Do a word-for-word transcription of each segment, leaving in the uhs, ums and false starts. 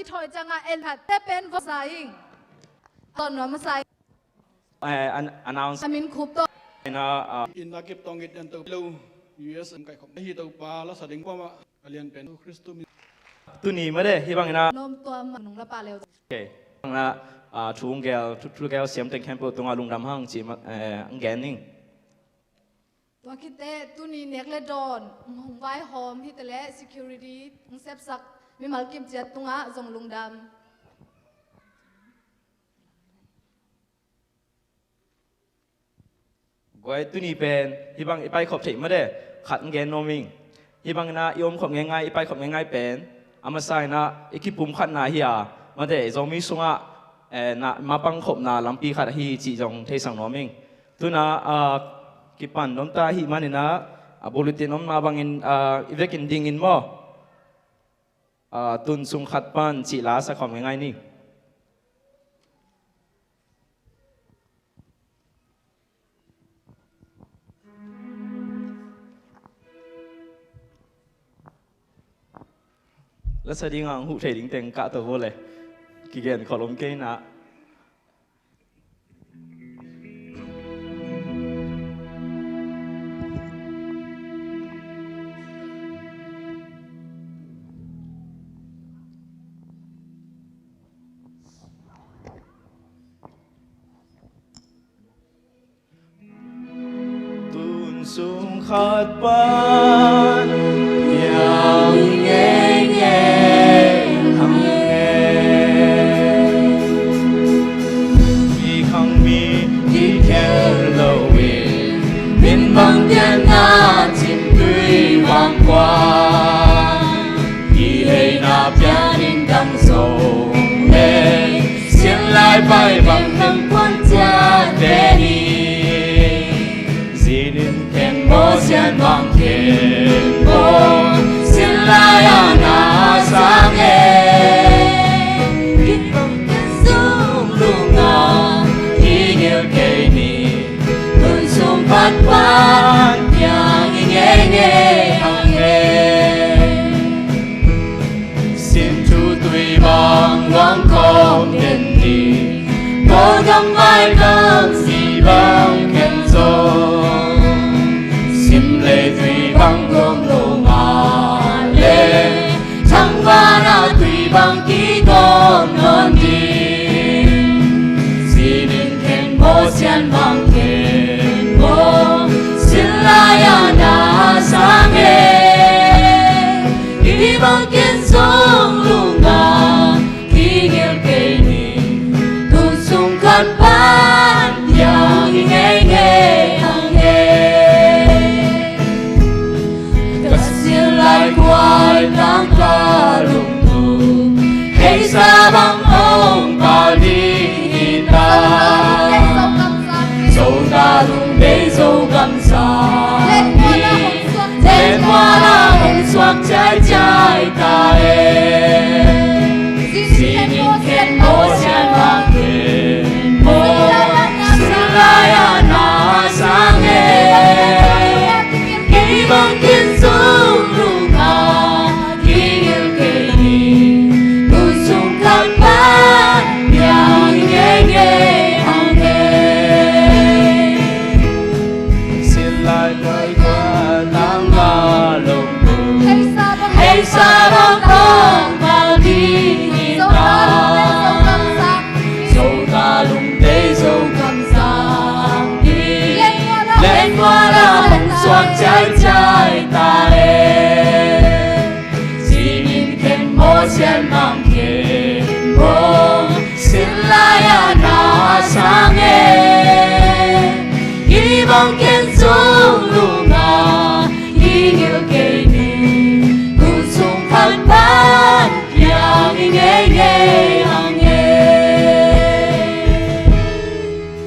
I thawi ciangah en khat te pen vawsa ing. Ton nuam a sa ing. Eh, an-, announce. A min khup tawh. Ina, ah, ina kip tong it en to lo U S M kai khop. Hi to pa la sa ding pa ma a lian pen Kristu min. Tuni made, hi bang ina. Nom tuam nung la pa leu. Okay. Bang ina, ah, thu gel, thu, thu gel siam teng khempeuh tungah lungdam hang ci ma, eh, ang gen ning. Tua khit teh tuni nek le dawn hong vaihawm hi teh le security hong sepsak mimal kim ciat tungah zong lungdam. Guai, tuni pen hi bang i paikhop theih made khat hong gen nuam ing. Hi bang ina i omkhop ngeingai, i paikhop ngeingai pen a masa ina i kipumkhatna hi a, mate, Zomi sungah, eh, na, mapangkhopna lampi khat ahi cih zong theisak nuam ing. Tuna, ah, kipan dong ta ahih man ina, ah, bulletin om mah bangin, ah, i vekin dingin maw? Ah, tun sung khat pan cih la sa khawm ngeingai ni. La sa ding ang huh thei ding teng kah to vo le. Kigen khol om kei na. Tun sung khat pan piang i ngeingei hang e. Mi khang mi i khel lo in, min bang pianna cin tui vang kua. I heina pianin dang zo le, sin lai pai bang nang puan ciate ni. Zinin ken maw sian bang ken maw, sin lai a na sang e. I bang ken sung lunga i ngil kei ni. Tun sung khat pan piang i ngeingei hang e. Sin thu tui bang luang kawm den ni. Kawl gam vai gam si bang ken zong, sim lei tui bang luang lo mah le, thangvana tui bang kigawm nawn ding. Zinin ken maw sian bang ken maw, sin lai a na sang e. I bang ken zong lunga kingil kei ni. Tun sung khat pan piang i ngeingei hang e. Ka sin lai kuai tangka lungnu, heisa bang hong pal ding hi ta. Zo ta lungdei Zogam sang hi. Len muala hong suak ciaicia ta e. Zinin ken maw sian bang ken maw, sin lai a na sang e. I bang ken zong lunga kingil kei ni. Tun sung khat pan piang i ngeingei hang e. Sin lai kuai kuai tangka lungnu, heisa bang hong pal ding hi ta. Zo ta lungdei Zogam sang hi. Len muala hong suak ciaicia ta e. Zinin ken maw sian bang ken maw, sin lai a na sang e. I bang ken zong lunga kingil kei ni. Tun sung khat pan piang i ngeingei hang e.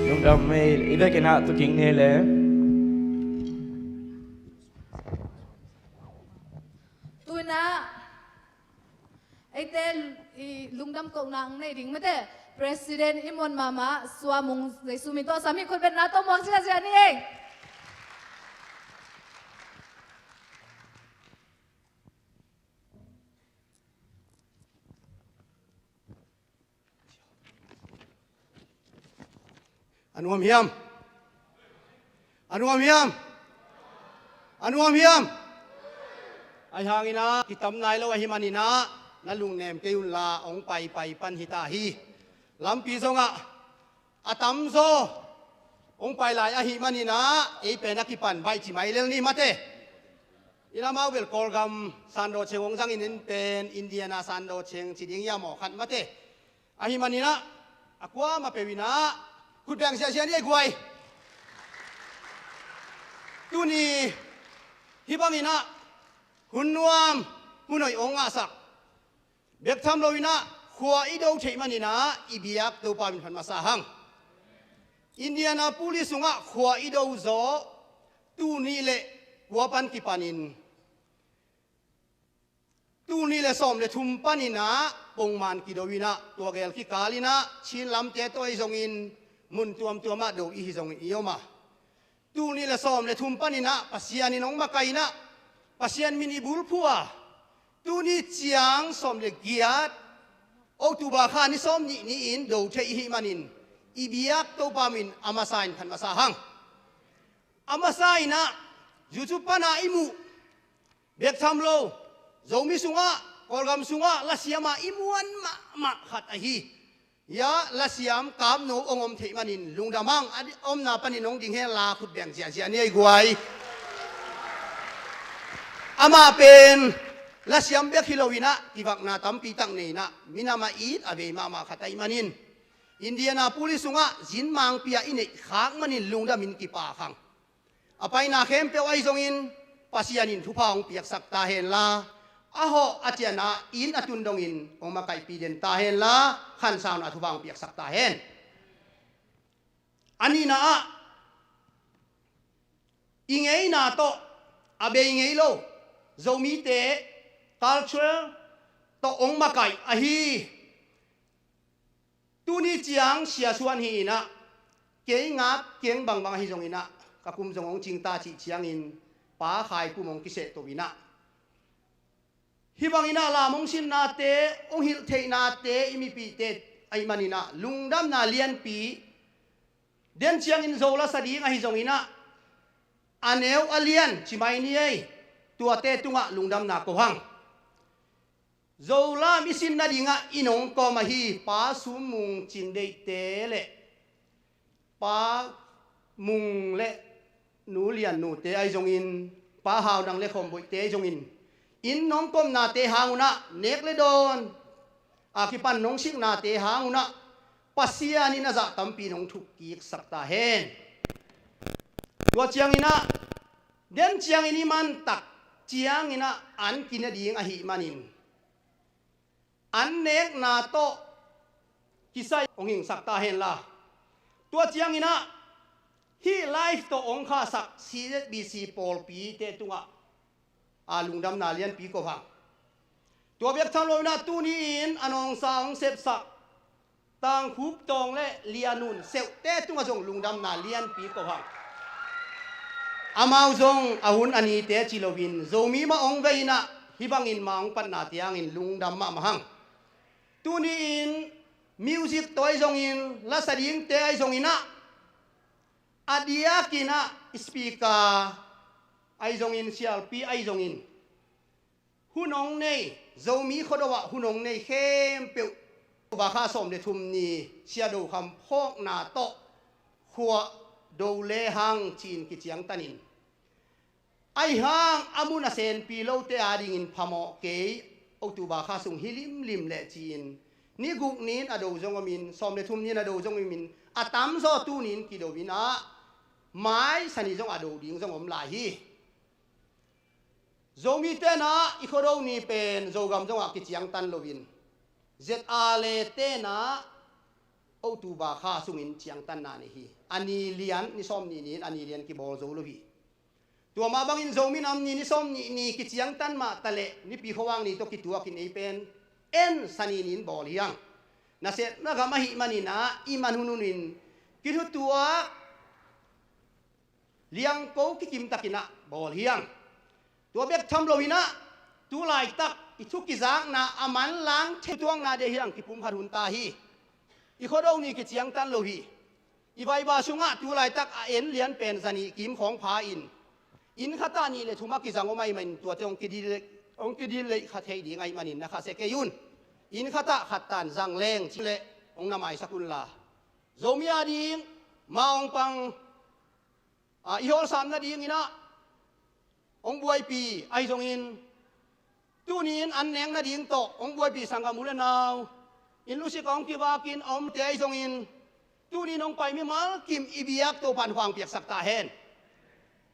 Lungdam mei, i vekin ah tuking ne le. Tuna eite i lungdam kohna ang nei ding mate, President i muan mahmah Suamung Jesu min tawh sami khutbetna tawh muak ziazia ni ei. Nuam hiam? A nuam hiam? A nuam hiam? Ahi hangin ah kitam nai lo ahi manin ah na lungnem kei unla hong paipai pan hi ta hi. Lampi zongah a tamzaw hong pai lai ahi manin ah ei pen a kipan baih ci mai lel ni mate. Ina mau bel Kawlgam sandawh ceng hong zangin en pen Indiana sandawh ceng ci ding ia maw khat mate. Ahi manin ah a kuamah peuh in ah khut beng ziahziah ni ei guai. Tuni hih bangin ah hun nuam hun hoih hong ngahsak bek tham loin ah khua i do theih manin ah i biak Topa min phat masa hang. Indianapolis sungah khua i do zaw tul nih le kua pan kipanin tul nih le sawm le thum panin ah pongman kido in ah tua gel kikal in ah Chin lamte tawh ahi zongin mun tuamtuam ah do i hi zongin i om a. Tul nih le sawm le thum panin ah Pasian in hong makaih in ah Pasian min i bulphuh a, tuni ciang sawm le giat October kha ni sawm nih ni-in do thei i hih manin i biak Topa min a masa in phat masa hang. A masa in ah YouTube pan ah i muh bek tham lo Zomi sungah Kawlgam sungah lasiam ah i muan mahmah khat ahi. Ia lasiam Kamno hong om theih manin lungdam hang. A omna panin hong ding hen la khut beng ziahziah ni ei guai. Amah pen lasiam bek hi loin ah kivakna tampi tak nei in ah minam a it a vei mahmah khat ahih manin Indianapolis sungah zin mangpi ah i neih khak manin lungdamin kipak hang. A paina khempeuh ahi zongin Pasian in thupha hong piaksak ta hen la, a hawh a cian a inn a tun dongin hong makaihpih den ta hen la, khansauna thupha hong piaksak ta hen. A nihna ah i ngeina tawh a bei ngei lo Zomite culture tawh hong makaih ahi. Tuni ciang Sia Suan hi in ah kei ngak keng bangbang ahi zongin ah ka kum zong hong cing ta cih ciangin Pa Khai Pum hong kiseh to in ah hih bangin ah lam hong sinnate hong hilh theihnate i mipihte ahih manin ah lungdamna lianpi den ciangin Zo lasa ding ahi zongin ah a neu a lian ci mai ni ei, tuate tungah lungdamna ko hang. Zolam i sin nadingah i nong kawm ahi Pa Sum Mung Cin Deihte le Pa Mung le Nu Lian Nute ahi zongin, Pa Hau Dang le Khawm Boihte ahi zongin, in nong kawmnate hang unah nek le dawn a kipan nong siknate hang unah Pasian in a zah tampi nong thuk kiksak ta hen. Tua cianginah den ciangin i mantak cianginah an kina ding ahih manin an nekna tawh kisai hong hingsak ta henla, tua cianginah hih live tawh hong khahsak C Z B C pawlpite tungah a lungdamna lianpi ko hang. Tua bek tham loinah tuni-in a nawngsa hong sepsak Tangkhup Tawng le Lianun Seuhte tungah zong lungdamna lianpi ko hang. Amau zong a hun a nite ci loin Zomi mah hong vei inah hih bangin ma hong patna tiangin lungdam mahmah hang. Tuni-in music tawh ahi zongin, lasa dingte ahi zonginah, a diakinah speaker ahi zongin, sialpi ahi zongin, hun hong nei, Zomi Khuado ah hun hong nei khempeuh, October kha sawm le thum ni Sia Do Kham phawkna tawh khuah do lehang ci-in kiciangtanin, ahi hang a mun a senpi lote adingin phamawh kei, October kha sung hi limlim leh ci-in, ni guk ni-in a do zong omin, sawm le thum ni-in a do zong omin, a tamzaw tuni-in kido inah mai sa ni zong a do ding zong om lai hi. Zomite inah i Khuado ni pen Zogam zongah kiciangtan loin, Z R le tenah October kha sungin ciangtanna nei hi. A ni lian, ni sawm nih ni-in a ni lian kibawl zo lo hi. Tua mah bangin Zomi Nam Ni ni sawm nih ni kiciangtan mah taleh Nipi Khuavang ni tawh kituakin ei pen en sa ni ni-in bawl hi hang. Nasemna gam ahih maninah i man hun hunin kithutuak liangko kikimtakinah bawl hi hang. Tua bek tham loinah tu laitak i thu kizakna a manlang thei tuakna deh hi hang, kipumkhat hun ta hi. I Khuado ni kiciangtan lo hi. I vaiba sungah tu laitak a en lian pen zanih kim khawng pha in, inn khatah nih le thum a kizang om ahih manin tuate hong kidil, hong kidil leih kha thei ding ahih manin na khasia kei un. Inn khatah khat tan zang leng ci leh hong na maisak unla, Zomi a ding ma hong pang, a, i hawlsam nadingin ah hong buaipi ahi zongin, tuni-in an nek nading tawh hong buaipi sanggam u le nau, inn lusik a hong kivakin a omte ahi zongin, tuni-in hong pai mimal kim i biak Topa'n khuang piaksak ta hen.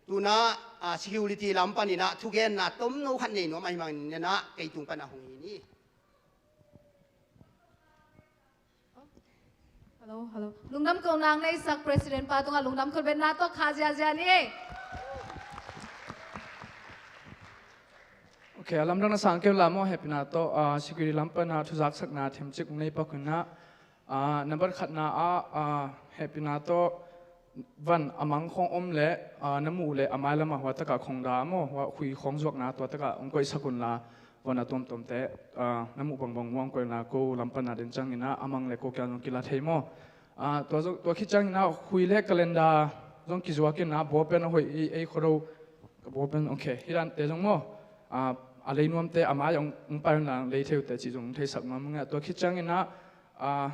Tunah, a, security lam panin ah thugenna tomno khat nei nuam ahih manin ah kei tung pan a hong hi ni. Hello, hello. Lungdam ko nang neisak President pa tungah lungdam khutbetna tawh kha ziazia ni. Ok, a lamdang na sang keu la maw, hehpihna tawh, ah, security lam pan ah thuzaksakna themcik nei pak un ah, ah, nambat khatna ah, ah, hehpihna tawh van a mang khawng om leh, ah, na muh leh a mailam ah hua takah khawng da maw, hua khui khawng zuakna tua takah hong koihsak unla, van a tuamtuamte, ah, na muh bangbang hong koihna ko lam pan a den ciangin ah a mang leh ko kiang zong kila thei maw. Ah, tua zong, tua khit ciangin ah khui leh calendar zong kizuakin ah ball pen a hoih ei, ei Khuado, ka ball pen, ok, hih dante zong maw, ah, a lei nuamte a mai hong, hong pai unla lei thei uh teh cih zong hong theisak nuam ing ah. Tua khit ciangin ah, ah,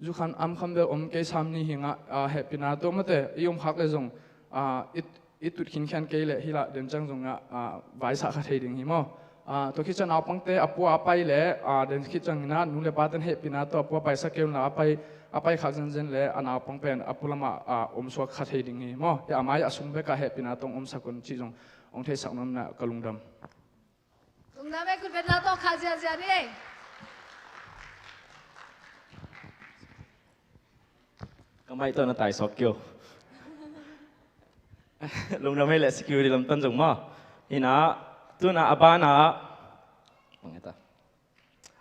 Zukham amkham bel om kei sam ni hi ing ah, ah, hehpihna tawh mate i om khak leh zong, ah, i, i tut khinkhian kei leh hih lah den ciang zong ah, ah, vaisah kha thei ding hi maw. Ah, tua khit ciang naupangte a pua a pai leh, ah, den khit ciangin ah nu le pate'n hehpihna tawh a pua paisak kei unla a pai, a pai khak zenzen leh a naupang pen a pualam ah, ah, omsuak kha thei ding hi maw. Hih a mai a sung bekah hehpihna tawh hong omsak un cih zong hong theisak nuam in ah ka lungdam. Lungdam ei, khutbetna tawh kha ziazia ni. Ka mic tawh na taisuak kei uh. Lungdam ei leh security lam pan zong maw. Hi in ah, tu in ah a ban ah, bang hita,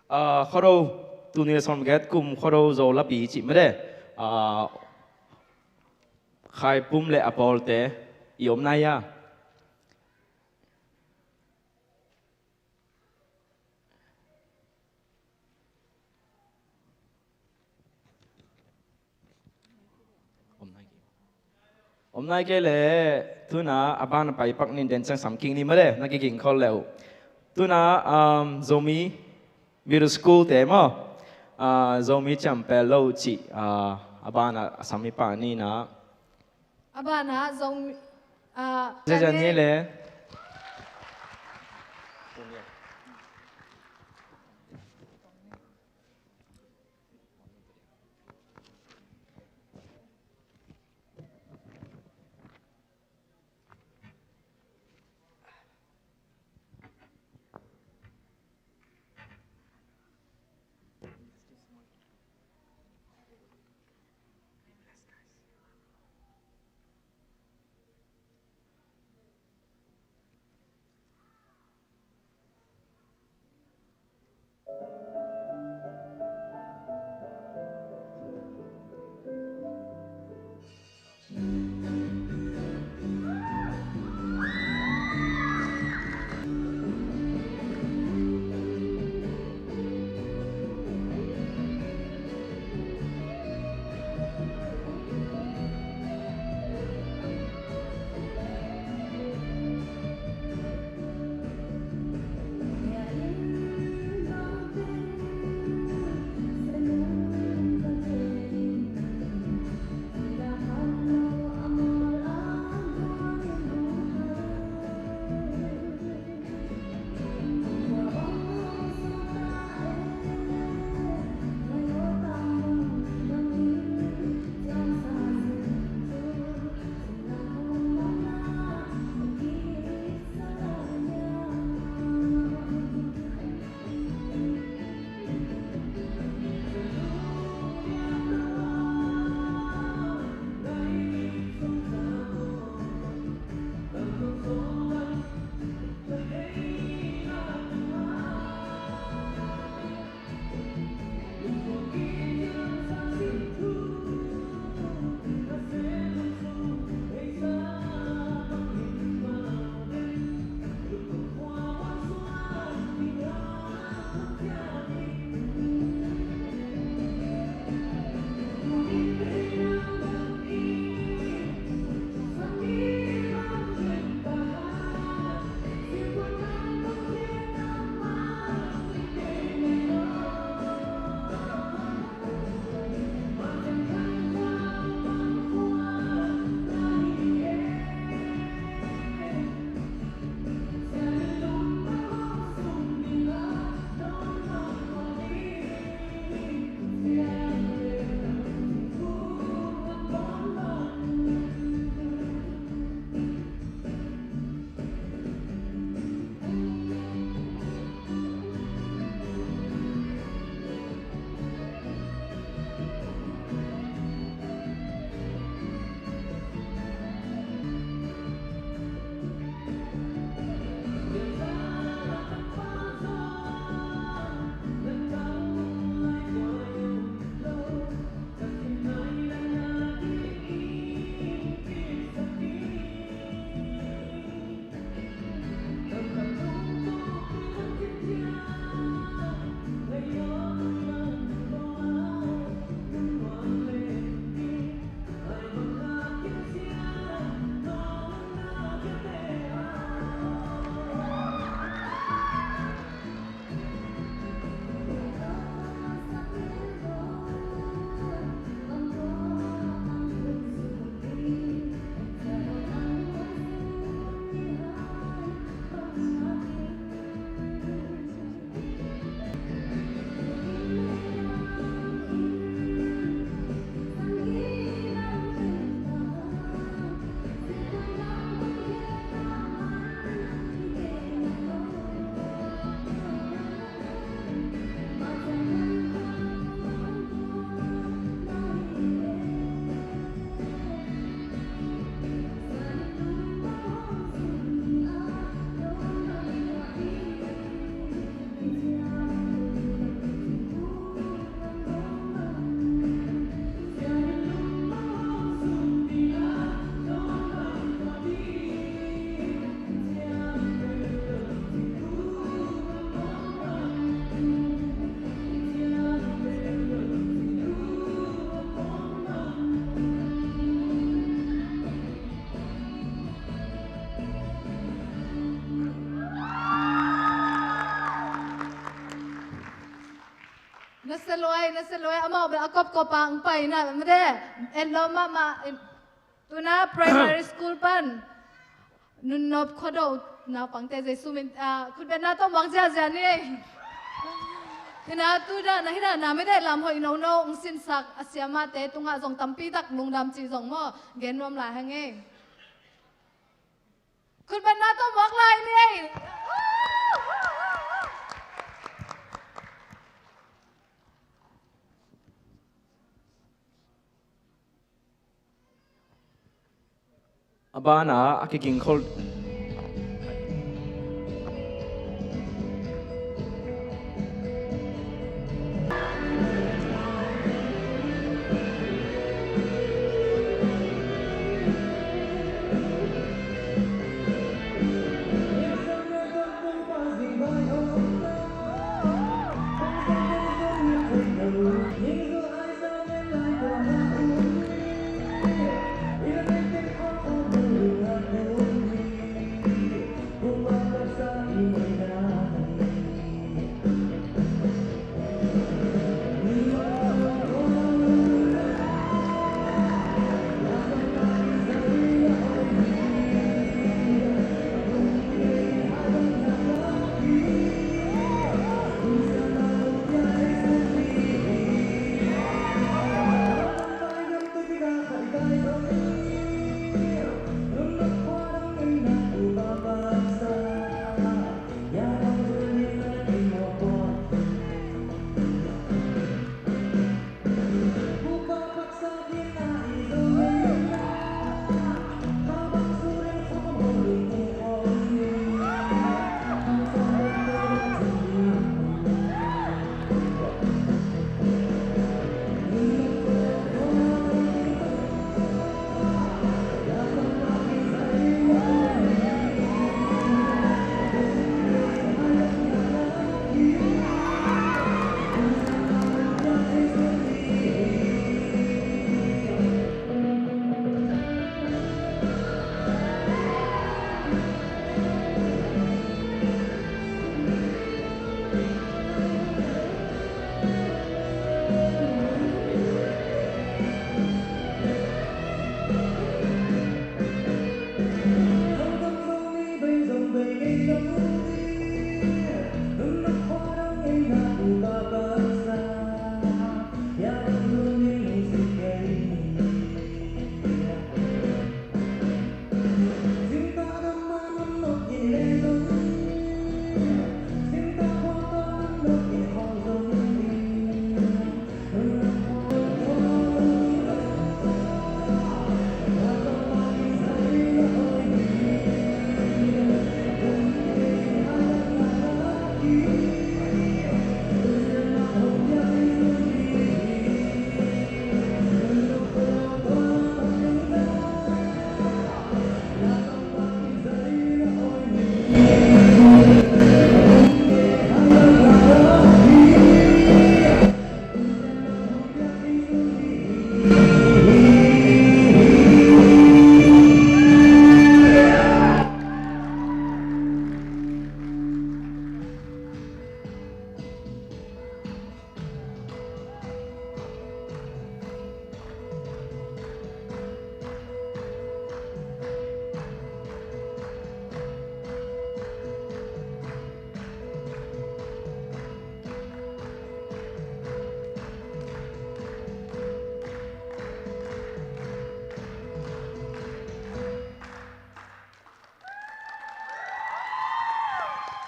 ah, Khuado, tul nih le sawm giat kum Khuado Zo Lapi cih mate, ah, Khaipum le a pawlte i om nai a. Om nai kei. Om nai kei leh, tu in ah a ban a pai pak ni, den ciang sam kik ni mate, na kiging khol le uh. Tu in ah, um, Zomi Middle School te maw, ah, Zomi ciam pel lo cih, ah, a ban ah a sam hi pah ni in ah. A ban ah Zomi, ah, Zia zia ni le. Na se luai, na se luai, amau bel a kopkop a ang pai na, mede, en lo mahmah, en, tuna primary school pan, Nunnop Khuado, naupangte Jesu min, ah, khutbetna tawh muak ziazia ni ei. Hina tu dahna, hina na mede lam hoih nono, ang sinsak, a siamate, tungah zong tampi tak lungdam cih zong maw, gen nuam lai hang ei. Khutbetna tawh muak lai ni ei. A banah a kiging khol.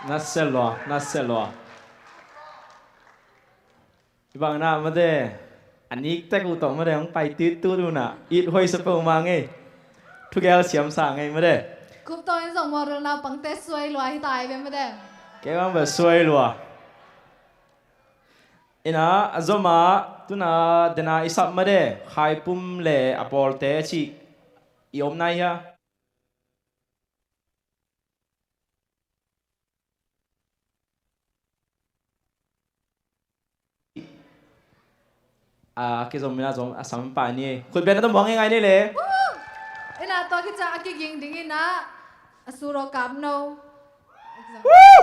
Na sia lua, na sia lua. Hih bangin ah mate, a nik tek uh tawh mate hong pai titut un ah, it hoih sa peuhmah ngei. Thugel siam sa ngei mate. Kup tawh in zong Mualrel naupangte suai lua hi ta hi ve mate. Kei bang bel suai lua. Ina a zom ah tuna dena i sap mate, Khaipum le a pawlte a cih i om nai hia? A kizom mina zom a sam pa ni. Khut beng na tawh muang ngai ni le. Woo! Ina tua kica a kiging ding ina a suro kap no. Woo!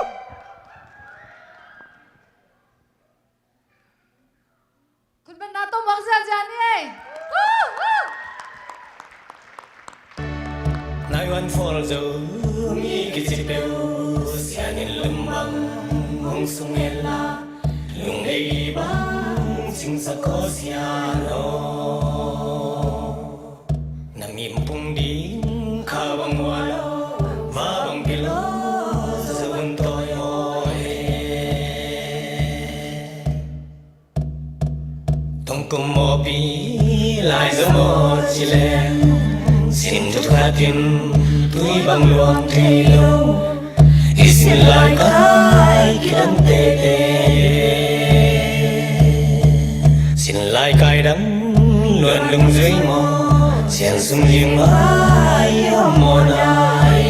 Khut beng na tawh muak ziahziah ni ei. Nai wan for zo mi kici peuh, sianin lum bang hong sung en la, lungdei bang cingsak ko sian aw. Na mimpung ding kha bang ua lo, va bang pilo, zo un tawi aw e. Tongkum mawpi lai zo maw ci leng, sin thut khatin tui bang luang thei lo. I sin lai kai kidang tete, sin lai kai dang luan dungzui maw, sian sung ling mai a maw nai.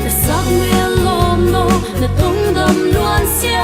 Na sak mel lawm lo, na tungdam luan sia.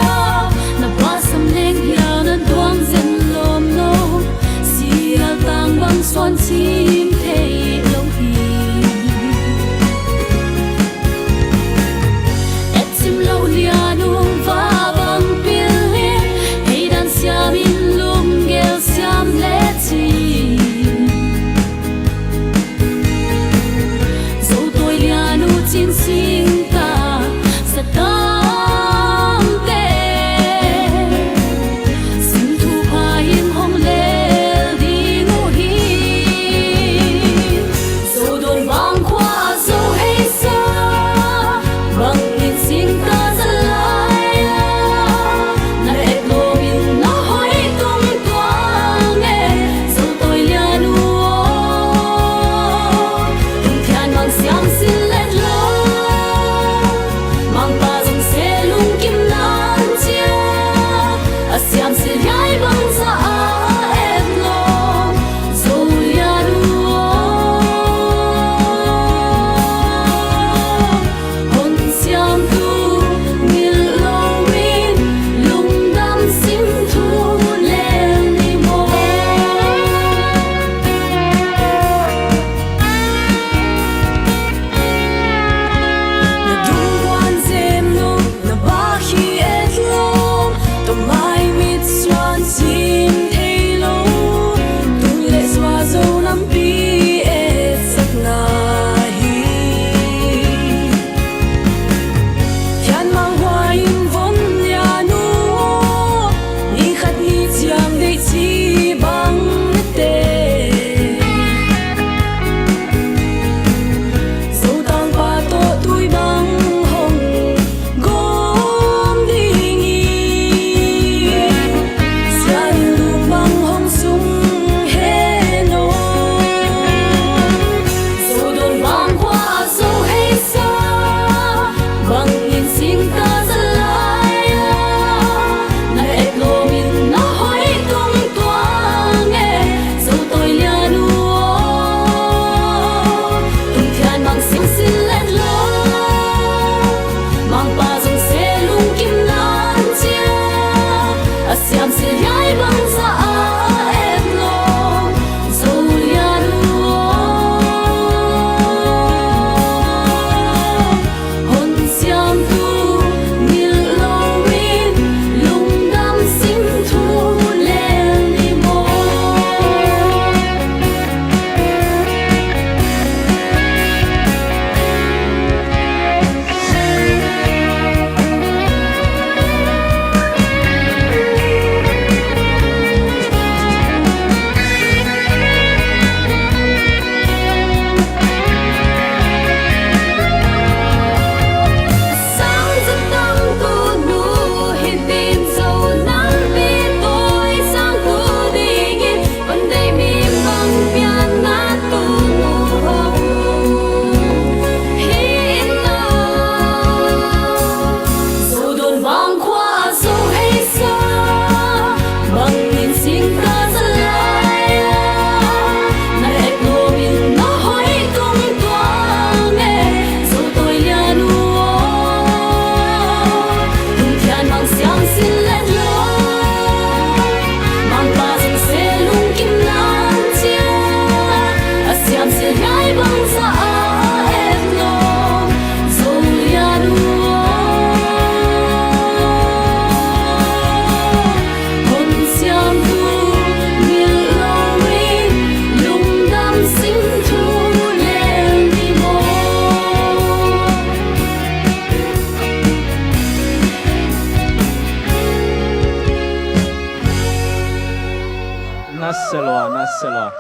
Selua, na selua.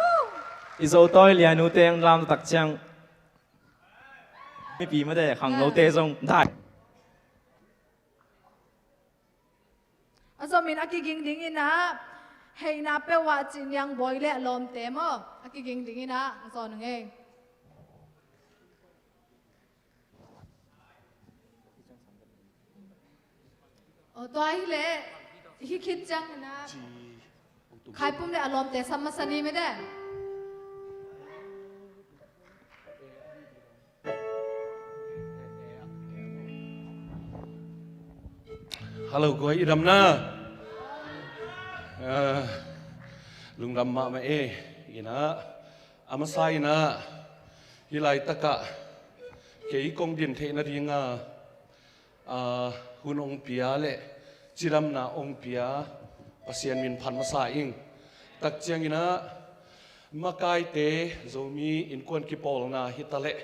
I Zotawi lianute ang lam tak ciang mipi mate khanglote zong dai. A zomin a kiging dingin ah, heina peuh ah Cin Liang Bawi le a lawmte maw, a kiging dingin ah ang zawn ung ei. Aw, tua hi leh, hi khit ciangin ah, Khaipum le a lawmte sam masa ni mete. Hello, guai, i dam na? Ah, lungdam mahmah e. Ina, a masa ina, hih laitakah kei kong din theih nadinga, ah, hun ong pia le cidamna ong pia Pasian min phat masa ing. Tak ciangin ah, makaite, Zomi innkuan kipawlna hi ta leh,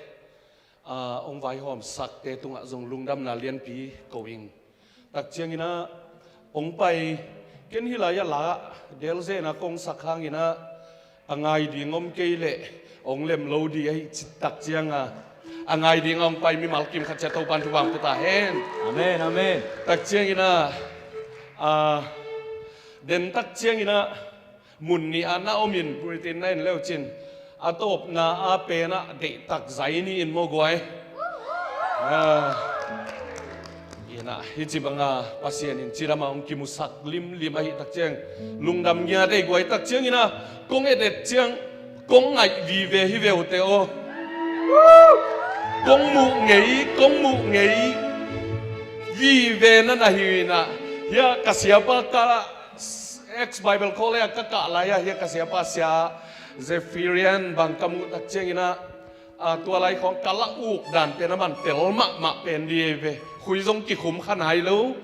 ah, ong vaihawmsakte tungah zong lungdamna lianpi ko ing. Tak ciangin ah, ong pai, ken hih lai-ah la delzena kong sak hangin ah, a ngai ding om kei leh ong lem lo di ahi ci tak cianga, a ngai dinga ong pai mimal kim khat ciat Topan thupha pia ta hen. Amen, amen. Tak ciangin ah, ah, den tak ciangin ah, mun nih ah na omin, Britain na en leucin, a tawpna a pen ah deihtak zai ni in maw guai. Ah, ina, hih ci banga Pasian in cidama ong kimusak limlim ahi tak ciang, lungdam ngiat ei guai. Tak ciangin ah, kong et et ciang, kong ngaih vive hi ve uh te aw. Kong muh ngei, kong muh ngei vive na na hi ina. Hia ka siapa ka ex Bible College ah ka kah lai-ah hia ka siapa Sia Zephirian bang ka muh tak ciangin ah, ah, tua lai khawng ka la uk dan pen a man tel mahmah pen di ei ve. Khui zong kikhum kha nai lo.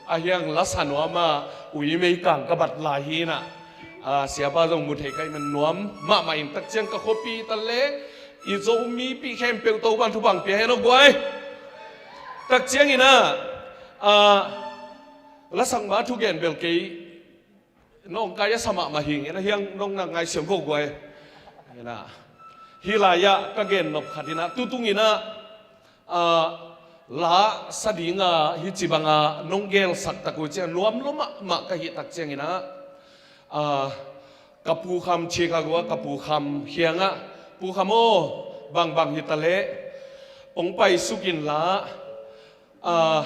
A hiang la sa nuam a, ui meikang ka bat lai hi ina. Ah, siapa zong mu thei ka hih man nuam mahmah in tak ciang ka khuapi ta le i Zomipi khempeuh Topan thupha pia hen aw guai. Tak ciangin ah, ah, la sak ma thugen bel kei nong kai a sa mahmah hi ing, ina hiang nong na ngaihsiam ko guai. Ina, hih lai-ah ka gen nop khat ina, tutung ina, ah, la sa dinga hih ci banga nong gelsak tak uh ciang nuam lua mahmah ka hih tak ciangin ah, ah, ka Pu Kham Chicago ah, ka Pu Kham hiangah, Pu Kham aw, bangbang hi ta leh ong pai suk inla, ah,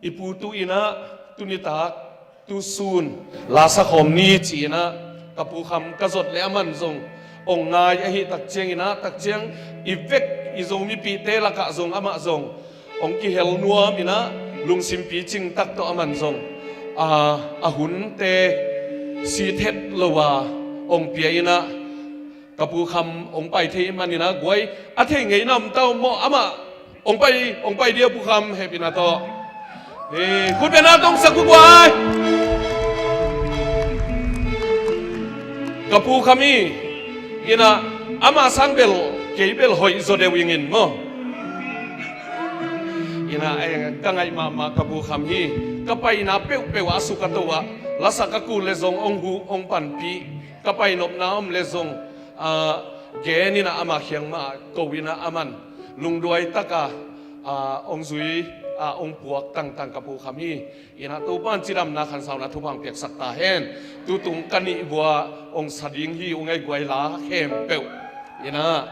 i pu tu ina, tunitak, tusun, la sa khawm ni ci ina, ka Pu Kham ka zot le a man zong ong ngai ahi tak ciangin ah, tak ciang i vek i Zomipite lakah zong amah zong ong kihel nuam ina, lungsim picing tak tawh a man zong, ah, a hunte sit het lo a ong pia ina, ka Pu Kham ong pai thei man ina guai, a thei ngei na om ta uh maw, amah ong pai, ong pai dia Pu Kham, hehpihna tawh. Eh, khutbetna tawh sak uh guai. Ka Pu Kham hi ina, ama sang bel, kei bel hoih zaw deuh ing in maw. Ina, eh, ka ngaih mahmah ka Pu Kham hi. Ka paina peuhpeuh ah a suk a to ah, la sak a kul le zong ong huh, ong panpih. Ka pai nopna om le zong, ah, gen ina ama khiang mah ko ina a man lungduai taka, ah, ong zui, ah, ong puak tangtang ka Pu Kham hi. Ina, Topan cidamna khansauna thupha piaksak ta hen. Tutung ka nih bua ong sa ding hi ung ei guai, la khempeuh. Ina,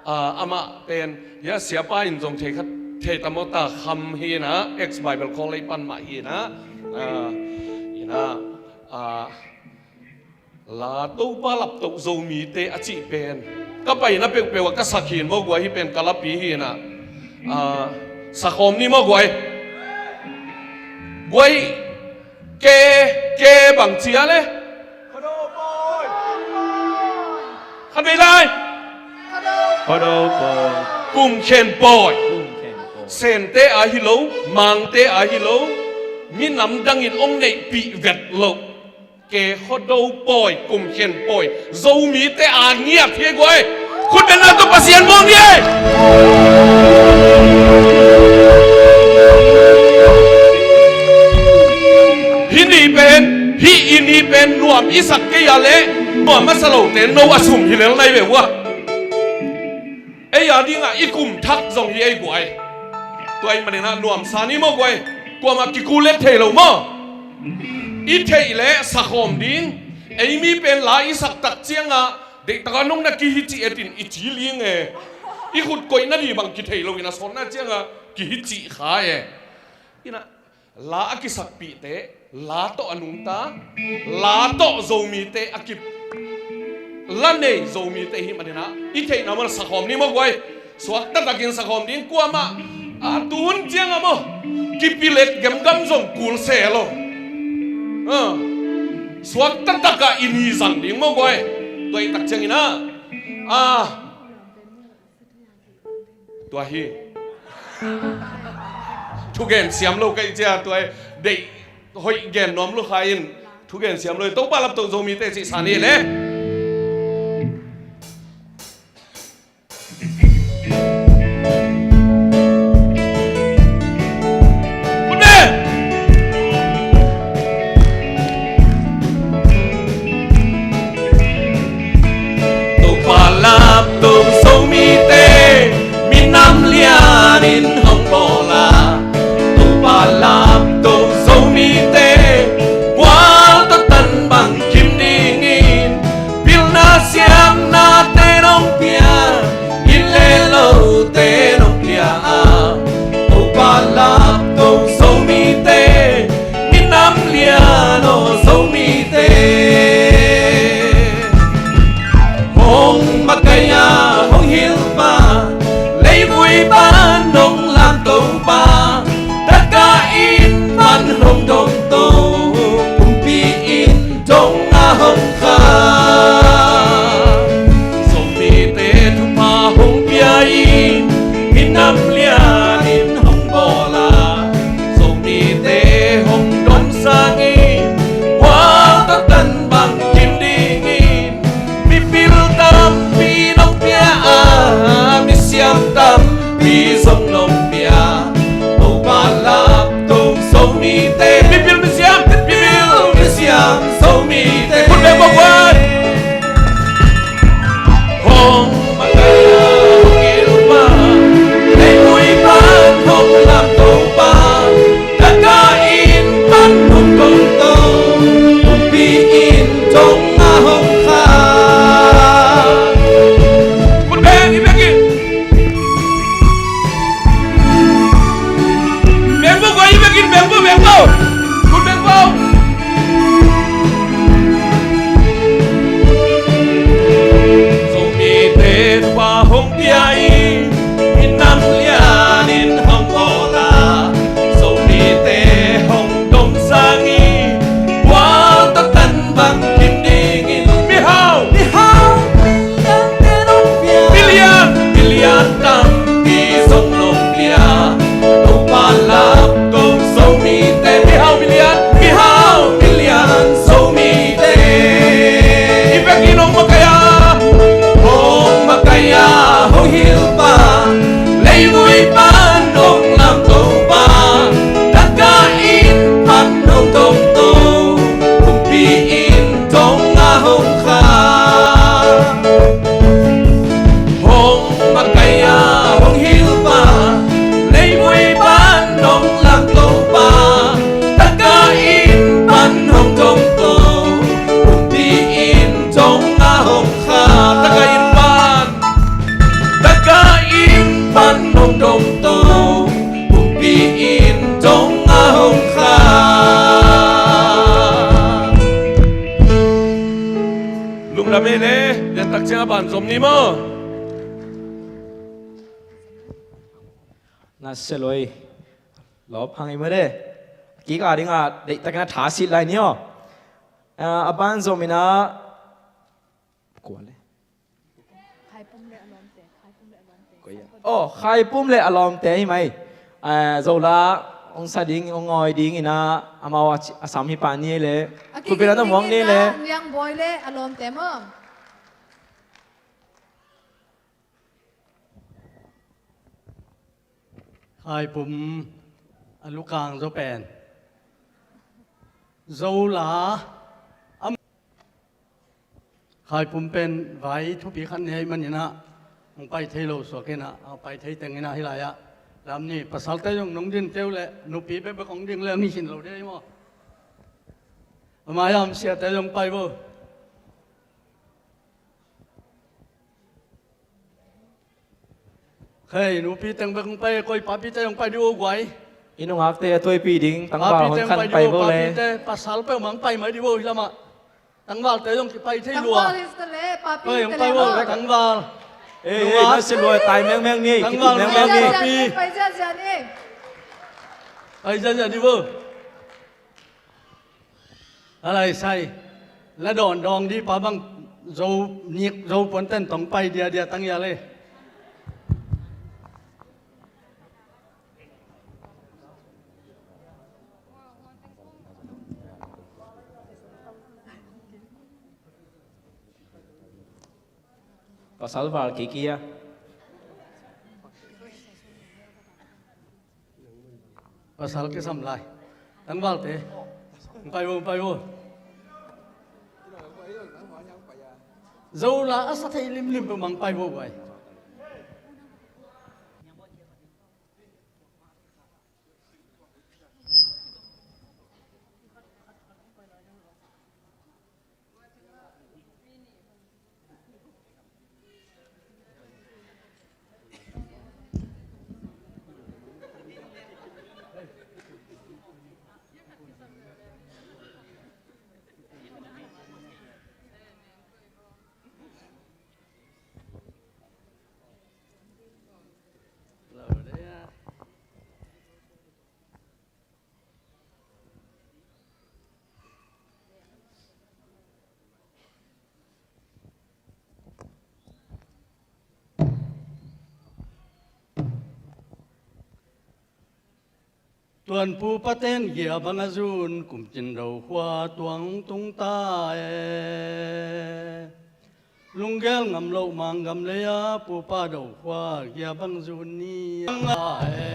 ah, amah pen, ya, siapa in zong thei khat, thei ta maw, ta Kham hi ina, ex Bible College pan mah hi ina. Ah, ina, ah, la Topa laptoh Zomite a cih pen ka paina peuhpeuh ah ka sak hi in maw guai, hih pen ka lapi hi ina. Ah, sa khawm ni maw guai. Guai, ke, ke bang ci a le. Khat vei lai. Khuado pawi. Kum khen pawi. Kum khen pawi. Sente a hi lo, Mangte a hi lo, minam dangin ong neihpih vet lo. Ke Khuado pawi, kum khen pawi, Zomite a ngiat hi guai. Khutbetna tawh Pasian muang ni ei. Hih ni pen, hih i ni pen nuam i sak kei a leh, Nuam masa lote no a sum hi lel nai ve ua. Ei a dingah i kum thak zong hi ei guai. Tua ahih maninah nuamsa ni maw guai. Kuamah kikul et thei lo maw. I theih leh sakhawm ding. Ei mi pen la i sak tak ciangah deihtakah nong na kihi cih etin i ci ling e. I khut koihna dih bang kithei loin a sawtna ciangah kihi cih kha e. Inah la a kisakpihte la tawh a nungta, la tawh Zomite a kip la nei Zomite hi maninah i theihna mah sakhawm ni maw guai. Suak taktakin sakhawm ding kuamah a tun ciangah maw kipilet gemgam zong kul se lo. Ah, suak taktakah i ni zang ding maw guai. Tua i tak cianginah ah, tua hi. Thugen siam lo ka i cia tua hi. Deih hoih gen nuam lo kha in thugen siam lo hi. Topa lapto Zomite cih sa ni le. Topa lapto Zomite minam lianin hong bawl a. Topa lapto Zomite bual tawh tan bang kim dingin pilna siamnate nong pia, inn le lote nong pia a. Topa lapto Zomite minam lian aw Zomite. Hong makaih a hong hilh pa leivui pan hong lamto pa, taka inn pan hong domto, kumpi inn dong a hong kha. Zomite thupha hong pia in minam lianin hong bawl a. Zomite hong dom sangin bual tawh tan bang kim dingin mipil tampi nong pia a, misiam tampi zong nong pia. Topa lapto Zomite, mipil misiam, mipil misiam Zomite. Khut beng bawk guai. Hong makaih a hong hilh pa, leivui pan hong lamto pa, taka inn pan hong domto, kumpi inn dong a hong kha. Khut beng, i beng in. Beng bo guai, i beng in, beng bo, beng bo. Khut beng bo. Zomite thupha hong pia in minam lianin hong bawl a. Zomite hong dom sangin bual tawh tan bang kim dingin mihau, mihau, milian, milian tampi zong nong pia. Topa lapto Zomite, mihau milian, mihau milian Zomite. I bek in hong makaih a, hong makaih a hong hilh pa, leivui pan hong lamto pa, taka inn pan hong domto, kumpi inn dong a hong kha. Hong makaih a hong hilh pa, leivui pan hong lamto pa, taka inn pan hong domto, kumpi inn dong a hong kha. Taka inn pan, taka inn pan hong domto, kumpi inn dong a hong kha. Lungdam ei le, liantak ciang a ban zom ni maw. Na se loi. Lawp hang i mah de. Kik a dingah deihtakin a tha sit lai ni aw. A ban zom inah kua le. Khaipum le a lawmte, Khaipum le a lawmte. Kua ia. Oh, Khaipum le a lawmte hi mai. Zola hong sa ding, hong ngawi ding inah amau a sam hi pa ni le. Khut beng a na muang ni le. Liang Bawi le a lawmte maw. Khaipum a lukang zo pen Zola a, Khaipum pen vai thupi khat ni ahih manin ah, hong pai thei lo suak in ah, a pai thei teng in ah hih lai-ah lam ni. Pasalte zong nong din kei uh leh, nupi bekbek hong ding leh hong hi khin lo ding maw. A mai-ah om siate zong pai vo. Hei, nupi teng bek hong pai, koi papite hong pai dih uh guai. I nungakte a tuaipi ding, tangval hong khan pai vo le. Papite, pasal peuhmah hong pai mai dih uh hih lamah. Tangvalte zong kipai thei lua. Tangval hi ta le, papi hi ta le maw. Tangval. Ei, ei, na si lua, tai mengmeng ni, kitu mengmeng ni. Pai ziahziah ni. Pai ziahziah dih uh. A lai sai, la dawn dawng dih pa bang, zo nik, zo puanten tong pai diadia tang ia le. Pasal val kiki a. Pasal kisam lai. Tangvalte. Pai vo, pai vo. Zo la a sa thei limlim peuhmah pai vo guai. Tuanpu paten gia bang a zun, kumcin do khua tuang tung ta e. Lunggel ngam loh Manggam lei-a pupa do khua gia bang zun ni e.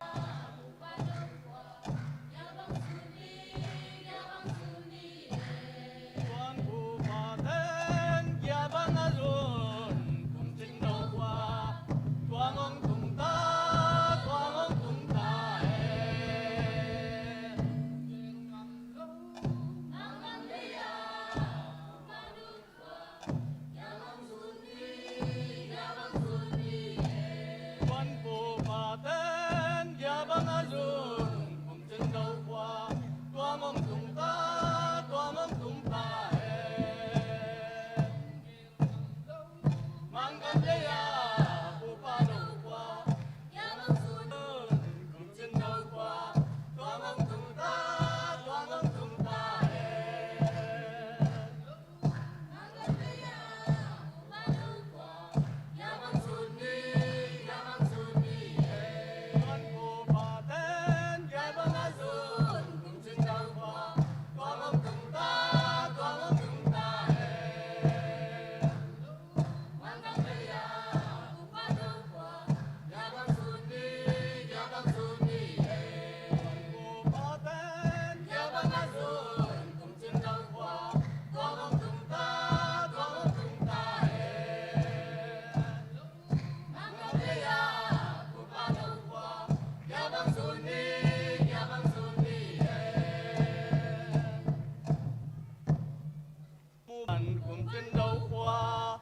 An kumcin do khua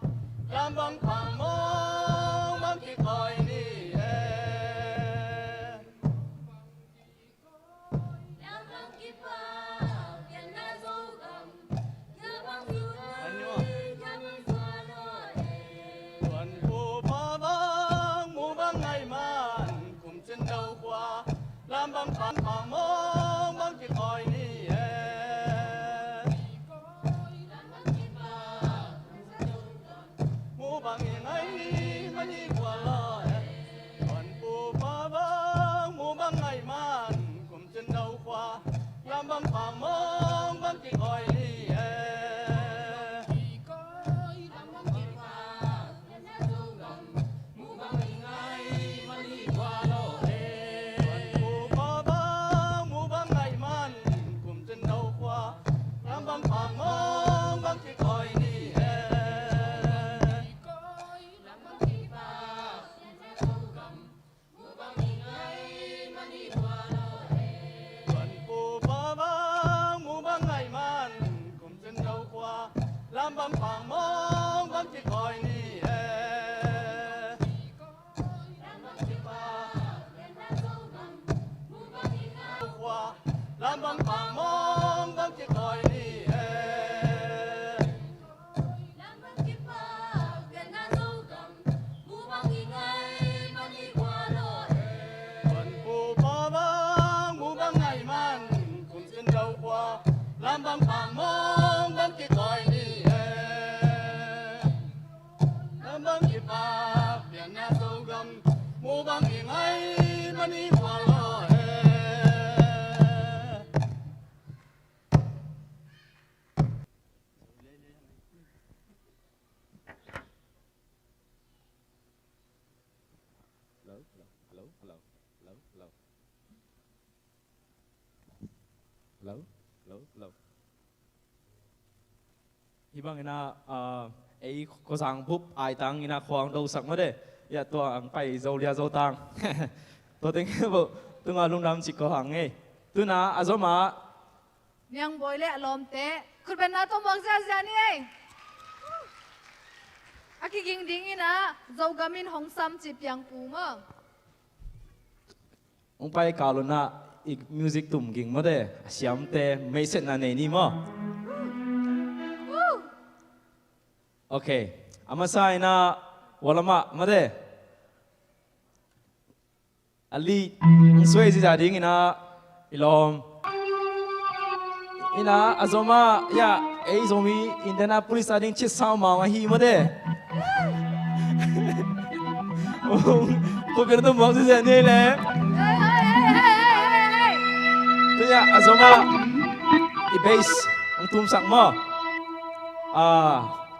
lam bang phamawh bang kikawi ni e. Tuanpu pa bang mu bang ngaih man kumcin do khua lam bang phamawh bang kikawi ni e. Mu bang i ngaih man hi kua law e. Tuanpu pa bang mu bang ngaih man kumcin do khua lam bang phamawh bang kikawi ni e. Lam bang pang mong bang kikawi ni e. Lam bang kipak pianna Zogam mu bang i ngai mani kual lo e. Hello, hello, hello, hello, hello, hello. Hello, hello, hello. Hih bang ina, ah, ei khuazang bup ai tang ina khuang do sak mah de. Ya tua ang pai zo lia zo tang. Tua teng bo tunga lungdam ci ko hang ei. Tuna a zom a Niang Bawi le a lawmte khutbetna tawh muak ziazia ni ei. A kiging ding ina Zogam in hong sam ci piang pu maw. Hong pai kal unah i music tum ging maw de, a siamte meisetna nei ni maw. Ok. A masa ina walamah maw de. A li ang suai ziza ding ina i lawm. Ina a zom a ya ei Zomi Indianapolis a ding cit sau mau ahi maw de. Khutbetna tawh muak ziza ni le. Tuya a zom a i bass ang tumsak maw. Ah,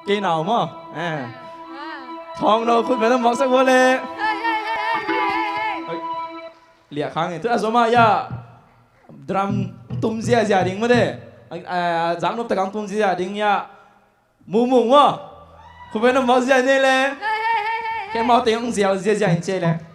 kei nau maw. Eh. Thawng lo khutbetna tawh muaksak vua le. Liah khang in tu a zom a ya drum tum ziazia ding maw de. A, a, zak nop tak ang tum ziazia ding ya. Mumung maw. Khutbetna tawh muak zia ni le. Kei mau teng ang zial ziazia in ci le.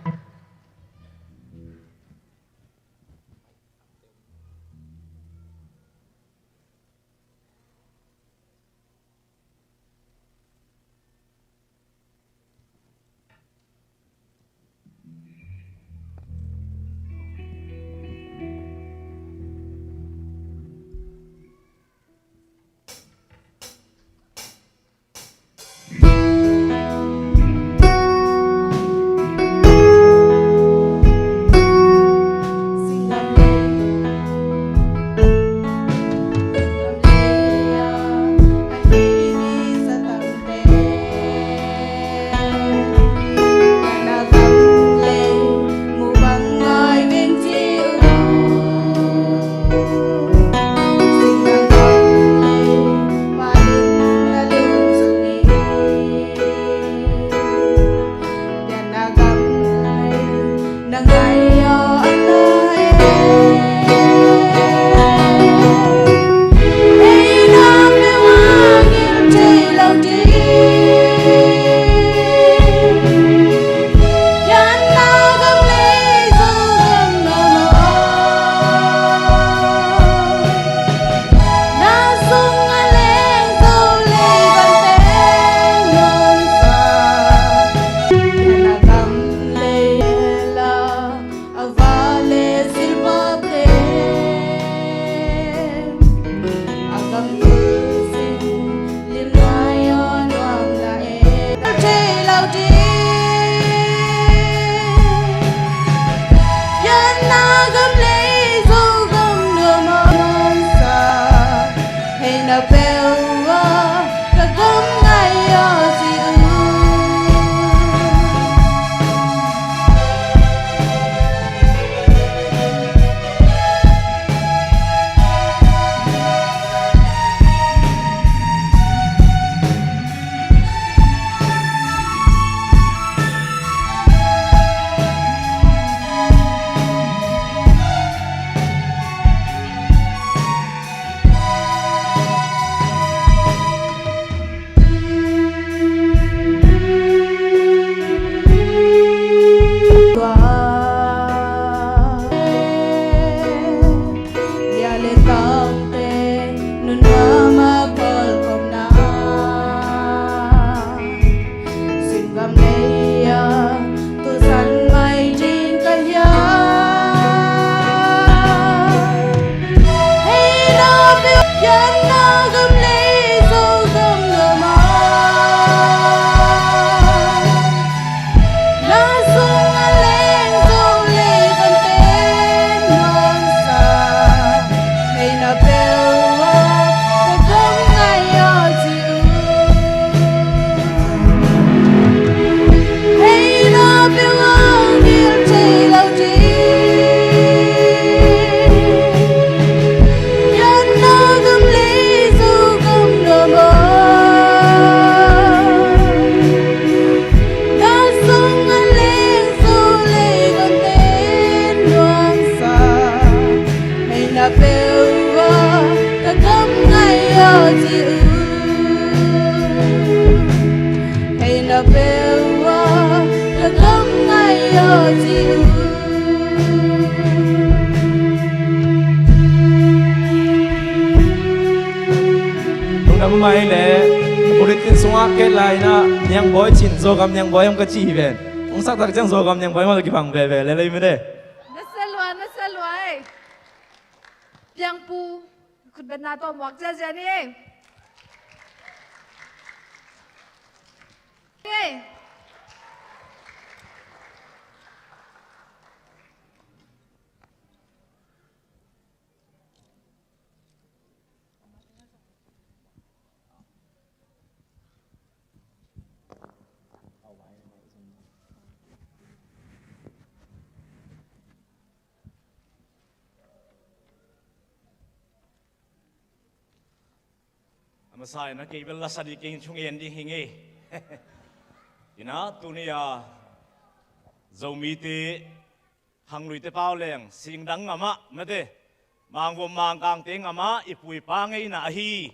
Yo ci uh, hei na peuh a, na gam ngai yo ci uh. Lungdam mah hi leh, Bulletin sungah kei lai-in ah Niang Bawi Cin, Zogam Niang Bawi om ka ci hi ven. Hong sak tak ciang Zogam Niang Bawi mah tawh kibang veve le lei mede. Na sia lua, na sia lua ei. Piangpu, khutbetna tawh muak ziazia ni ei. Ei. A masa in ah kei bel la sa ding kei in thu ngen ding hi ngei. Inah tuni a Zomite, Khangluite pauleng, Singdang ngamah mate, Mangvom Mangkangte ngamah i pu i pa ngeina ahi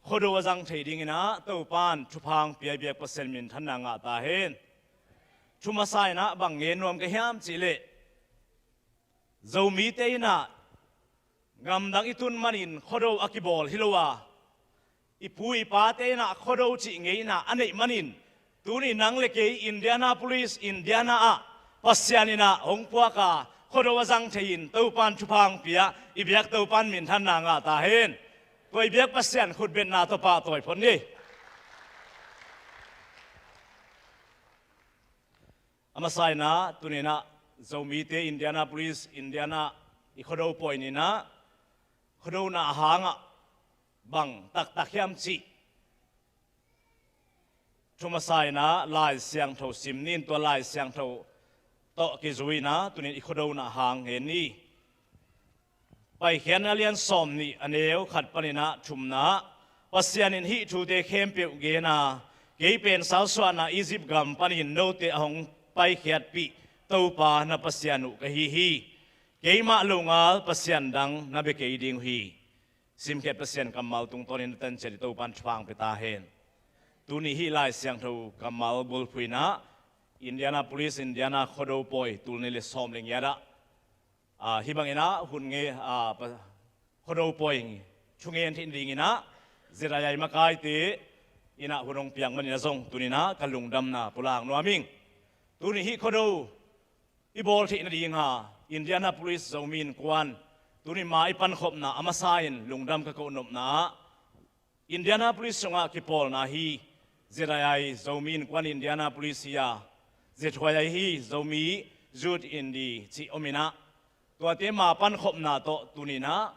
Khuado a zang thei dingin ah Topan thupha hong pia i biak Pasian minthanna ngah ta hen. Thu masa in ah bang ngen nuam ka hiam cihleh, Zomite in ah gamdang i tun manin Khuado a kibawl hi lo a, i pu i pate in ah Khuado cih ngeina a neih manin, tuni nang le kei Indianapolis, Indiana ah Pasian in ah hong puak a, Khuado a zang thei-in Topan thupha hong pia i biak Topan minthanna ngah ta hen. Tua i biak Pasian khutbetna tawh pahtawi phot ni. A masa in ah tuni in ah Zomite Indianapolis, Indiana i Khuado pawi ni in ah, Khuadona hangah bang taktak hiam cih thu masa in ah Lai Siangtho sim ni in, tua Lai Siangtho tawh kizui in ah tuni in i Khuadona hang ngen ni. Paikhiatna lian sawmnih, a neu khat panin ah thumna ah, Pasian in hih thute khempeuh gen a, kei pen salsuahna Egypt gam panin note a hong paikhiatpih Topa na Pasian uh ka hi hi. Keimah longal pasian dang na bia kei ding uh hi. Simkhiat Pasian kammal tungtawnin na tanciat i Topan thupha hong pia ta hen. Tuni hih Lai Siangtho kammal bulphuh in ah Indianapolis, Indiana Khuado pawi tul nih le sawm le giat ah, ah, hih bangin ah hun nge, ah, pa, Khuado pawi thu ngen theih nadingin ah Z I I makaite in ah hun hong piak manin ah zong tuni in ah ka lungdamna pulak nuam ing. Tuni hih Khuado i bawl theih nading a Indianapolis Zomi Innkuan tuni ma i pankhopna a masa in lungdam ka kohnopna ah, Indianapolis sungah kipawlna hi, Z I I Zomi Innkuan Indianapolis hi a, Z H Y I hi, Zomi Youth Indi cih om in ah, tuate ma pankhopna tawh tuni in ah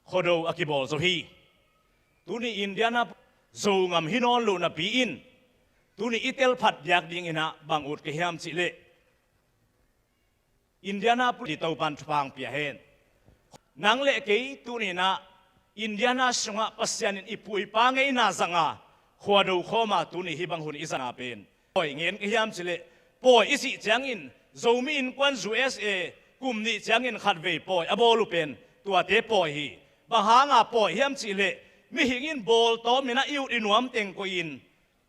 Khuado a kibawl zo hi. Tuni Indiana Zogam hi nawn loh napi in, tuni i telphat diak dingin ah bang ut ka hiam cihleh, Indianapolis Topan thupha hong pia hen. Nang le kei tuni in ah Indiana sungah Pasian in i pu i pa ngeina zang a, Khuado khawm a tuni hih bang hun i zang a pen pawi ngen ka hiam cihleh, pawi i cih ciangin Zomi Innkuan U S A kum nih ciangin khatvei pawi a bawl uh pen tuate pawi hi. Bang hanga pawi hiam cihleh, mihing in bawltawm in ah i ut i nuam teng koih in,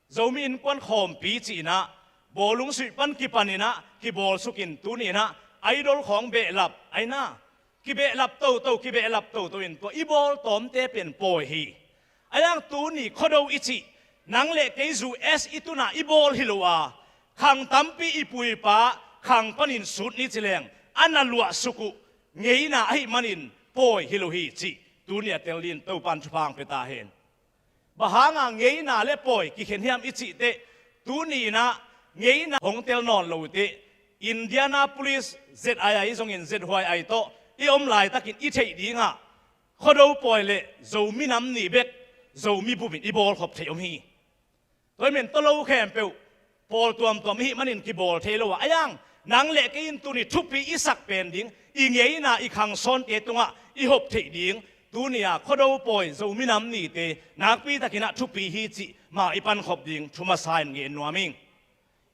Zomi Innkuan Khawmpi cih in ah bawlung suih pan kipan in ah kibawlsuk in, tuni in ah idol khawng behlap, aina kibehlap toto, kibehlap toto in tua i bawltawmte pen pawi hi. Ahi hang tuni Khuado i cih, nang le kei U S i tun a i bawl hi lo a, khang tampi i pu i pa khang panin sut ni ci leng a na luahsuk uh ngeina ahih manin pawi hi lo hi cih tuni a tel dingin Topan thupha hong pia ta hen. Bang hanga ngeina le pawi kikhen hiam i cih teh, tuni in ah ngeina hong tel nawn lo teh, Indianapolis Z I I zongin Z H Y I tawh i om laitakin i theih ding ah, Khuado pawi le Zomi Nam Ni bek Zomi bup in i bawlkhop theih om hi. Tua hi men tawlo khempeuh pawl tuamtuam i hih manin kibawl thei lo a, ahi hang nang le kei in tuni thupi i sak pen ding, i ngeina i khangsawnte tungah i hop theih ding, tuni a Khuado pawi Zomi Nam Nite nakpi takin ah thupi hi cih ma i pankhop ding thu masa in ngen nuam ing.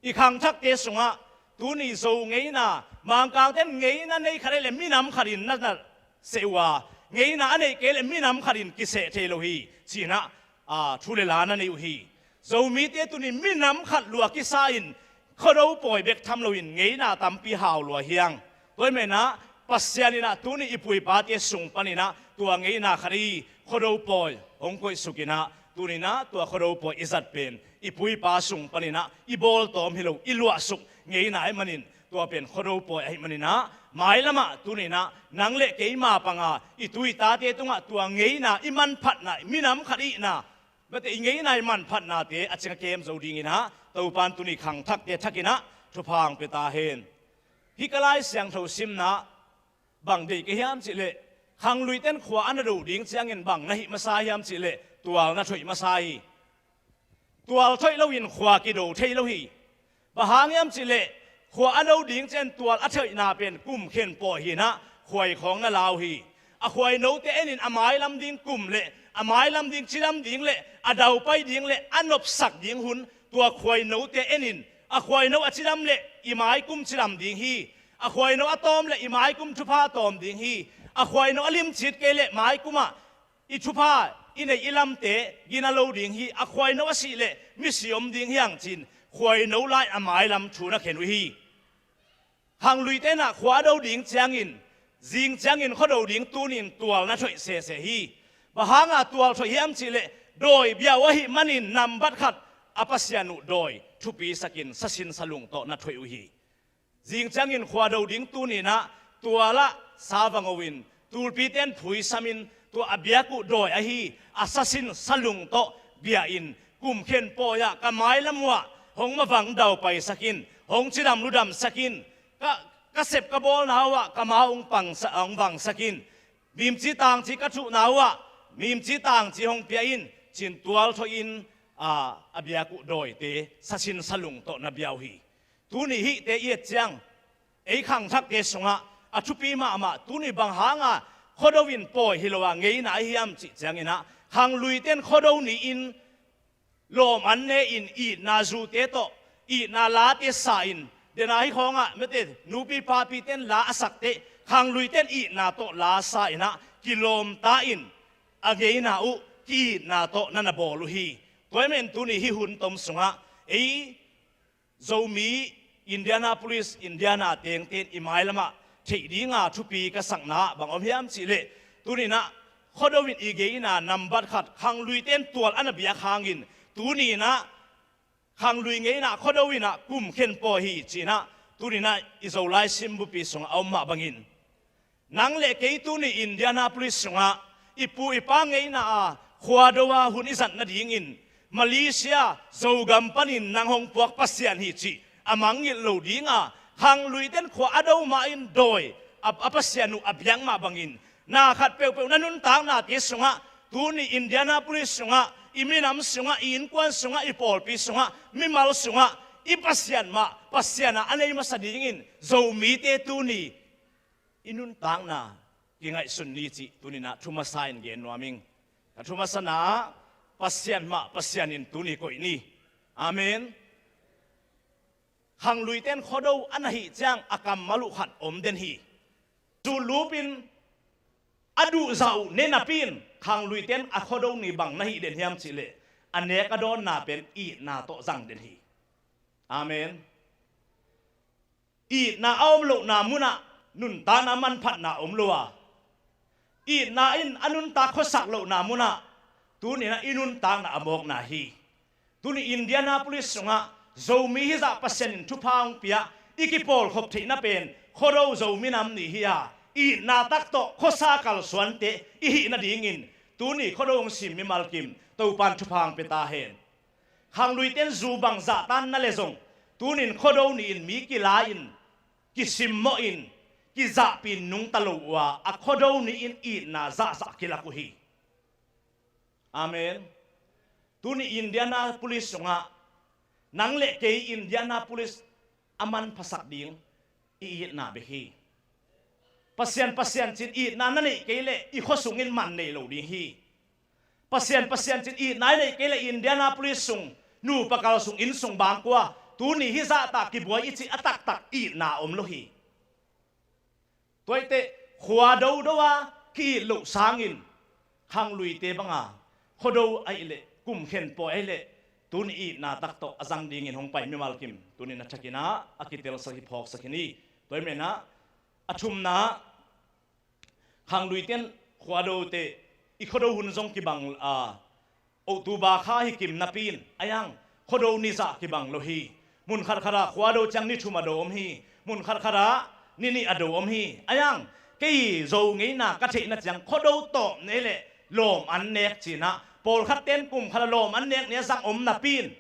I khangthakte sungah tuni Zo ngeina, Mangkangte in ngeina nei khat ahih leh minam khat in na na seh uh a, ngeina a neih kei leh minam khat in kiseh thei lo hi, ci-in ah, aa, thu le la na nei uh hi. Zomite tuni minam khat lua kisa in Khuado pawi bek tham loin ngeina tampi hau lua hi hang. Tua ahih manin ah Pasian in ah tuni i pu i pate sung panin ah tua ngeina khat i Khuado pawi hong koihsuk in ah tuni in ah tua Khuado pawi i zat pen i pu i pa sung panin ah i bawltawm hi lo, i luahsuk ngeina ahih manin, tua pen Khuado pawi ahih manin ah, mailam ah tuni in ah nang le keima panga i tu i tate tungah tua ngeina i manphatna, minam khat i hihna, mate, i ngeina i manphatnate a cing a kem zo dingin ah Topa'n tuni khangthakte thakin ah thupha hong pia ta hen. Hih ka Lai Siangtho simna bang deih ka hiam cih leh, khangluite'n khua a na do ding ciangin bang na hih masa hiam cih leh, tual na thoih masa hi. Tual thoih loin khua kido thei lo hi. Bang hang hiam cih leh, khua a do ding ciang tual a thoihna pen kum khen pawi hi in ah khuai khawng na la uh hi. A khuainote en in a mailam ding kum le a mailam ding cidam ding le a daupai ding le a nopsak ding hun, tua khuainote en in a khuaino a cidam le i mai kum cidam ding hi. A khuaino a tawm le i mai kum thupha tawm ding hi. A khuaino a limcit kei le mai kum ah i thupha i neih i lamte gina lo ding hi. A khuaino a sih le misi om ding hi hang, ci-in khuaino lai a mailam thu na khen uh hi. Khangluite'n ah khua a do ding ciangin, zing ciangin Khuado ding tuni-in tual na thoih sese hi. Bang hanga tual thoih hiam cih leh, dawi bia uh ahih manin nambat khat a Pasian uh dawi thupisak in sasin salung tawh na thoih uh hi. Zing ciangin khua do ding tuni in ah tual ah sa va ngo in, tulpite'n phuisam in, tua a biak uh dawi ahi a sasin salung tawh bia in, kum khen pawi ah ka mailam uh ah hong mavang daupaisak in, hong cidam ludamsak in, ka, ka sep ka bawlna uh ah ka ma hong pangsa-, hong vangsak in, mimci tangci ka thuhna uh ah mimci tangci hong pia in, ci-in tual thoih in, a, a biak uh dawite sasin salung tawh na bia uh hi. Tuni hihte i et ciang, ei khangthakte sungah a thupi mahmah, tuni bang hanga Khuado in pawi hi lo a ngeina ahi hiam cih ciangin ah, khangluite'n Khuado ni-in lawm an ne in itna zute tawh, itna late sa in, dena hi khawngah mate, nupi papite'n la a sakte, khangluite'n itna tawh la sa in ah kilawmta in a ngeina uh ki-itna tawh na na bawl uh hi. Tua ahih manin tuni hih hun tom sungah ei Zomi, Indianapolis, Indiana tengte'n i mailam ah theih dinga thupi ka sakna bang om hiam cih leh, tuni in ah Khuado in i ngeina nambat khat khangluite'n tual a na biak hangin, tuni in ah khanglui ngeina Khuado in ah kum khen pawi hi, ci-in ah tuni in ah i Zolai simbupi sungah a om mah bangin, nang le kei tuni Indianapolis sungah i pu i pa ngeina a khua do a hun i zat nadingin Malaysia, Zogam panin nang hong puak Pasian hi cih a mangngilh lo dinga, khangluite'n khua a do mah in dawi a, a Pasian uh a biak mah bangin, na khat peuhpeuh na nuntaknate sungah, tuni Indianapolis sungah, i minam sungah, i innkuan sungah, i pawlpi sungah, mimal sungah, i Pasian mah Pasian a a nei masa dingin Zomite tuni i nuntakna kingaihsun ni cih tuni in ah thu masa in gen nuam ing. Ka thu masana ah, Pasian mah Pasian in tuni koih ni. Amen. Khangluite'n Khuado a na hih ciang a kammal uh khat om den hi. Sulupin a duhzah uh ne napi in, khangluite'n a Khuado ni bang na hih den hiam cih leh, a nek a dawnna pen itna tawh zang den hi. Amen. Itna a om lohna munah nuntakna manphatna om lo a, itna in a nuntak khuasak lohna munah tuni in ah i nuntakna a mawkna hi. Tuni Indianapolis sungah Zomi hizah Pasian in thupha hong pia, i kipawlkhop theihna pen Khuado Zomi Nam Ni hi a, itna tak tawh khuasa kalsuante i hih nadingin tuni Khuado hong sim mimal kim Topa'n thupha hong pia ta hen. Khangluite'n zu bangzah tan na leh zong, tuni in Khuado ni-in mi kila in, kisimmawh in, kizahpih in nungta lo uh a, a Khuado ni-in itna zahzah kilak uh hi. Amen. Tuni Indianapolis sungah nang le kei Indianapolis a manphasak ding i itna bek hi. Pasian, Pasian ci-in itna na neih kei leh i khua sungin man nei lo ding hi. Pasian, Pasian ci-in itna i neih kei leh Indianapolis sung, nupa kal sung, inn sung bangkua, tuni hih zahtak kibuai i cih a taktak itna om lo hi. Tua ahih teh khua dodo a, ki-it loh sangin khangluite banga Khuado ahih leh, kumkhen pawi ahih leh, tuni itna tak tawh a zang dingin hong pai mimal kim tuni na thakin ah a kitelsak hi, phawksak hi ni. Tua hi menah a thumna, khangluite in Khuadote i Khuado hun zong kibang a, October kha hi kim napi in, a yang Khuado ni zah kibang lo hi. Mun khatkhat ah Khuado ciang ni thum a do om hi. Mun khatkhat ah ni nih a do om hi. A yang kei Zo ngeina ka theihna ciang Khuado tawp ni leh lawm an nek cinah, pawlkhat ten kum khat a lawm an nek ni a zang om napi in,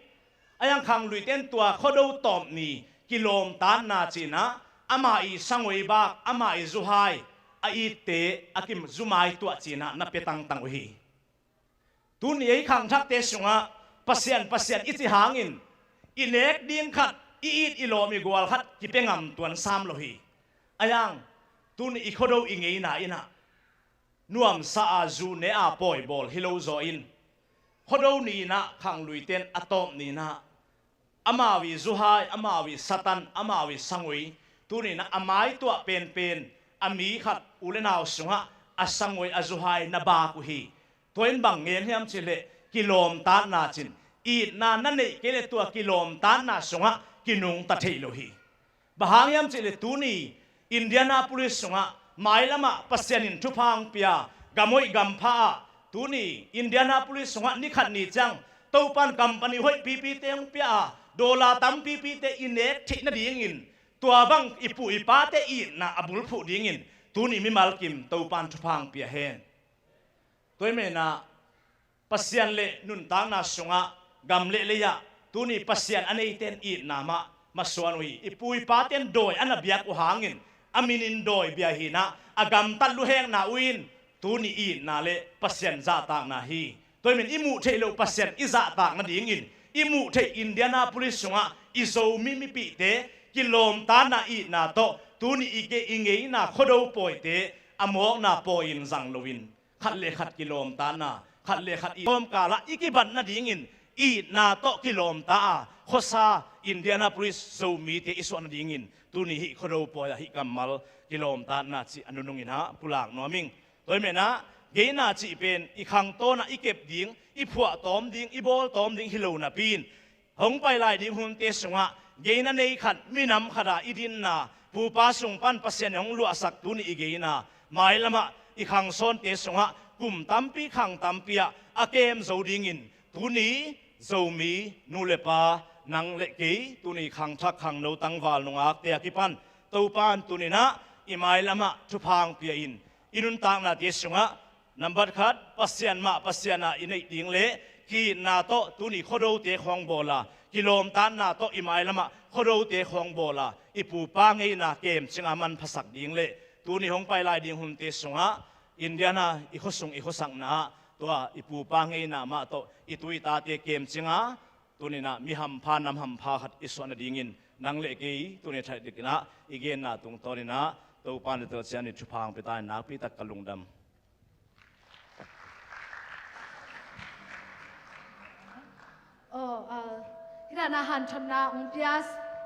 a yang khangluite in tua Khuado tawp ni kilawmtatna cinah, ama i sangoi bak, ama i zuhai, a itte a kizumai tuah cinah na pia tangtang uh hi. Tuni ei khangthakte sungah Pasian, Pasian i ci hangin i nek ding khat, i it i lawm i gual khat kipia ngam tuan sam lo hi. A yang tuni i Khuado i ngeina inah nuamsa a, zu ne a pawi bawl hi lo zaw in, Khuado ni inah khangluite in a tawp ni inah amau i zuhai, amau i satan, amau i sangoi, tuni inah a maituah penpen a mi khat u le nau sungah a sangoi a zuhai na bak uh hi. Tua in bang ngen hiam cih leh kilawmtatna cin, itna na neih kei leh tua kilawmtatna sungah kinungta thei lo hi. Bang hang hiam cih leh tuni Indianapolis sungah mailamah Pasian in thupha hong pia, gam hoih gam pha ah, tuni Indianapolis sungah ni khat ni ciang Topan company hoih pipite hong pia a, dollar tampipite i nek theih nadingin, tua bang i pu i pate itna a bulphuh dingin tuni mimal kim Topan thupha hong pia hen. Tua hi menah Pasian le nuntakna sungah gam le lei-ah tuni Pasian a neite in itna mah masuan uh hi. I pu i pate in dawi a na biak uh hangin a minin dawi bia hinah a gamtat luhekna uh in tuni itna le Pasian zahtakna hi. Tua hi men i muh theih loh Pasian i zahtak nadingin i muh theih Indianapolis sungah i Zomi mipihte kilawmtatna itna tawh tuni i ke i ngeina Khuado pawite a mawkna pawi in zang loin khat le khat kilawmtatna, khat le khat i kawmkalah i kibat nadingin itna tawh kilawmta a khuasa Indianapolis Zomite i suah nadingin tuni hih Khuado pawi ah hih kammal kilawmtatna cih a nunung inah pulak nuam ing. Tua hi menah ngeina cih pen i khangtawn ah i kep ding, i phuahtawm ding, i bawltawm ding hi lo napi in hong pai lai ding hunte sungah ngeina nei khat, minam khat ah i dinna, pupa sung pan Pasian in hong luahsak tuni i ngeina mailamah i khangsawnte sungah kum tampi khang tampi ah a kem zo dingin tuni Zomi nu le pa, nang le kei, tuni khangthak khangno tangval nungakte a kipan Topan tuninah i mailamah thupha hong pia in i nuntaknate sungah nambat khat, Pasian mah Pasian ah i neih ding le ki-itna tawh tuni Khuadote khawng bawla, kilawmtatna tawh i mailamah Khuadote khawng bawla, i pupa ngeina kemcinga manphasak ding le tuni hong pai lai ding hunte sungah Indiana i khuasung i khuasakna ah tua i pupa ngeina mah tawh i tu i tate kemcinga tuninah mi hampha, nam hampha khat i suah nadingin nang le kei tuni thah dikinah i genna tungtawninah Topan le Telcian i thupha hong pia ta in nakpi tak ka lungdam. Oh, uh, hih dana hanthotna hong pia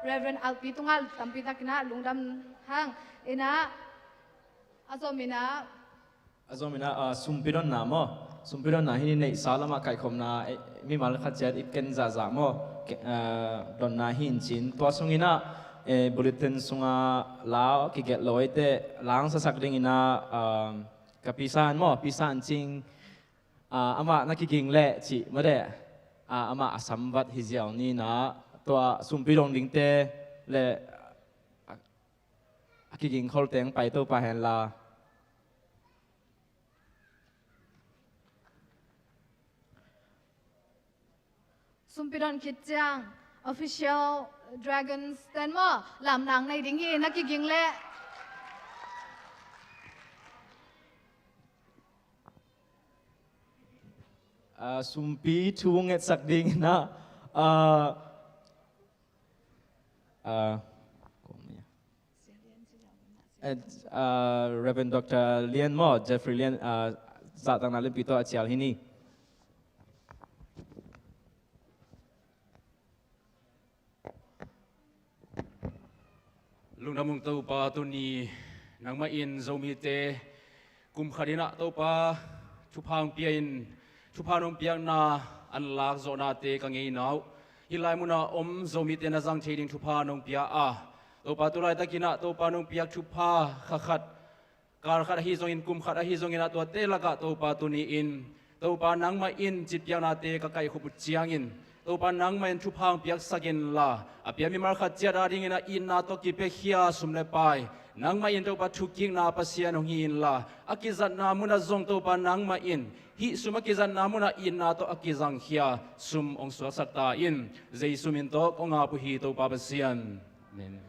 Reverend Alpi tungah tampi takinah lungdam hang. Inah a zominah a zominah, ah, sumpi donna maw? Sumpi donna hih ni neihsa lamah kaikhopna, eh, mimal khat ciat i ken zahzah maw? Ke-, ah, donna hi in cin. Tua sunginah, eh, bulletin sungah la kigelh lo eite langsasak dinginah, ah, ka pisa an maw? Pisa an cing, ah, amah na kiging leh cih maw deh? Ah, amah a samvat hi ziau ninah tua sumpi dong dingte le a kiging khol teng pai to pah hen la. Sumpi don khit ciang official Dragons ten maw lamnang nei ding hi na kiging leh. Ah, sumpi thu ngetsak ding na, ah, ah, And, uh, Reverend Doctor Lian maw, Jeffrey Lian, uh, zahtakna lianpi tawh a cial hi ni. Lungdam ung Topa, tuni nangmah in Zomite Kum khat in ah Topa thupha hong pia in, thupha nong piakna an lak zawhnate ka ngeina uh, hih lai munah om Zomite na zang thei ding thupha nong pia a, Topa tu laitakin ah Topa nong piak thupha kha khat, kal khat ahi zongin, kum khat ahi zongin ah, tuate lakah Topa tuni-in Topa nangmah in citpiaknate ka kaihkhup uh ciangin, Topa nangmah in thupha hong piaksak inla, a pia mimal khat ciat adingin a itna tawh kipiakhia sum le pai, nangmah in Topa thukikna Pasian hong hi inla, a kizatna munah zong Topa nangmah in hih sum a kizatna munah itna tawh a kizangkhia sum hong suaksak ta in. Jesu min tawh kong ap uh hi Topa Pasian. Amen.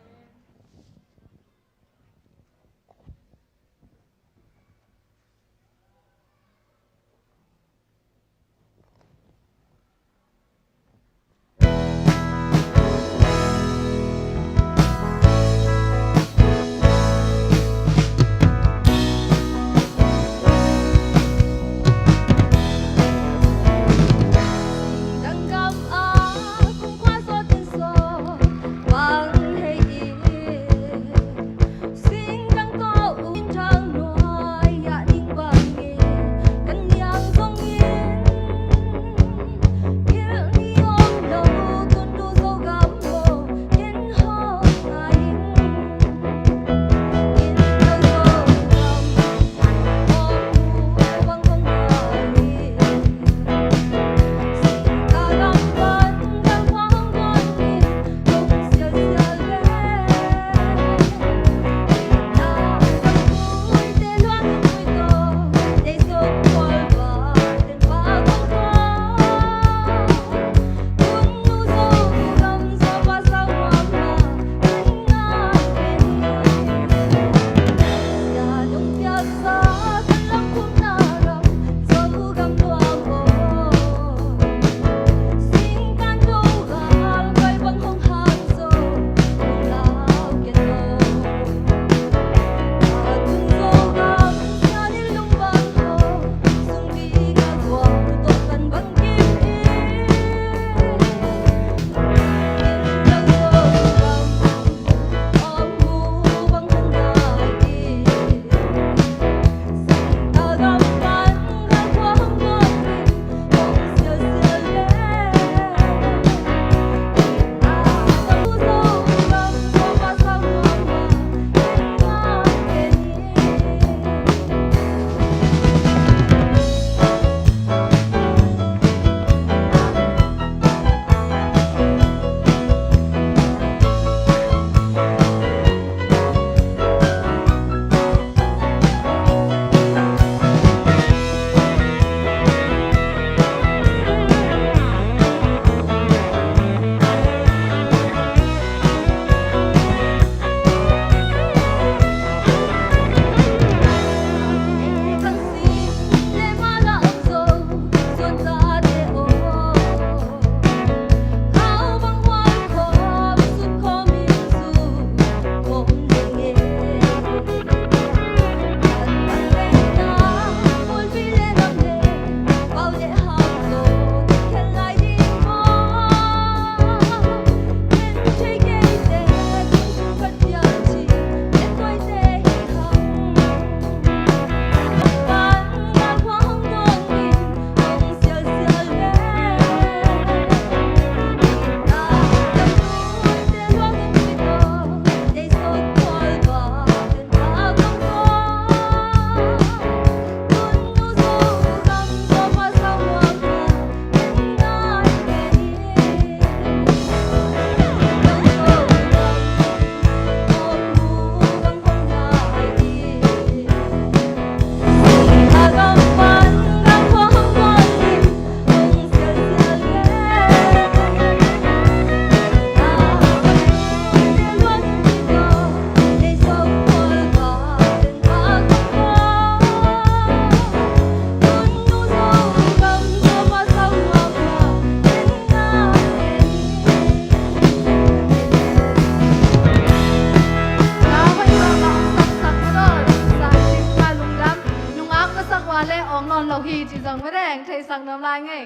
Nungak ka sak ua le awng nawn lo hi ci zong mah deng theisak nuam lai ngei.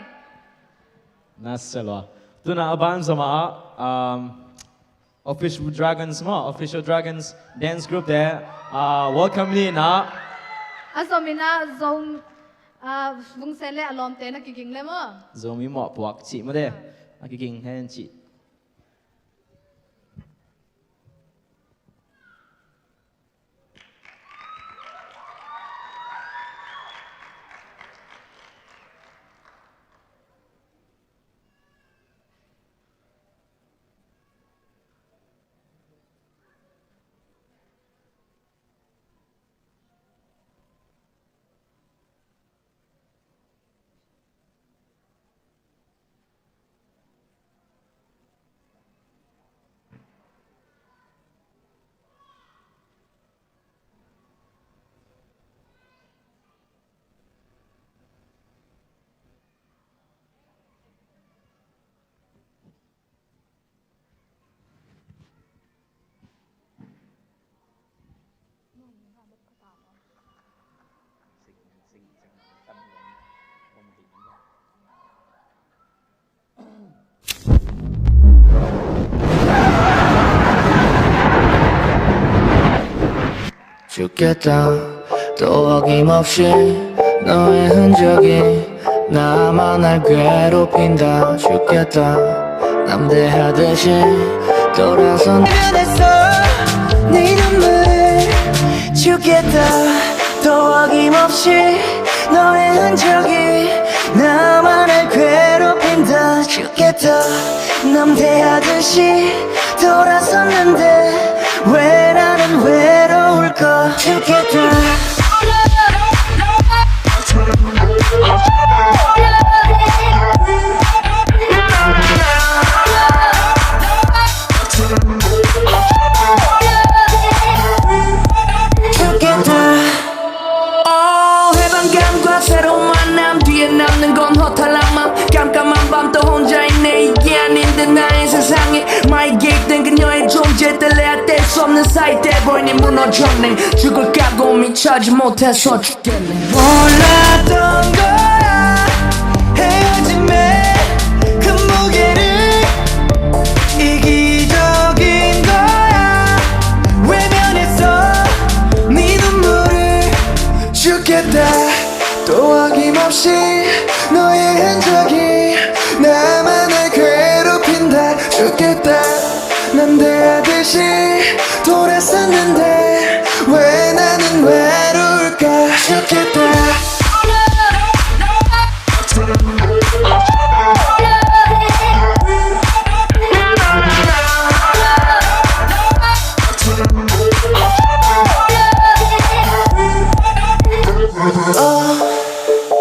Na se lua. Tuna a ban zom ah, um, Official Dragons maw, Official Dragons dance group te, uh, welcome ni na. A zom in ah Zo, ah, Lungsen le a lawmte na kiging le maw? Zomi mawhpuak cih maw de. A kiging hen cih. 죽겠다. 또 어김없이 너의 흔적이 나만 날 괴롭힌다. 죽겠다. 남대하듯이 돌아선. 내면에서 네 눈물. 죽겠다. 또 어김없이 너의 흔적이 나만 날 괴롭힌다. 죽겠다. 남대하듯이 돌아섰는데 왜 나는 외로울까? 죽겠다. 어, 해방감과 새로운 만남 뒤에 남는 건 허탈한 맘. 깜깜한 밤 또 혼자인 내 이게 아닌 듯 나의 세상에. My gate 된 그녀의 존재 뗄래야 뗄 수 없는 사이 때 보이니 무너졌네. 죽을 각오 미처 하지 못해서 죽겠네. 몰랐던 거야 헤어짐의 그 무게를. 이기적인 거야 외면했어 네 눈물을. 죽겠다. 또 어김없이 너의 흔적이 나만 날 괴롭힌다. 죽겠다. 남대하듯이 돌아섰는데 왜 나는 외로울까? 죽겠다.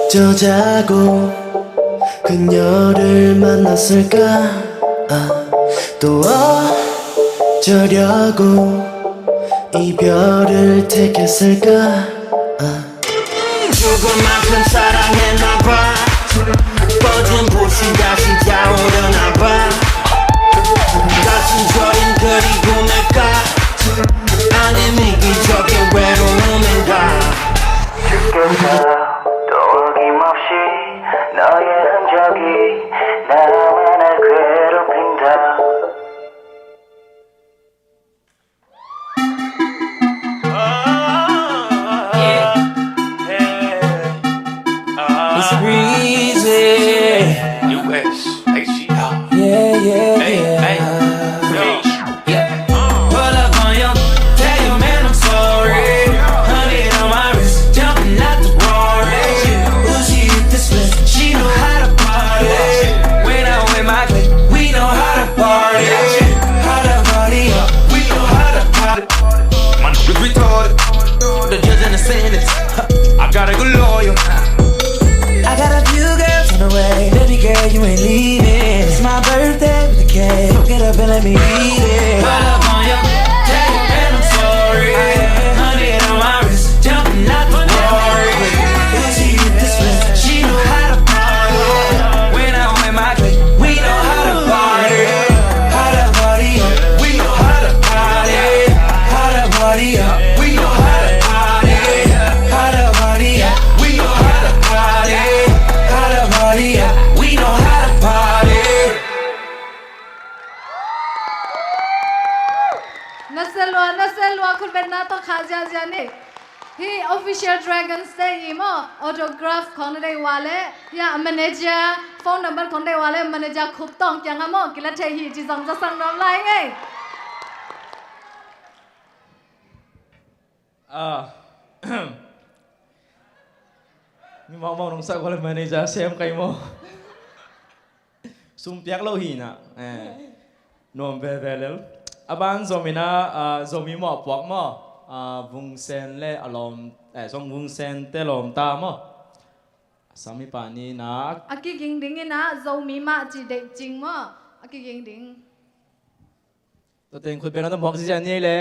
어쩌자고 그녀를 만났을까? 아, 또 어쩌려고 이별을 택했을까? 아. 죽을 만큼 사랑했나봐. 뻗은 붓이 다시 타오르나봐. 가슴 저린 그리고 내가 아님 이기적인 외로움인가. 죽겠다. 또 어김없이 너의 흔적이 나만 날 괴롭힌다. It's breezy. U S H G R. Yeah, yeah, hey, yeah. Hey. Yo. Yeah. Pull up on your, tell your man I'm sorry. Hundred on my wrist, jumping out the Rari. Uzi hit the split, she know how to party. When I wear my clip, we know how to party. How to party up, we know how to party. Man, we retarded. The judge and the sentence. I got a good lawyer. I got a few girls on the way. Baby girl, you ain't leaving. It's my birthday with the cake. Fuck it up and let me eat it. Pull up on your, tell your man I'm sorry. Hundred on my wrist, jumping out the Rari. Uzi hit the split, she know how to party. When I wear my clip, we know how to party. How to party up, we know how to party. How to party up, we know how to party. How to party up, we know how to party. How to party up, we know how to party. Naselua, naselua, khutbetna tawh kha ziazia ni. Hih Official Dragons te i maw, autograph khong na deih uh a leh, hih a manager phone number khong deih uh a leh, manager Khup Tawng kiangah maw kila thei hi ci zong zasak nuam lai ing ei. Ah. Mi mawkmawk nong sak uh a leh manager sem kai maw. Sum piak lo hi na. Eh. Nuam veve lel. A ban Zomi na, ah, Zomi mawhpuak maw. Ah, Vungsen le a lawm, eh, Zong Vungsen te lawmta maw. A sam hi pa ni na. A kiging ding in a Zomi mah ci deih cing maw. A kiging ding. Tua teng khut beng na mawk ziazia ni ei le.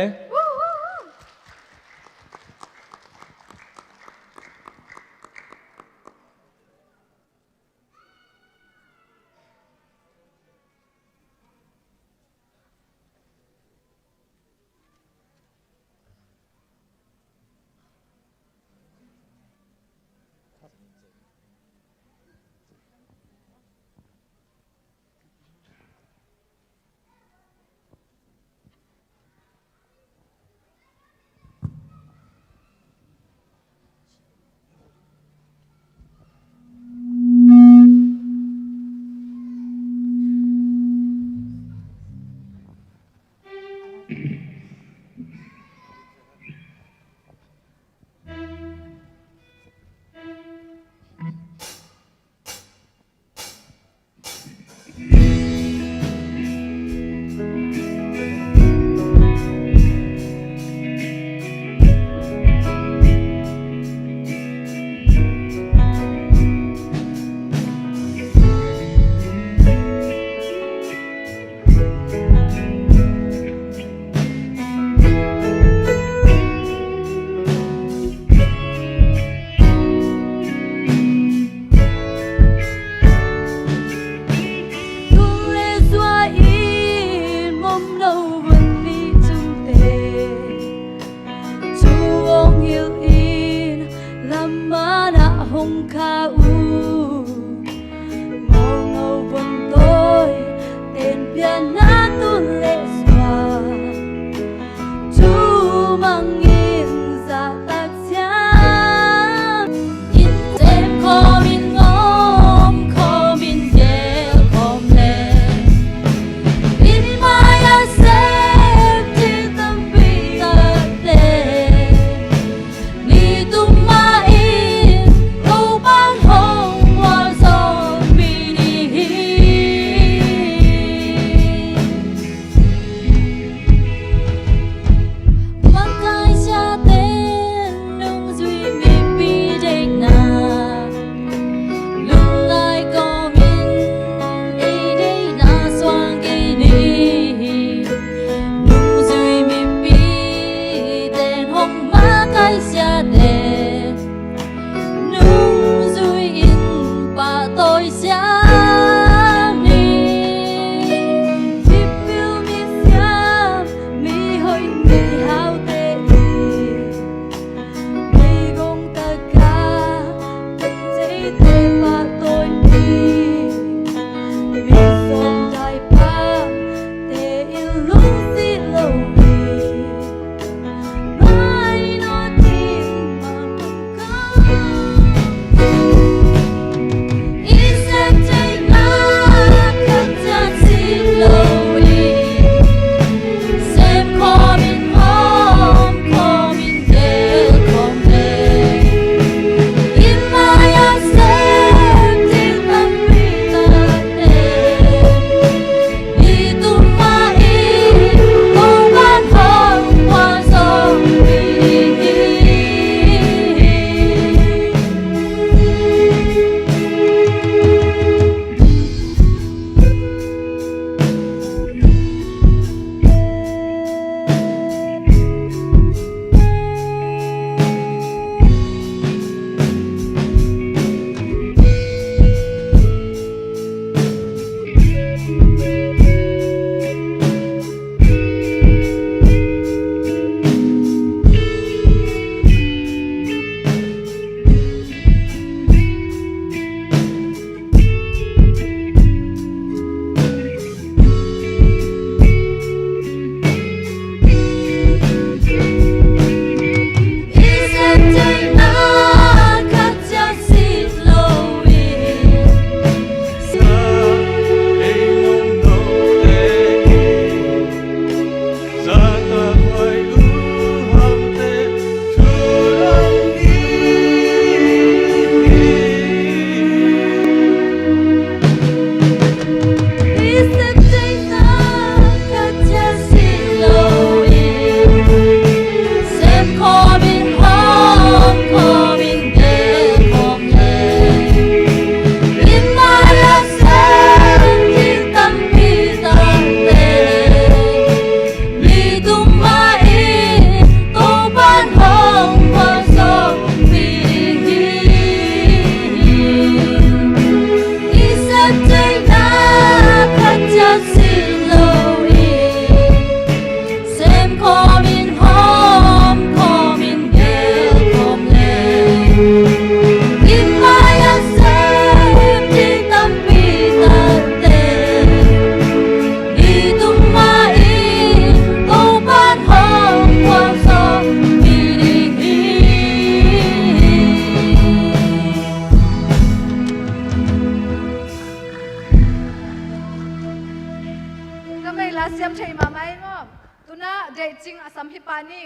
A siam thei mahmah ei maw? Tuna deihcing a sam hi pah ni.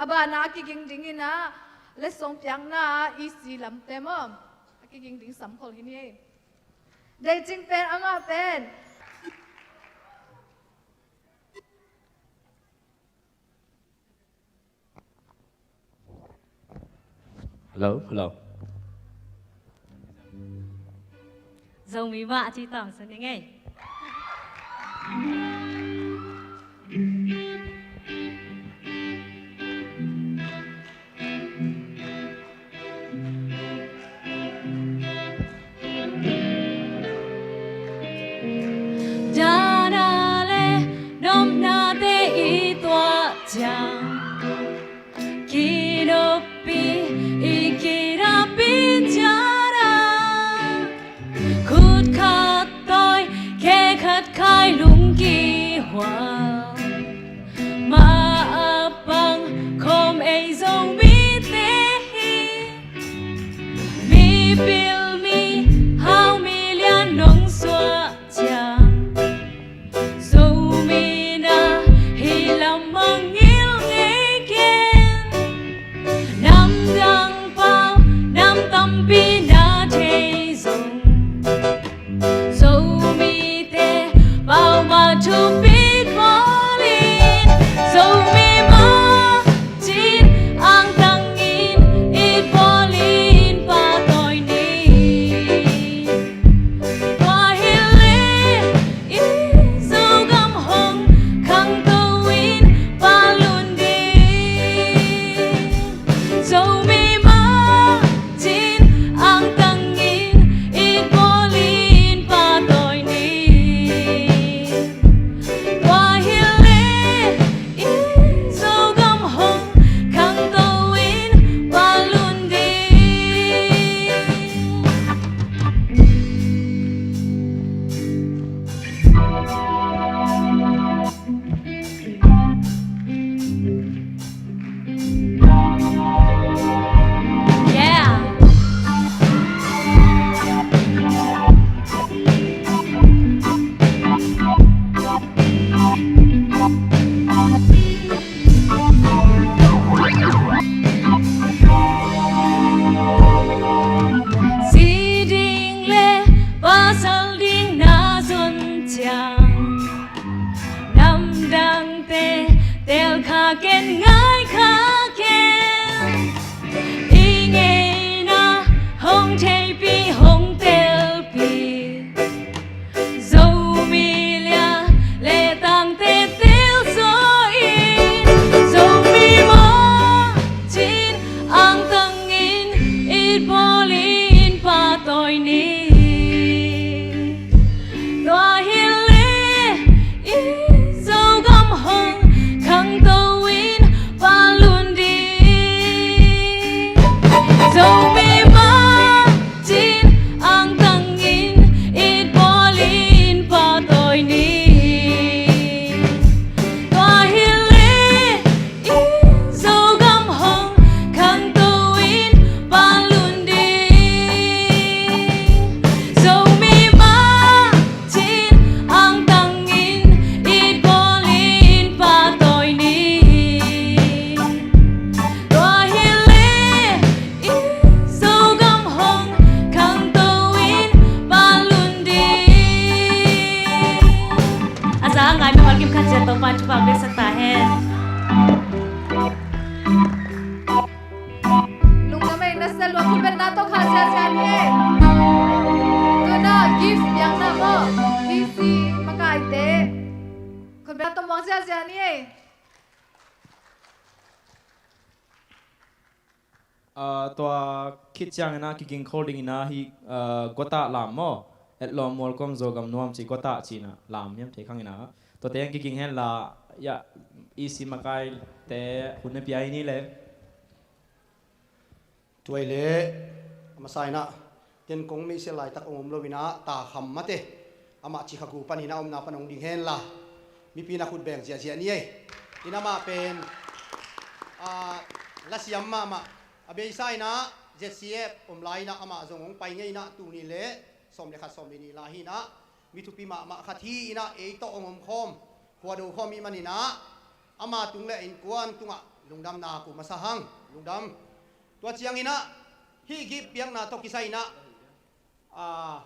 A bana a kiging dingin ah letsong piakna ah E C lamte maw? A kiging ding sam khol hi ni ei. Deihcing pen amah pen. Hello, hello. Zomi mah a ci tawm sa ning ei. Dana le nopnate i tuah ciang kinoppi i kinapi ciara. Khut khat tawi, khe khat khai lung kihual. Mah a pang khawm ei Zomite hi. Mipil mihau milian nong suah ciang Zomi na hi lam mangngilh ngei ken. Namdang pau nam tampi na thei zong Zomite pau mah thupit bawlin Zomi mah cin angtangin it bawlin pahtawi ni. Tua hileh i Zogam hong khangto in palun ding. Zomi mah cin angtangin it bawlin pahtawi ni. Tua hileh i Zogam hong khangto in palun ding. Yeah. Si ding le pasal ding na zon ciang namdangte tel kha ken, ngai kha ken. I ngeina hong theipih hong telpih Zomi lia le tangte telzaw in Zomi mah cin angtangin it bawlin pahtawi ni. Tua hileh i Zogam hong khangto in palun ding. Zomi mah cin angtangin it bawlin pahtawi ni. Tua hileh i Zogam hong khangto in palun ding. Zomi mah cin angtangin it bawlin pahtawi ni. Tua hileh i Zogam hong khangto in palun ding. A za a ngai mi hal kim khat zia Topa'n thupha piaksak ta hen. Lungdam ei, na sia lua, khutbetna tawh kha ziazia ni ei. Tuna gift piakna maw, E C makaite khutbetna tawh muang ziazia ni ei. Ah, tua khit ciangin ah kiging khol dingin ah hih, ah, guatah lam maw, Etlawm Mualkom Zogam Nuam ci guatah ci-in ah lam hiam thei khangin ah. Tuate hong kiging hen la, ya, E C makaite hun na pia hi ni le. Tua hi leh, a masa in ah, Tenkong meisia laitak hong om lo in ah, Ta Kham Mate, amah Cikha Gu panin a omna pan hong ding hen la, mipi in ah khut beng ziahziah ni ei. In amah pen, ah, lasiam mahmah, a beisa in ah Z C F om lai in ah amah zong hong pai ngei in ah, tuni le sawm le khat, sawm le nih lai hi in ah, mi thupi mahmah khat hi in ah, ei tawh hong omkhawm, Kua do khawm i hih maninah ama tung le innkuan tungah lungdamna ko masa hang. Lungdam. Tua cianginah hih gift piakna tawh kisai inah a,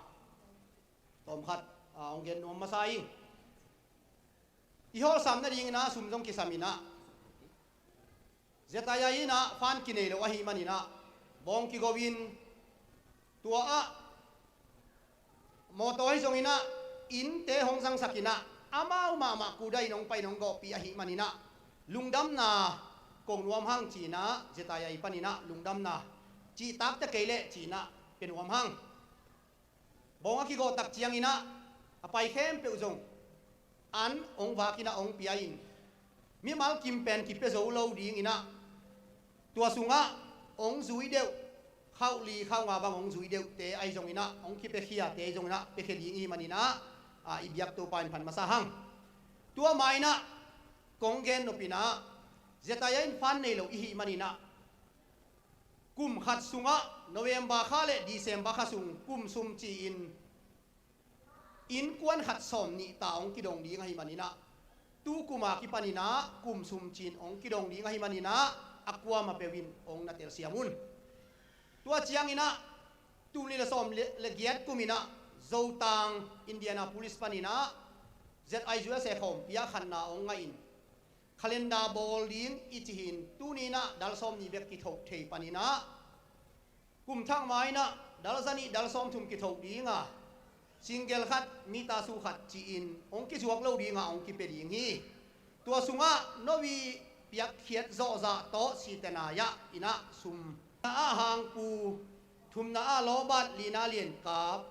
tawmkhat a, hong gen nuam masa ing. I hawlsam nadinginah sum zong kisam inah Z I I inah fan kinei lo ahih maninah bawng kigo in tua ah mawtaw ahi zonginah innte hong zangsak inah amau mahmah kuda in hong pai in hong gawhpih ahih maninah lungdamna ko nuam hang cinah Z I I paninah lungdamna cihtakte kei leh cinah pia nuam hang. Bawng a kigawh tak cianginah a pai khempeuh zong an hong vakinah hong pia in mimal kim pen kipia zo lo dinginah tua sungah hong zui deuh khauh li khauh nga bang hong zui deuhte ahi zonginah hong kipiakhiate ahi zonginah piakhia ding i hih maninah a, i biak Topa in phat masa hang. Tua mainah kong gen nopinah Z I I in fan nei lo i hih maninah kum khat sungah November kha le December kha sung kum sum ci-in innkuan khat sawm nih ta hong kidong ding ahih maninah tu kuma kipaninah kum sum ci-in hong kidong ding ahih maninah a kuamah peuh in hong na telsiam un. Tua cianginah tul nih le sawm le giat kuminah Zotang Indianapolis paninah Z I U S A khawmpi ah khatna hong ngah in calendar bawl ding i cih in tuninah dal sawm nih bek kithoh thei paninah kum thak mainah dal za nih dal sawm thum kithoh dinga single khat mita su khat ci-in hong kizuak lo dinga hong kipia ding hi. Tua sungah novi piakkhiat zawhzah tawh sitena yah inah sum na ah hangpu thumna ah lawbat lina liankap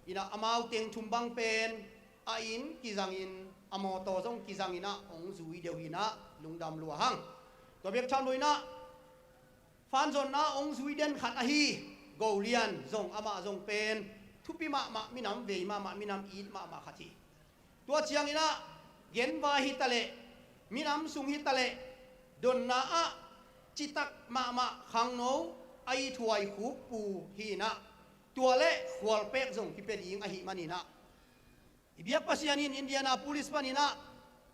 inah amau teng thum bang pen a inn kizangin a mawtaw zong kizanginah hong zui deuh inah lungdam lua hang. Tua bek tham lo inah fanzonna hong zui den khat ahi Golian zong amah zong pen thupi mahmah minam vei mahmah minam it mahmah khat hi. Tua cianginah genvai hitaleh minam sung hitaleh donna ah citak mahmah khangno a ithuai khukpu hi inah tua le khualpek zong kipia ding ahih maninah i biak Pasian in Indianapolis paninah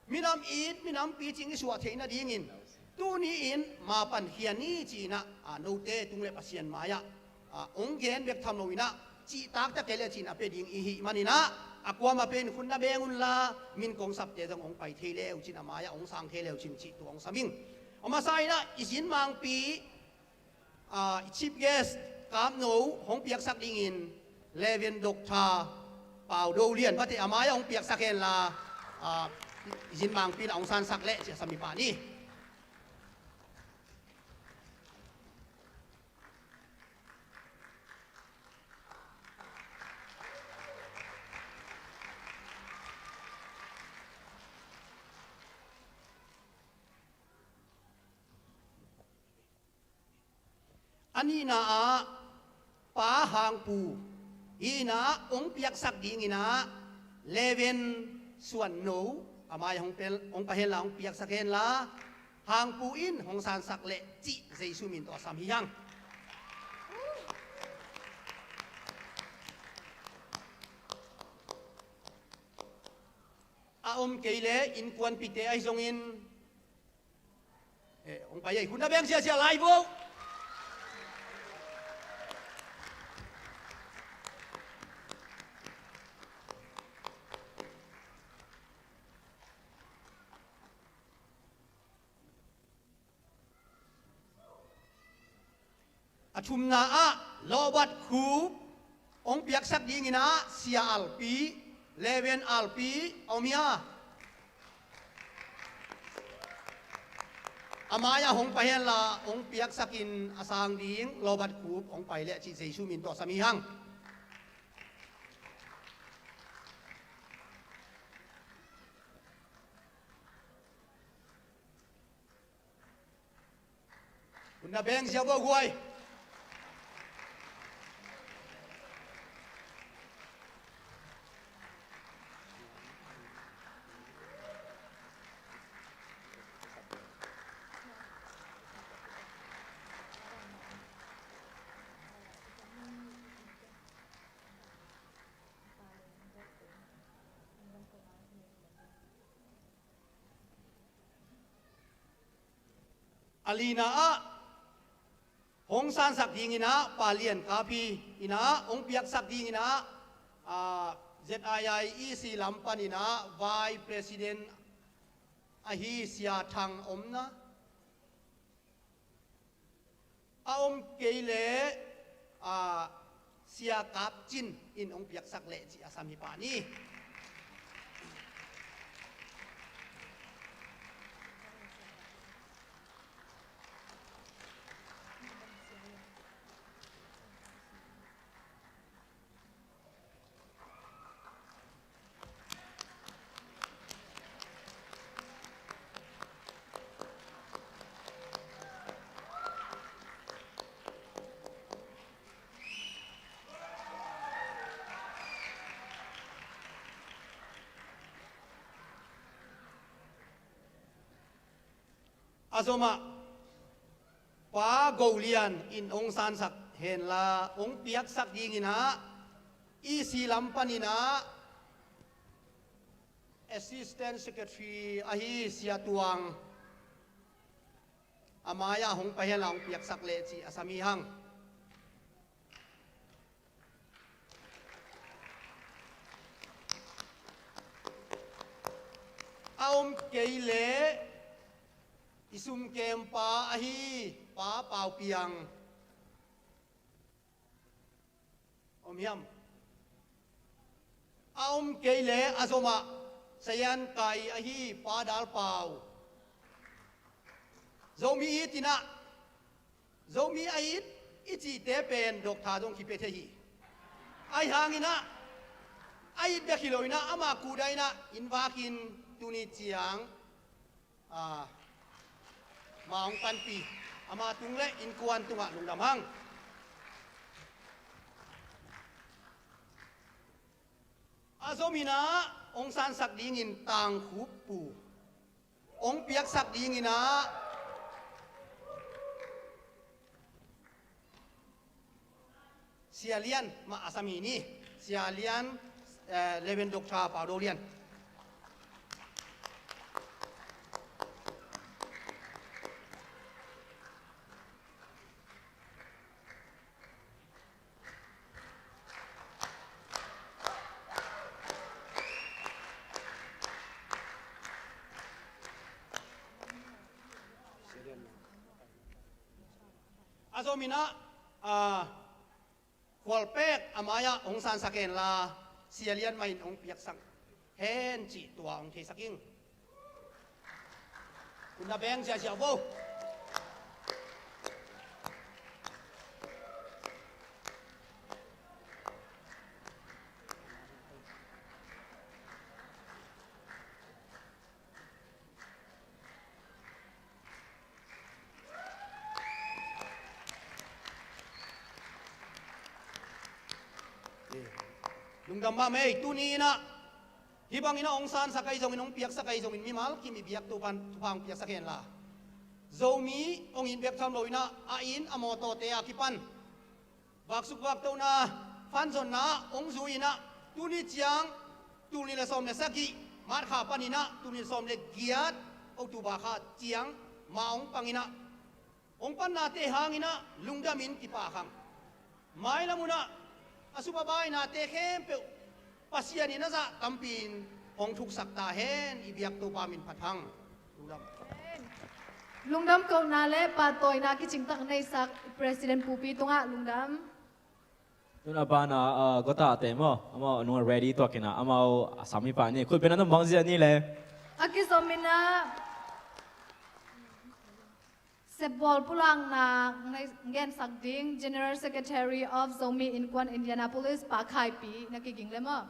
minam it minam picing i suah theih nadingin tuni-in ma pankhia ni ci-inah a, note tung le Pasian mai-ah a, hong gen bek tham lo inah cihtakte kei le cin a pia ding i hih maninah a kuamah peuh in khut na beng unla min kong sapte zong hong pai thei leu cin a mai-ah hong sang thei leu cin cih tua hong sam ing. A masa inah i zinmangpi a, i chief guest kapno hong piaksak dingin Reverend Doctor Pau Do Lian Vate a mai-ah hong piaksak henla a, i zinmangpi inah hong sansak leh ci a sam i pah ni. A nihna ah Pa Hangpu hi inah hong piaksak dinginah Leven Suanno a mai hong pel hong pai henla hong piaksak henla Hangpu in hong sansak leh cih Jesu min tawh a sam hi hang. A om kei le innkuanpite ahi zongin Eh, hong pai ei, khut na beng ziazia lai vo. A thumna ah Lawbat Khup hong piaksak dinginah Sia Alpi, Leven Alpi a om hi a. A mai-ah hong pai henla hong piaksakin a sang ding Lawbat Khup hong pai leh cih Jesu min tawh a sam hi hang. Khut na beng ziau vo guai. A lina ah hong sansak dingin ah Pa Lian Kap hi. In ah hong piaksak dingin ah, ah, Z I I E C lam panin ah Vice President ahi Sia Thang om na. A om kei leh, ah, Sia Kap Cin in hong piaksak leh cih a sam hi pah ni. A zom ah Pa Go Lian in hong sansak henla, hong piaksak dingin ah E C lam panin ah Assistant Secretary ahi Sia Tuang a mai-ah hong pai henla hong piaksak leh cih a sam hi hang. A om kei leh i sumkempa ahi Pa Pau Piang om hiam? A om kei leh a zom ah sayan kai ahi Pa Dal Pau. Zomi it in ah, Zomi a it i cihte pen doctor zong kipia thei hi. Ahi hangin ah, a it bek hi lo in ah, ama kuda in ah inn vakin tuni ciang, ah, ma hong panpih, ama tung leh innkuan tungah lungdam hang. A zom in ah hong sansak dingin Tang Khup Pu, hong piaksak dingin ah Sia Lian mah a sam hi ni. Sia Lian, eh, Reverend Doctor Pau Do Lian. A zom in ah, ah, Khualpek a mai-ah hong sansak henla, Sia Lian mah in hong piaksak hen cih tua hong theisak ing. Kun na beng ziahziah vo. Lungdam mahmah ei. Tuni in ah hih bangin ah hong sansak ahi zongin, hong piaksak ahi zongin, mimal kim i biak Topa'n thupha hong piaksak henla, Zomi hong it bek tham lo in ah, a inn a mawtawte a kipan vaksuk vaktohna, fund zonna hong zui in ah, tuni ciang, tul nih le sawm le sagih March kha panin ah tul nih le sawm le giat October kha ciang ma hong pang in ah, hong pannate hangin ah lungdamin kipak hang. Mailam un ah a sum a bainate khempeuh Pasian in a zah tampi in hong thuksak ta hen. I biak Topa min phat hang. Lungdam. Lungdam kohna le pahtawina kicingtak neisak President Pupi tungah lungdam. Tun a banah, ah, Gotahte maw, amau a nung a ready tuak in ah, amau a sam hi pah ni. Khut beng in ah bang zia ni le. A kizom in ah Sepbawl pulakna ngen sak ding General Secretary of Zomi Innkuan Indianapolis, Pa Khai Pi, na kiging le maw.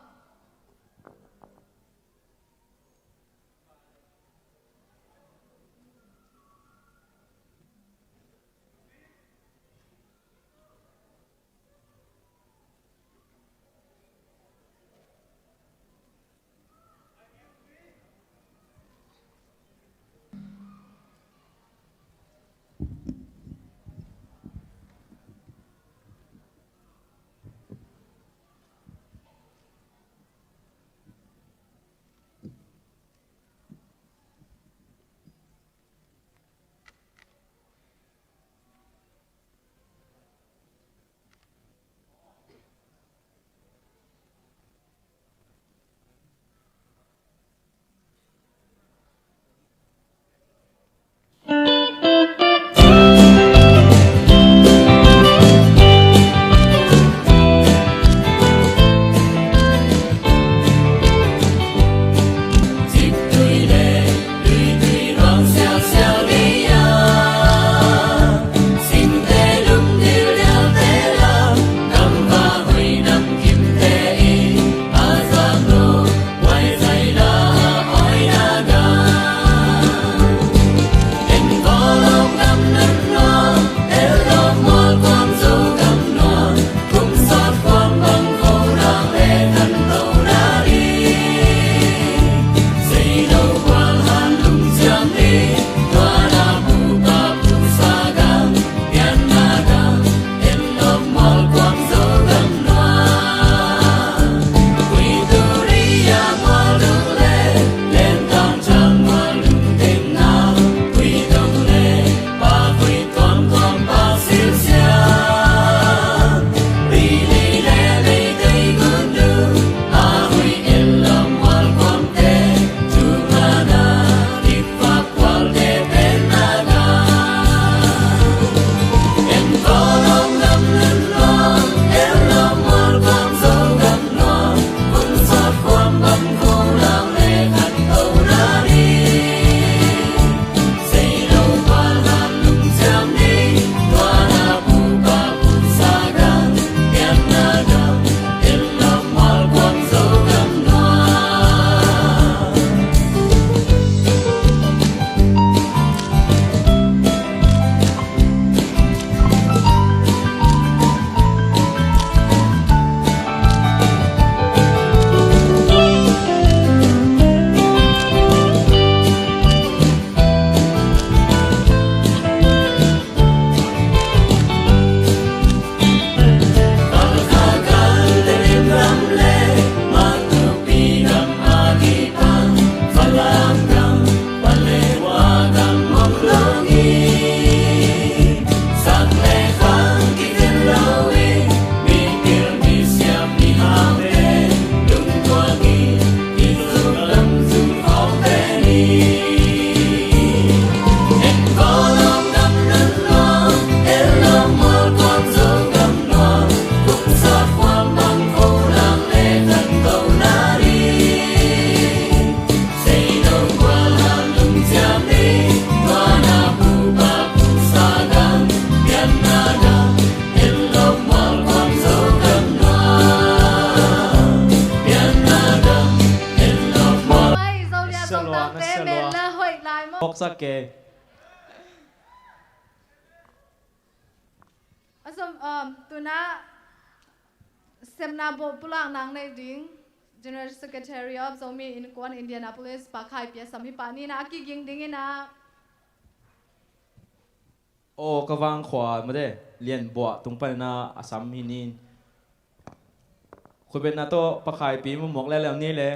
Sak ke. A zom, um, tuna sepna bawh pulak nang nei ding General Secretary of Zomi Innkuan Indianapolis Pa Khai Pia Sam hi pah ni na a kiging ding ina. Aw ka vang khua mate lian buah tung pan ina a sam hi nin. Khutbetna tawh Pa Khai Pi mumawk leuleu ni le.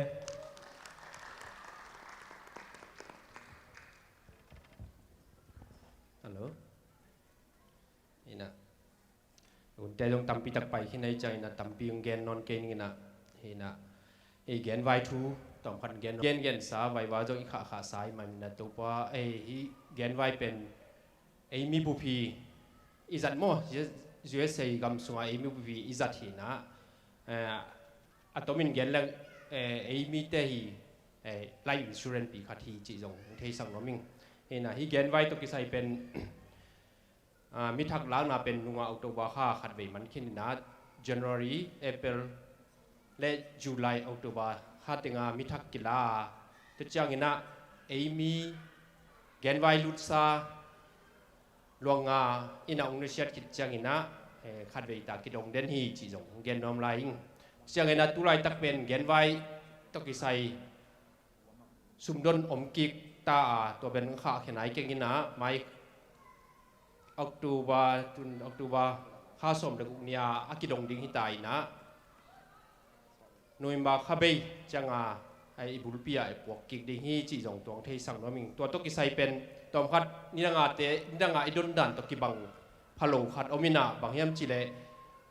Hello. Ina. Hunte zong tampi tak pai khin ahi ciang ina tampi hong gen nawn kei ning ina. Ina. Ei genvai thu tawm khat gen gen gensa vaiva zong i khahkhahsa i man ina Topa ei hi genvai pen ei mi bup hi i zat maw? U S A gam sunga ei mi bup hi i zat hi ina. Eh, a tomin gen leng, eh, ei mite hi, eh, life insurance pi khat hi cih zong theisak nuam ing. Hi ina hi genvai tawh kisai pen, ah, mi thak lakna pen nunga October kha khat vei man khin ina January, April le July, October kha tenga mi thak kila a. Tua ciang ina ei mi genvai lutsa luanga ina ong nusiat khit ciang ina, eh, khat vei ta kidong den hi cih zong gen nuam lai ing. Ciang ina tu laitak pen genvai tawh kisai sumdon om kik ta a tua ben khah khenai keng ina mai October tun October kha sawm le guk ni a a kidong ding hi ta ina November kha bei cianga ai i bulpi a i puak kik ding hi cih zong tuang theisak nuam ing. Tua tawh kisai pen tawm khat nidanga te nidanga i don dan tawh kibang phalo khat om ina bang hiam cih leh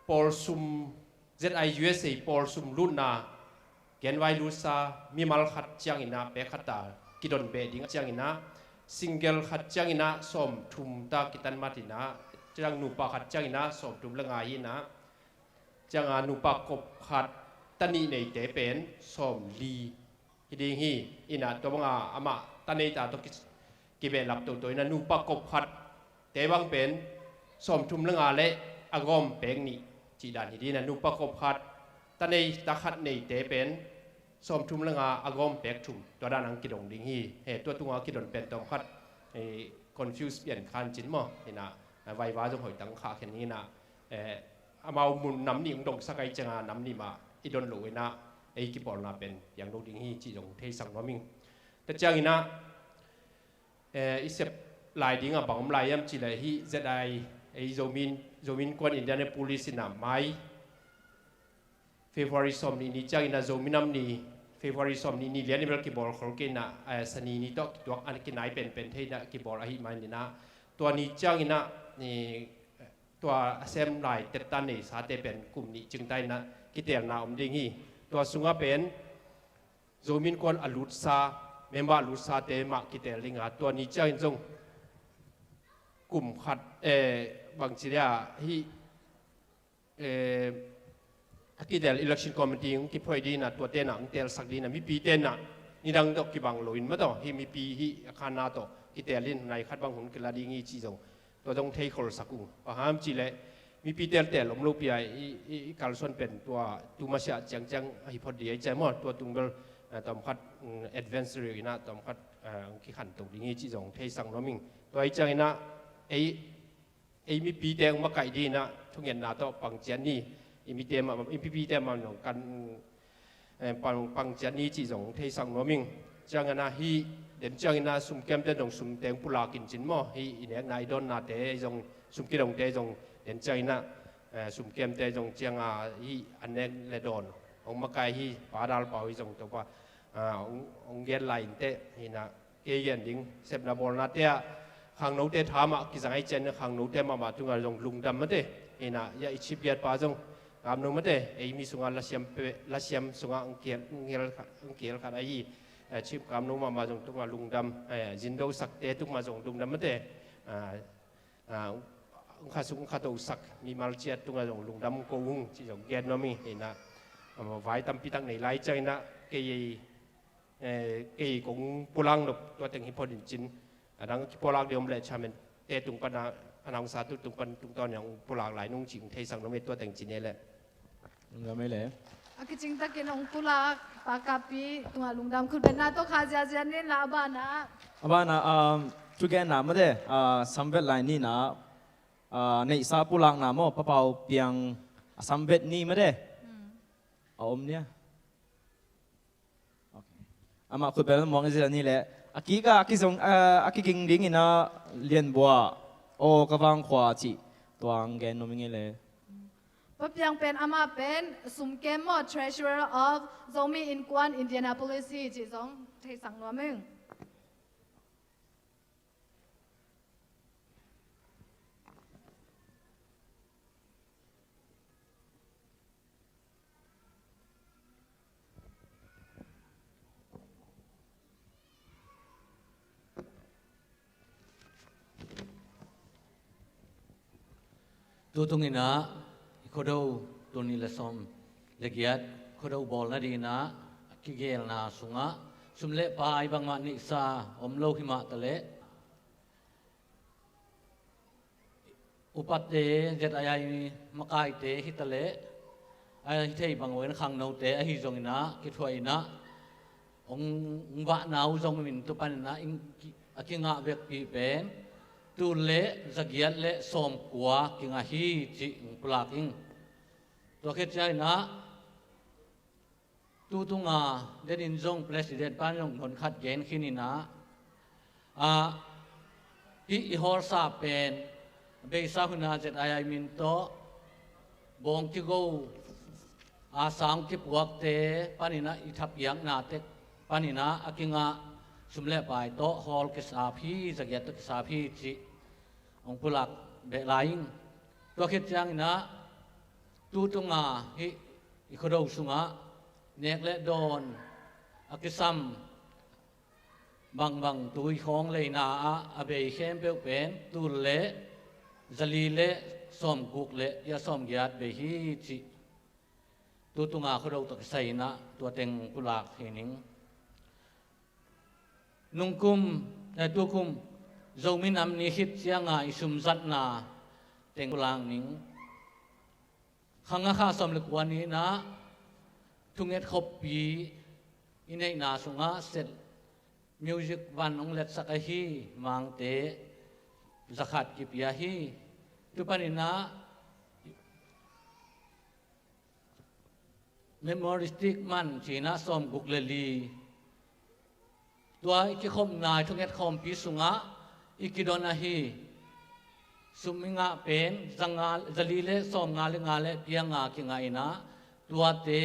pawl sum Z I U S A pawl sum lutna genvai lutsa mimal khat ciang ina pek khat ta kidon beh ding ciang ina single khat ciang ina sawm thum ta kitan mat ina ciang nupa khat ciang ina sawm thum le nga hi ina cianga nupa kop khat ta nih neite pen sawm li hi ding hi ina tua banga amah ta nei ta tawh ki, kibehlap toto ina nupa kop khat te bang pen sawm thum le nga le a gawm pek nih cih dan hi ding ina nupa kop khat ta nei ta khat neite pen sawm thum le nga a gawm pek thum tua dan ang kidong ding hi. He tua tunga kidon pen tawm khat, eh, confuse pian khan cin maw ina, eh, vaiva zong hoih tang khah khen ina, eh, amau mun nam nih ung dongsak ai cianga nam nih mah i don lo ina ei kipawlna pen piang lo ding hi cih zong theisak nuam ing. Tua ciang ina, eh, i sep lai dinga bang om lai hiam cih leh hi Z I ei Zomi, Zomi Innkuan Indianapolis ina mai February sawm nih ni ciang ina Zomi Nam Ni February sawm nih ni lian i bel kibawl khol kei ina, eh, Sani ni tawh kituak an kinai penpen thei ina kibawl ahi man ina tua ni ciang ina, eh, tua a sem lai teptan nei sate pen kum nih cingta ina kitelna om ding hi. Tua sunga pen Zomi Innkuan a lutsa member a lutsate mah kitel dinga tua ni ciangin zong kum khat, eh, bangci dia hi, eh, a kitel election committee hong kiphoih dina tua tena hong telsak dina mipi tena nidang tawh kibang loin mataw hi mipi hi a khanna tawh kitelin nai khat bang hun kila ding hi ci zong tua zong thei kholsak uh. Bang ham cih leh mipi teltel om lopi a i, i, i kalsuan pen tua tu masiah ciangciang ahi phot di ahi ciai maw tua tung bel, eh, tawm khat, mm, advance rih inah tawm khat, eh, ang kikhan to ding hi ci zong theisak nuam ing. Tua ahi ciang inah ei, ei mipite ang makaih di inah thungetna tawh pangcian ni. I mite mah, i mipite mah nong kan eh, pang, pangciat ni cih zong theisak nuam ing. Ciang inah hi den ciang inah sumkemte zong sumteng pulak in cin maw hi i nekna i dawnnate zong sumkidongte zong den ciang inah, eh, sumkemte zong cianga hi an nek le dawn hong makai hi Pa Dal Pau hi zong Topa, ah, hong, hong gen lai inteh hi inah kei gen ding sepna bawlnate ah khangnote thamah kizang ahi cian khangnote mahmah tungah zong lungdam mate. Inah ya i chip giat pa zong kamno mate ei mi sungah lasiam pe, lasiam sungah ang kiel, ang kiel khat ahi, eh, chip kamno mahmah zong tungah lungdam, eh, zindo sakte tungah zong lungdam mate. Ah, ah, ang kha sung ang kha to sak mimal ciat tungah zong lungdam ko hung ci zong gen nuam ing. Inah, ah, vai tampi tak nei lai ciang inah kei ei eh, kei kong pulak nop tua teng hi phot in cin. A dang kipulak ding om leh chairman te tung pan a, a nang sa tu tung pan tung tawn yang pulak lai nung cing theisak nuam e tua teng cin e leh. Nuam e leh. A kicingtakin hong pulak Pa Kapi tungah lungdam, khutbetna tawh kha ziazia ni in la, a banah. A banah, um, thugenna mate, uh, samvet lai ni in ah, uh, neihsa pulakna maw, Pa Pau Piang a samvet ni mate. Hmm. A om nia. Okay. Amah khutbetna muang i zia ni le, a kikah a kizong, uh, a kiging ding in ah Lianbua, aw ka vangkhua cih tua hong gen nuam ing ei le. Pa Piang pen, amah pen sumkem maw, Treasurer of Zomi Innkuan Indianapolis hi cih zong theisak nuam ing. Tutung in ah i Khuado, tul nih le sawm le giat Khuado bawl nading in ah a kigelna sungah sum le pai bangmah neihsa om lo hi mah taleh, upate, Z I I makaite hi taleh, a hi thei bang uh in khangnote ahi zongin ah kithuah in ah hong, hong vahna uh zong om in, tua panin ah a kingah vekpi pen tul le zagiat le sawmkua kingah hi cih hong pulak ing. Tua khit ciangin ah tutung a, denin zong President pan zong hun khat gen khin in ah, a, hih i hawlsa pen beisa hun a Z I I min tawh bawng kigo a, sang kipuakte panin ah i thapiakna tek panin ah a kingah sum le pai tawh hawl kisap hi, zagiat tawh kisap hi cih hong pulak beh lai ing. Tua khit ciangin ah tutung a hih i Khuado sungah nek le dawn a kisam bangbang tui khawng leina ah a bei khempeuh pen tul le zali le sawmguk le ya sawmgiat bei hi cih tutung a Khuado tawh kisai in ah tua teng pulak hi ning. Nungkum, eh, tukum Zomi Nam Ni khit ciang a i sumzatna teng pulak ning. Khang a kha sawm le kua ni in ah thunget khoppi i neihna sungah set music van hong letsak ahi Mangte zakhat kipia hi. Tua panin ah memoristic man ci in ah sawmguk le li. Tua i kikhopna i thunget khawmpi sungah i kidon ahi sum i ngah pen zanga, zali le sawmnga le nga le pia nga kingah in ah, tuate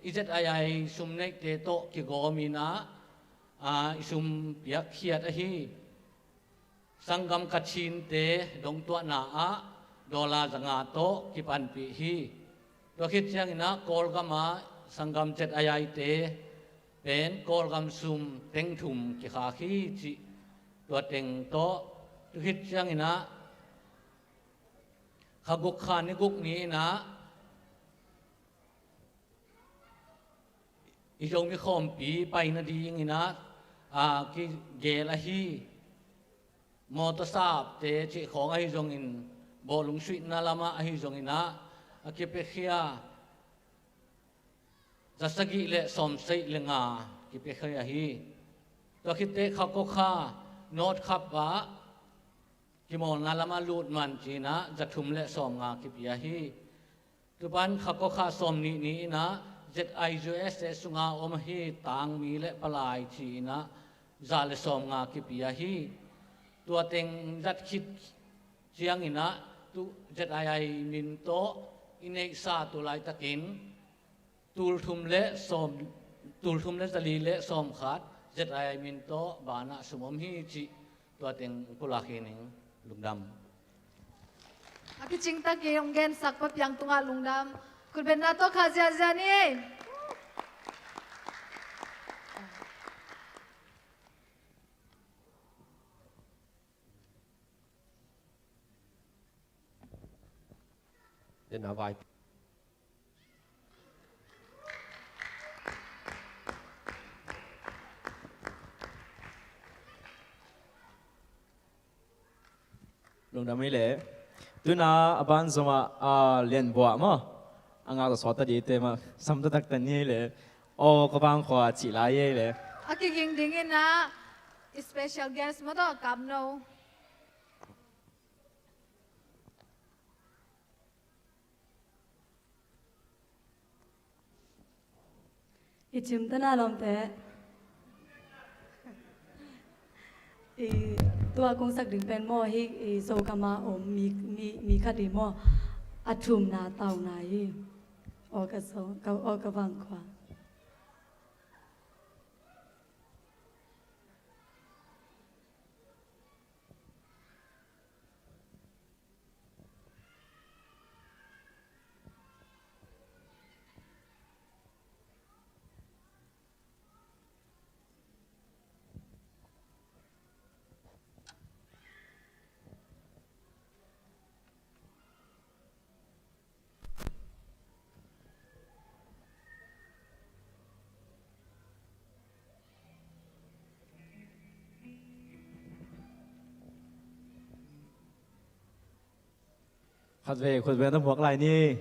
i Z I I sum neihte tawh kigawm in ah, a, i sum piakkhiat ahi. Sanggam Kachinte dongtuahna ah dollar zanga tawh kipanpih hi. Tua khit ciangin ah Kawlgam ah sanggam Z I I te pen Kawlgam sum teng thum kikhak hi cih tua teng tawh. Tua khit ciangin ah kha guk kha ni guk ni in ah i Zomi khawmpi pai nading in ah, a, kigel ahi. Mawtaw sapte cih khawng ahi zongin, bawlung suihna lamah ahi zongin ah a kipiakhia, za sagih le sawmsagih le nga kipiakhia hi. Tua khit teh kha kua kha North Cup ah kimawlna lamah lut man ci in ah za thum le sawmnga kipia hi. Tua pan kha kua kha sawmnih ni in ah Z I U S A sunga om ahi tangmi le palai ci in ah za le sawmnga kipia hi. Tua teng zat khit ciangin ah tu Z I I min tawh i neihsa tu laitakin tul thum le sawm, tul thum le zali le sawmkhat Z I I min tawh banah sum om hi cih tua teng pulak hi ning. Lungdam. A kicing takin hong gensak Pa Piang tungah lungdam. Khutbetna tawh kha ziazia ni. Den a vai. Lungdam hi le. Tuna a ban zomah, a, Lian Buah maw? A ngak tawh sawt ta ding te mah, sam taktak ta ni ei le. Aw ka vangkhua cih lai ei le. A kiging dingin ah special guest maw tawh kap no. I cimtana lawmte. I tua kong sak ding pen maw, hih i Zogam a om mi, mi, mi khat hi maw. A thumna tauna hi. Aw ka zo, ka, aw ka vangkhua. Khatvei khutbeng na muak lai ni.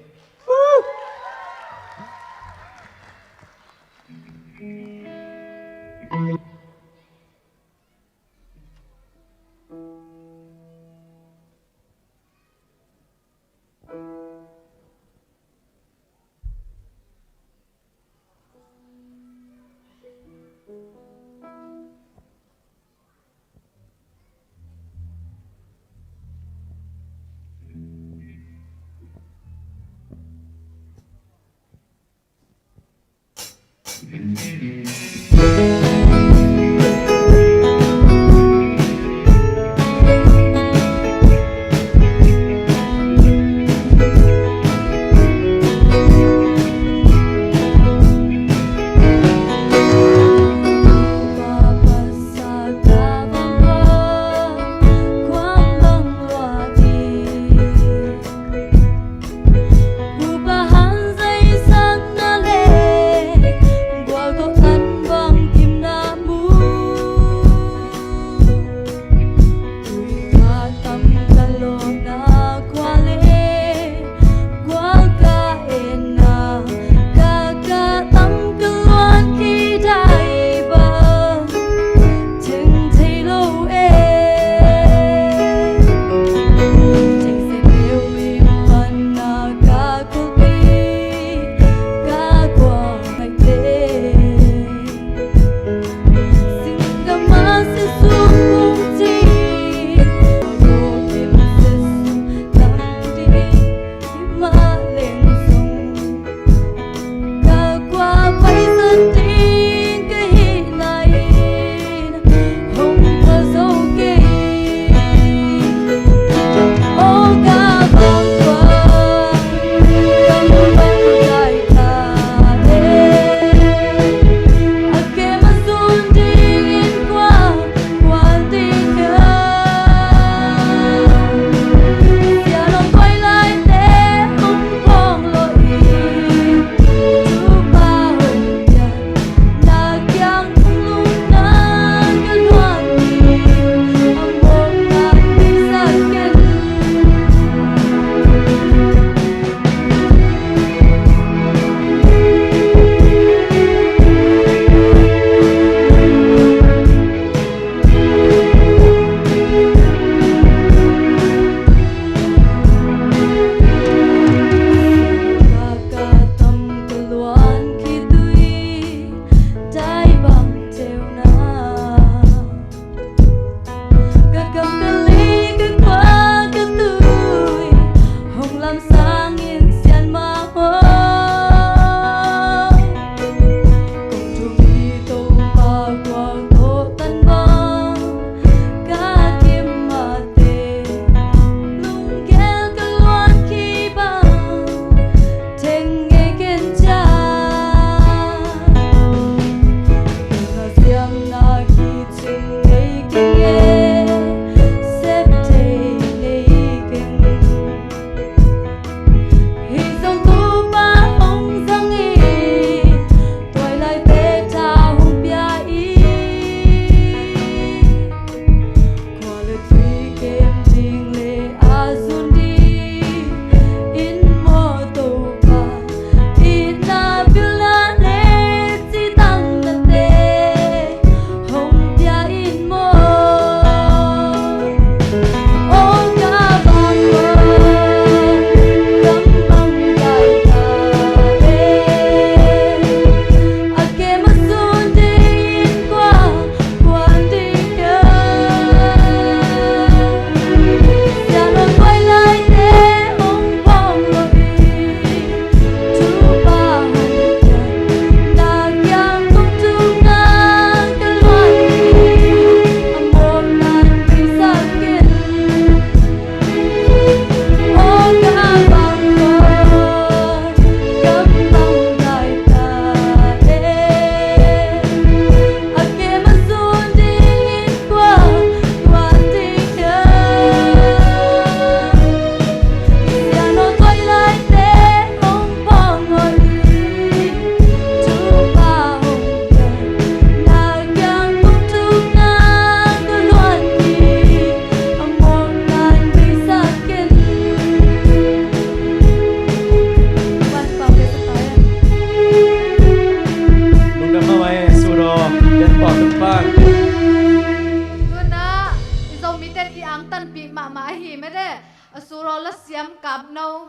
Tuna i Zomite i angtanpih mahmah ahi mede, a suraw la siam Kapno.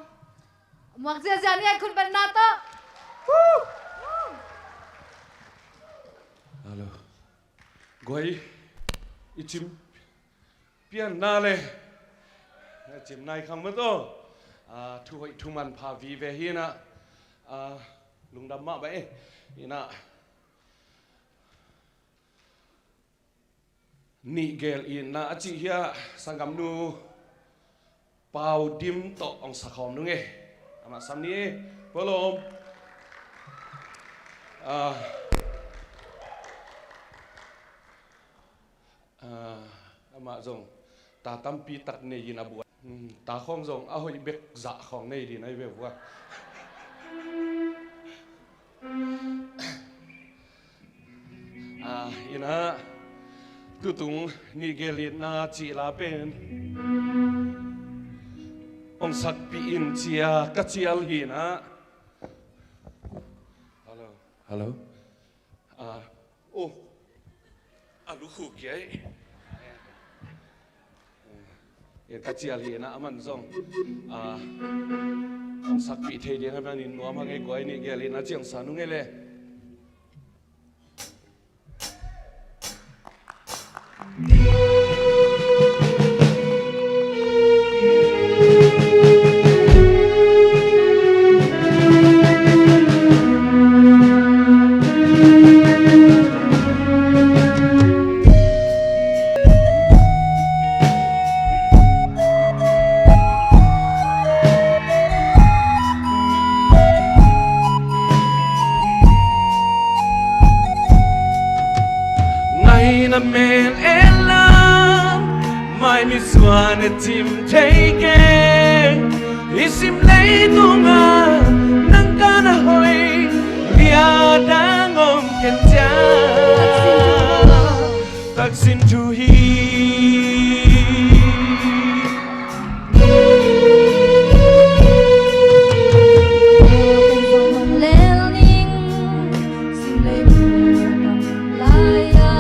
Muak ziazia ni a khun benna tawh. Hello. Guai, i cim pianna le cim nai khang mataw. Ah, thu hoih thu manpha vive hi inah, ah, lungdam mah ba e. Inah nih gel itna a cih hiah sanggamnu Pau Dim tawh hong sakhawm nung e. Amah sam ni e. Pualom. Ah, ah, amah zong ta tampi tak nei in a buai. Hmm, ta khawng zong a hoih bek zah khawng nei din ahi ve vua. Ah, inah tutung nih gel itna cih la pen hong sakpih in cia ka cial hi inah. Hello. Hello. Ah, oh. A lukhu kiai. Eh, ka cial hi inah aman zong, ah, hong sakpih thei ding a manin nuam hang e guai, nih gel itna ciang sa nung e le. Nai na mel en la, mai mi suan e cim thei keng. I sim leitungah nang ka na hoih, bia dang om ken ciang. Taksin thu hi. Lel ning, sim lei mi a tam lai a,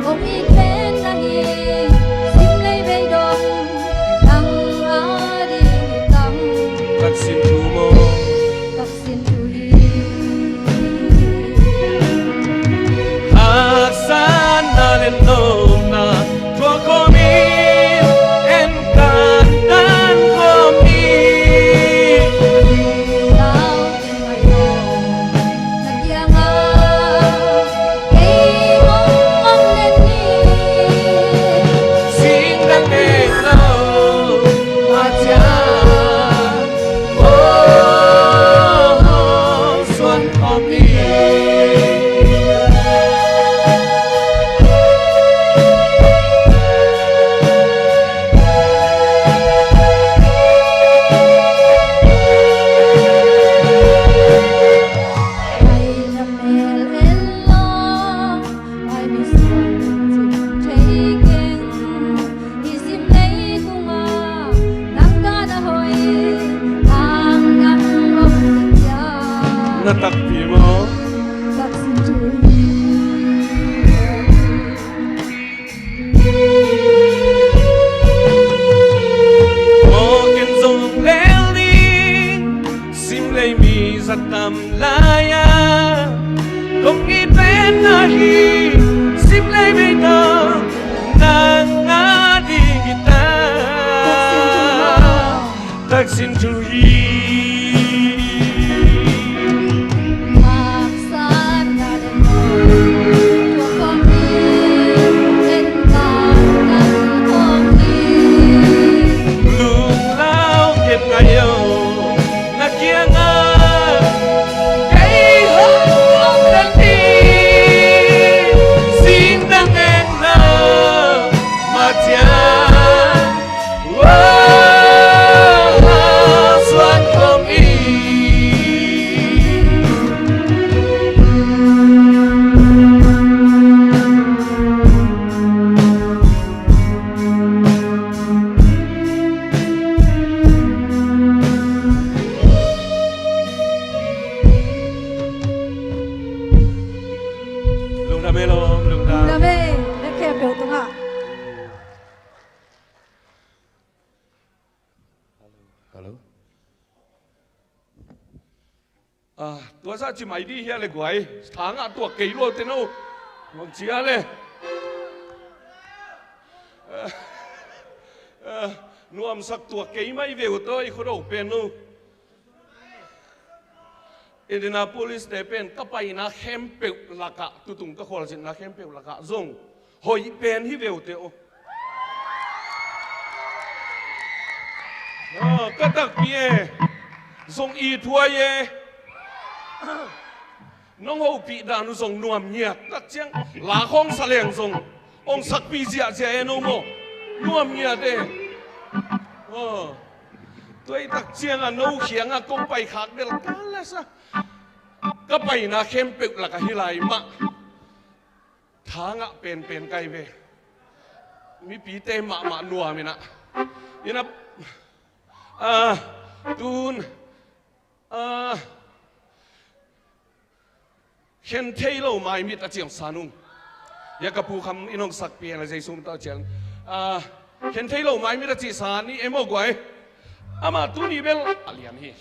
kong it pen na hi, sim lei bei dong, nang a ding hi tam. Taksin thu maw? Taksin thu hi. Haksatna le nopna thuak khawm in, en kantan khawm in. Lau in mai lo na kiangah kei hong om den ni. Sing dang eng lo a ciang. Na takpi maw? Maw ken zong lel ning, sim lei mi za tam lai-a kong it pen na hi, sim lei bei dong nang a ding hi ta. Taksin thu hi. Lunglau kep ngai o, na kiangah kei hong om den ni. Sing dang eng lo ma ciang. Melom lungdam. Lungdam e, na khempeuh tungah. Hello. Ah, tua sa ci mai di hia le guai. Thangah tuak kei lo te no. Ngom cia le. Ah, ah, nuamsak tuak kei mai veu to i khuado pen no. Indianapolis te pen ka paina khempeuh lakah, tutung ka khualzinna khempeuh lakah zong hoih pen hi veu te aw. Ah, ka takpi e. Zong i thuai e. Nong hopih dan uh zong nuam ngiat. Tak ciang la khawng sa leng zong hong sakpih ziahziah e no maw. Nuam ngiat e. Ah. Tua i tak ciangah no khiangah kong pai khak bel ka lasa. Ka paina khempeuh lakah hi lai mah. Thangah penpen kai ve. Mipite mahmah nuam inah. Inah, ah, tun, ah, khen thei lo maimit a ciang sanung. Ya ka pu kham in hong sakpi hela Jesu min tawh ciang. Ah, khen thei lo maimit a cih san i em aw guai. Amah tuni bel a lian hi.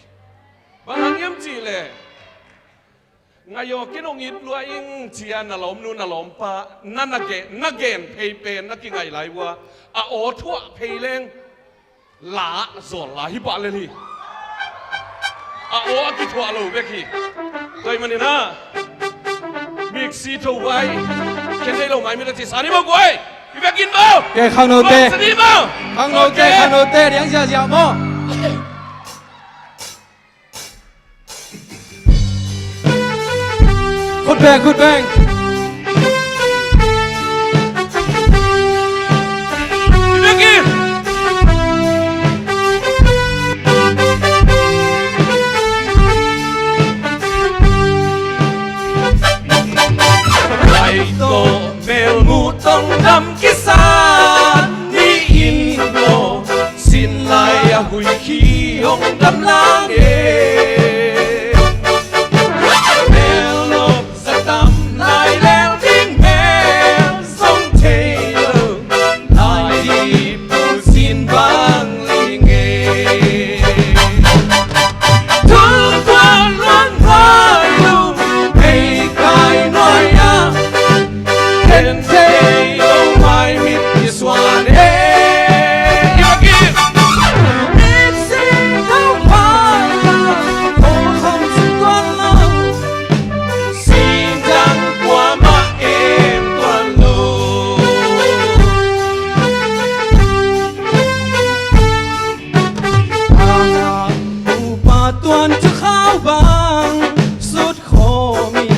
Bang hang hiam cih leh, ngaih aw, ken hong it lua ing cia na lawmnu na lawmpa na, na gen, na gen phei pen na kingaih lai uh a, a aw thuah phei leng la zawl la hi pah lel hi. A aw a kithuah lo bek hi. Tua ahih manin ah miksi tho vai, khen thei lo maimit a cih san hi maw guai. I vekin maw. Ke khangnote. Sa ni maw. Khangnote, khangnote, diang ziahziah maw. Khut beng, khut beng. Rai tawh melmu tong dam kisa ni in lo. Sin lai a hui khi hong dam lang e. Mel nop sa tam lai lel ding mel zong thei lo. Lai dip pu sin bang ling e. Tul kuan luan vai lung hei kai nuai a. Khen thei lo mai mit i suan e. I va kik. Mit si tau pai la, ko khong si tuan lo. Sing dang kua ma em tuan lo. Ana upa tuan cu khau bang sut khawm in.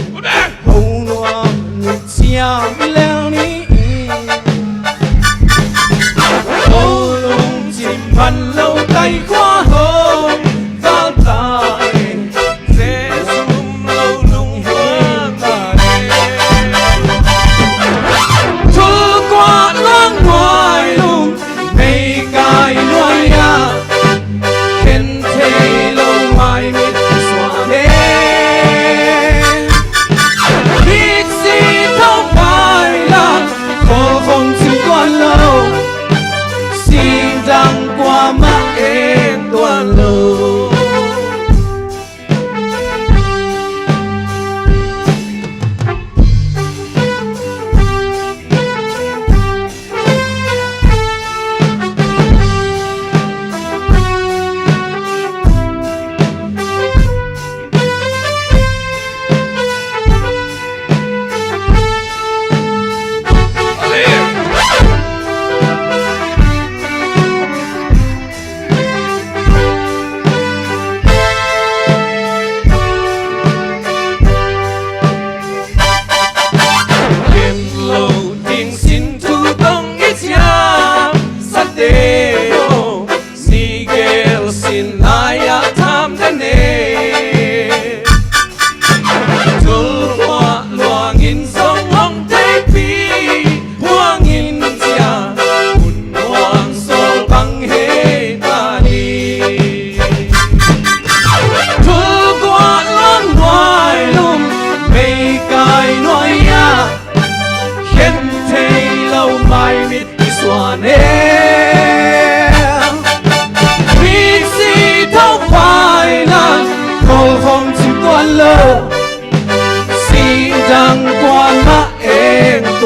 Ho nuam nuih ciam lel ni in. Ho lungcim man lo tai khua ho val tai. Zeizum lo lunghuan ta le. Thul kuat luang nuai lung mei kai nuai ah. Khen thei lo mai mit suan e. Bik si tho pai la, kho khong cing tuan lo. Sing dang kua mah e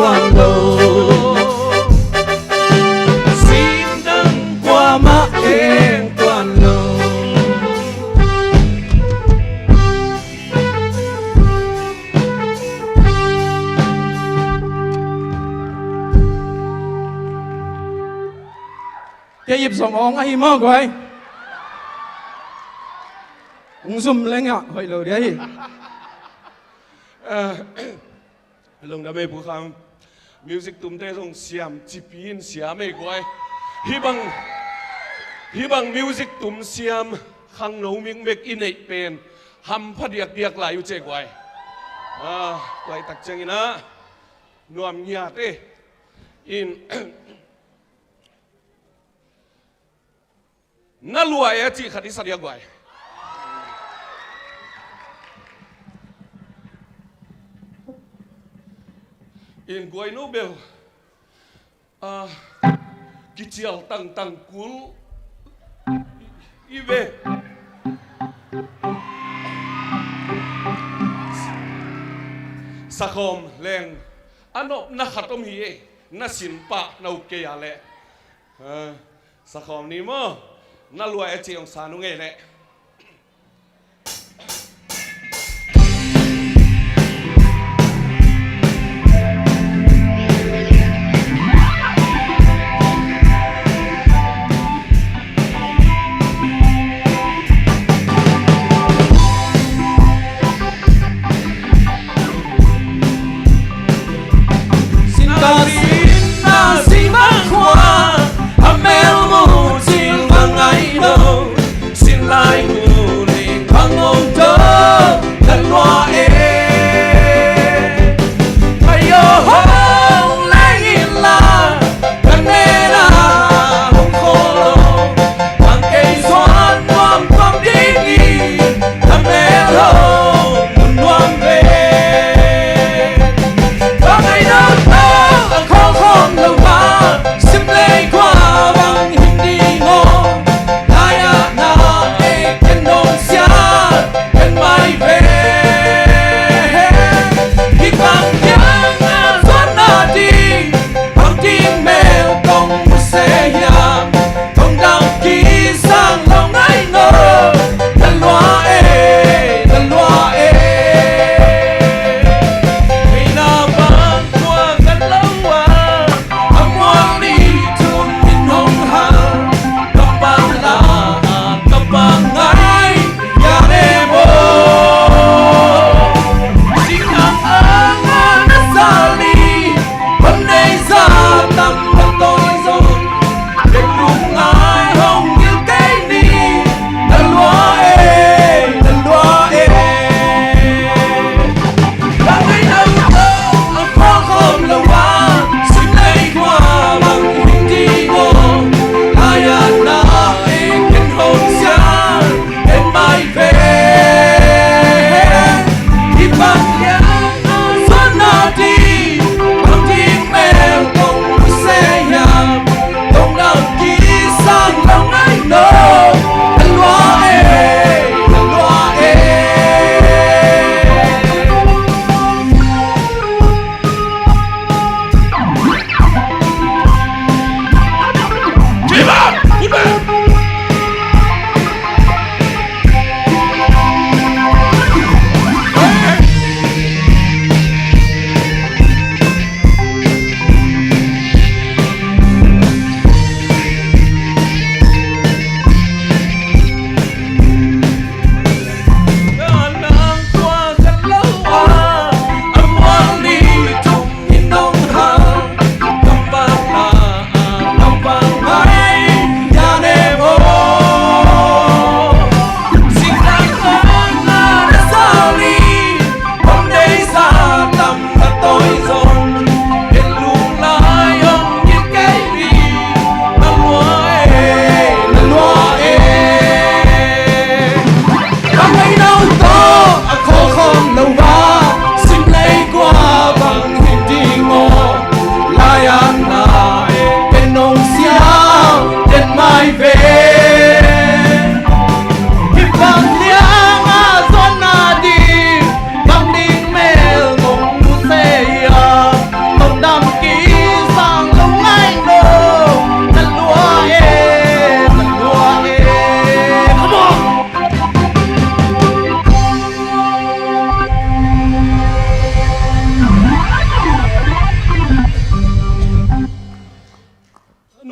tuan lo. Sindang kuamah keng tuan lo. Kei ip zong awng ahi maw guai. Hong zum lengah hoih lo dia hi. Lungdam ei Pu Kham. Music tumte zong siam cipi in siam ei guai. Hih bang, hih bang music tum siam khangno mikmek i neih pen hampha diakdiak lai uh ci ei guai. Ah, tua ahih tak ciangin ah nuam ngiat ei. In na lua e a cih khat i sa dia guai. In guai no bel, ah, kicial tangtang kul i ve. Sakhawm leng a nopna khat om hi e, na sin pah na uk kei a leh. Ah, sakhawm ni maw, na lua e cih hong sa nung ei leh. Sinta sinta sima khua a mel mu cil vangai do. Sinta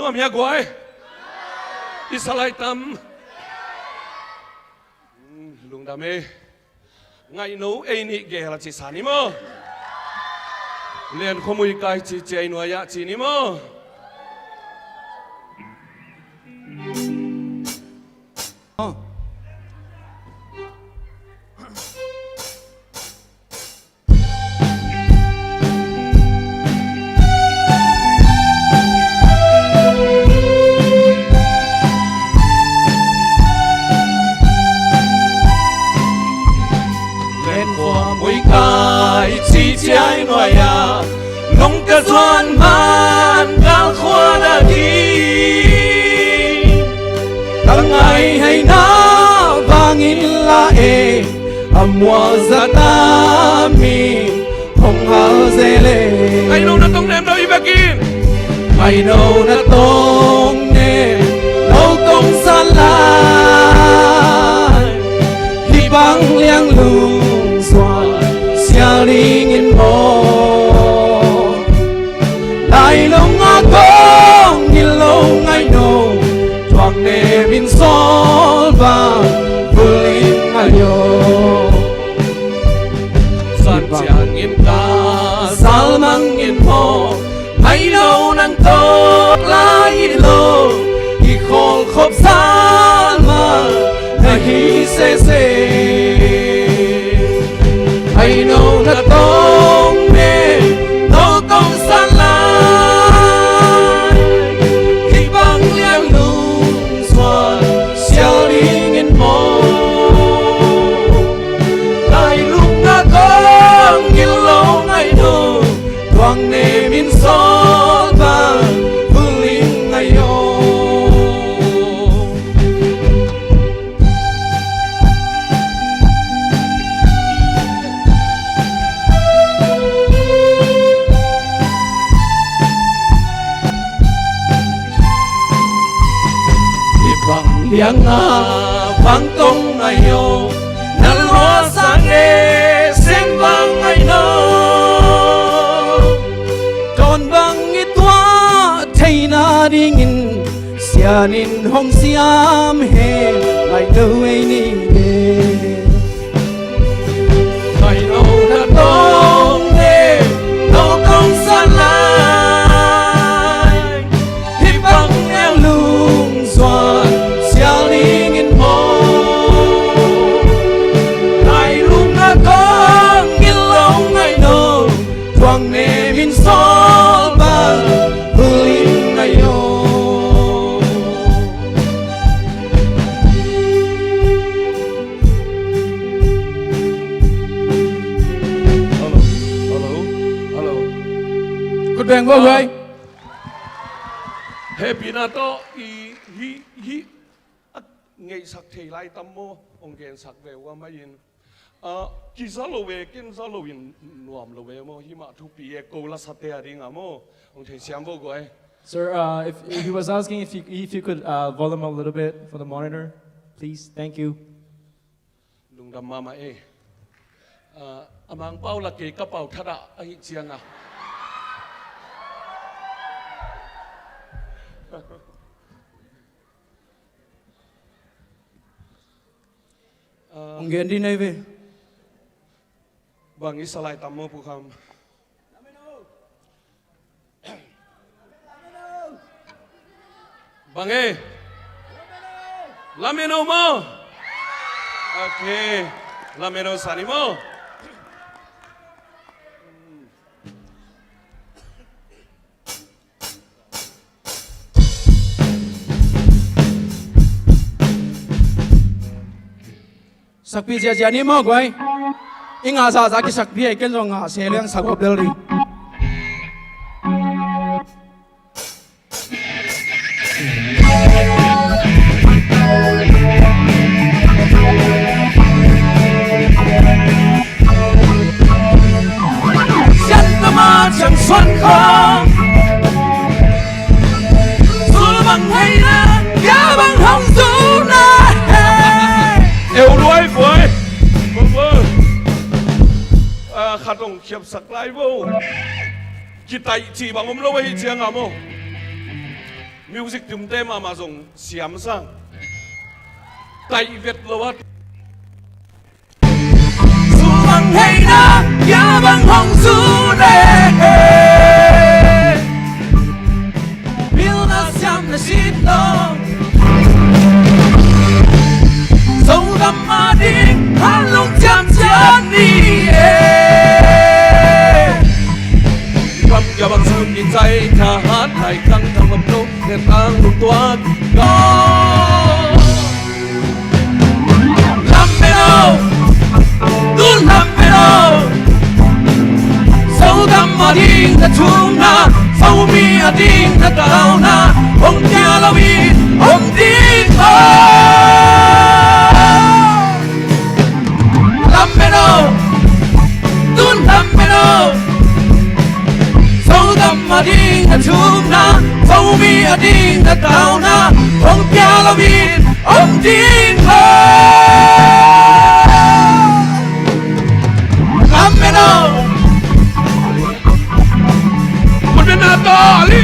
Mia guai. I sa lai tam. Hmm, lungdam e. Ngaihno ei nih gel a ci sa ni maw? Lian khuamui kai ci ciai nuai ah ci ni maw? Len khuamui kai ci ciai nuai ah, nong ka zuan man gal khua na ding. Ka ngai hai na vangin la e, a mual zata mi hong hal zele. Ngaihno na tong nem lo i bekin. Ngaihno na tong nem lo kong san lai. Hih bang liang lungsuan sial dingin maw? Lailung a kong ngil lo ngaihno, tuang nem in sawl bang vul in ngai aw. San ciangin ka salmang in maw, ngaihno nang tawk lai in lo, i khawl khop salmang na hi sese. Ngaihno na tawng me, no kong san lai. Hih bang liang lungsuan sial dingin maw? Lailung a kong ngil lo ngaihno, tuang nem in sawl bang vul in ngai aw. Hih bang liang a bang kong ngai aw, na lua sang e, sen bang ngai no. Dawn bang i tuah theihna dingin Sian in hong siam hen, ngaihno ei ni le. Ngaihno na tawng le, no kong san lai. Hih bang liang lungsuan sial dingin maw? Lailung a kong ngil lo ngaihno, tuang nem in sawl bang vul in ngai aw. Hello, hello, hello. Khut beng vo guai. Hehpihna tawh i hih, hih a ngeihsak thei lai tam maw? Hong gensak ve ua mai in. Ah, kiza lo ve, kinza lo in nuam lo ve maw, hih mah thupi e, ko lasate a ding a maw. Hong theisiam vo guai. Sir, uh, if, if he was asking if you, if you could, uh, volume a little bit for the monitor, please. Thank you. Lungdam mahmah e. Ah, a Mangpau la kei ka pau thadah ahih ciang a. Ah, hong gen dih nei ve. Bang i sa lai tam maw Pu Kham? Bang e? Lameno maw? Ok. Lameno sa ni maw? Sakpih ziahziah ni maw guai. I ngah zahzah kisakpih a, i ken zong ngah se liang sak op del ding. Sian tama ciang suan khawng. Zul bang hei na, bia bang hong zul na hei. Eu luai buai. Bang bang. Ah, khat hong khiapsak lai bo. Kitaih cih bang om lo ahih ciang a maw. Music tumte mahmah zong siam sang. Taih vet lo a. Sumang heina, ya bang hong su le. Pilna siam na sit lo. Zogam a ding, halong ciam ciam ni e. Kam ya bang sun in zai tha hat lai tang tang bam lo. Lam meno, tu lam meno. Zogam a ding na thumna, Zomi a ding na tauna, hong pia lo in om ding ko. Lam meno, tu lam meno. Zogam a ding na thumna, Zomi a ding na tauna, hong pia lo in om ding ko. Lam meno. Mun na ta li.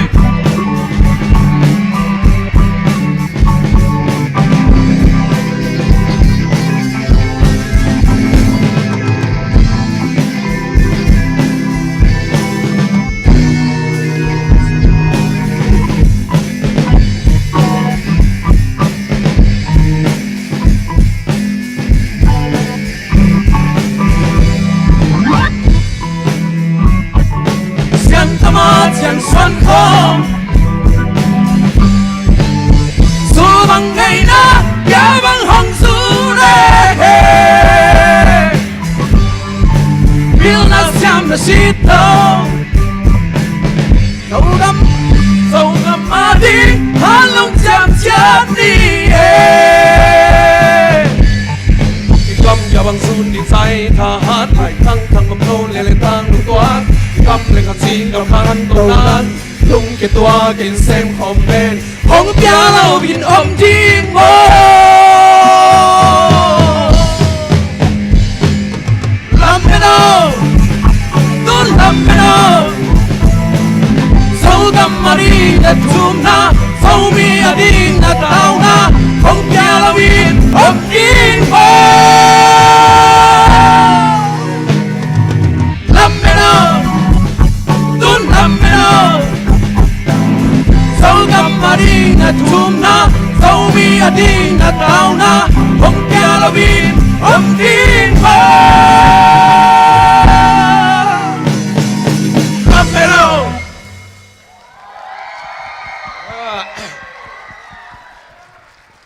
Sian tama cian suan khawm. Su bang ngeina, ya bang hong su le he. Pilna siam na sit lo. Zogam, Zogam a ding, halong ciam ciam ni e. Kam ya bang sun in zai tha hat lai tang tang bam lo le le tang lu tuan. Kam le khat sing kam khan to nan. Lung ke tua ken sem khom ben. Hong pia lo in om ding mo. Lam meno, tu lam meno. Zogam a ding na thumna, Zomi a ding na tauna, hong pia lo in om ding mo. Lam meno, tu lam meno. Zogam a ding na thumna, Zomi a ding na tauna, hong pia lo in om ding mo. Lam meno.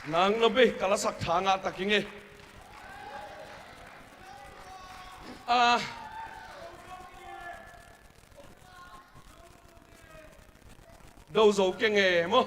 Nang no be kalasak thanga takinge. Ah. Do zo keng e maw.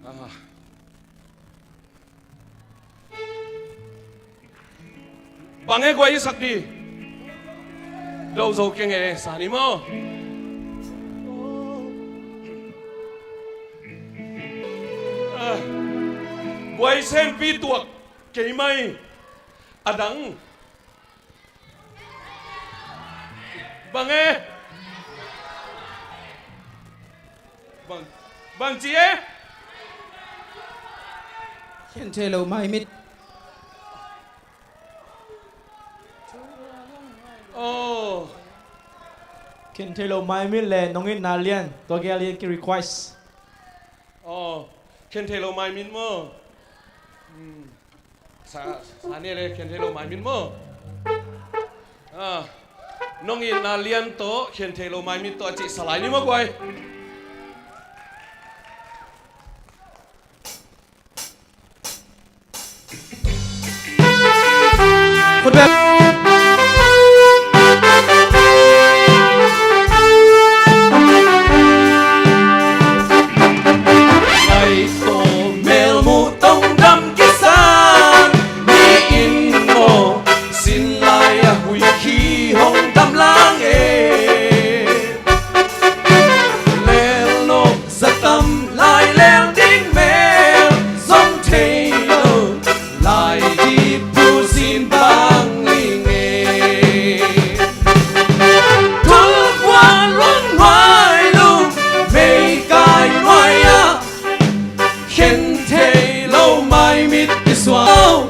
Ah. Bang e guai i sak di. Do zo keng e sani maw. Ah. Guai sempi tuak kei mai. A dang. Bang e. Bang, bang ci e. Khen thei lo mai mit. Oh. Khen thei lo mai mit le nong itna lian tua kia lian ki request. Oh. Khen thei lo mai mit maw. Hmm. Sa, sa ne le khen thei lo mai mit maw. Ah, nong itna lian tawh khen thei lo mai mit tawh a cih sa lai ni maw guai. suak lo,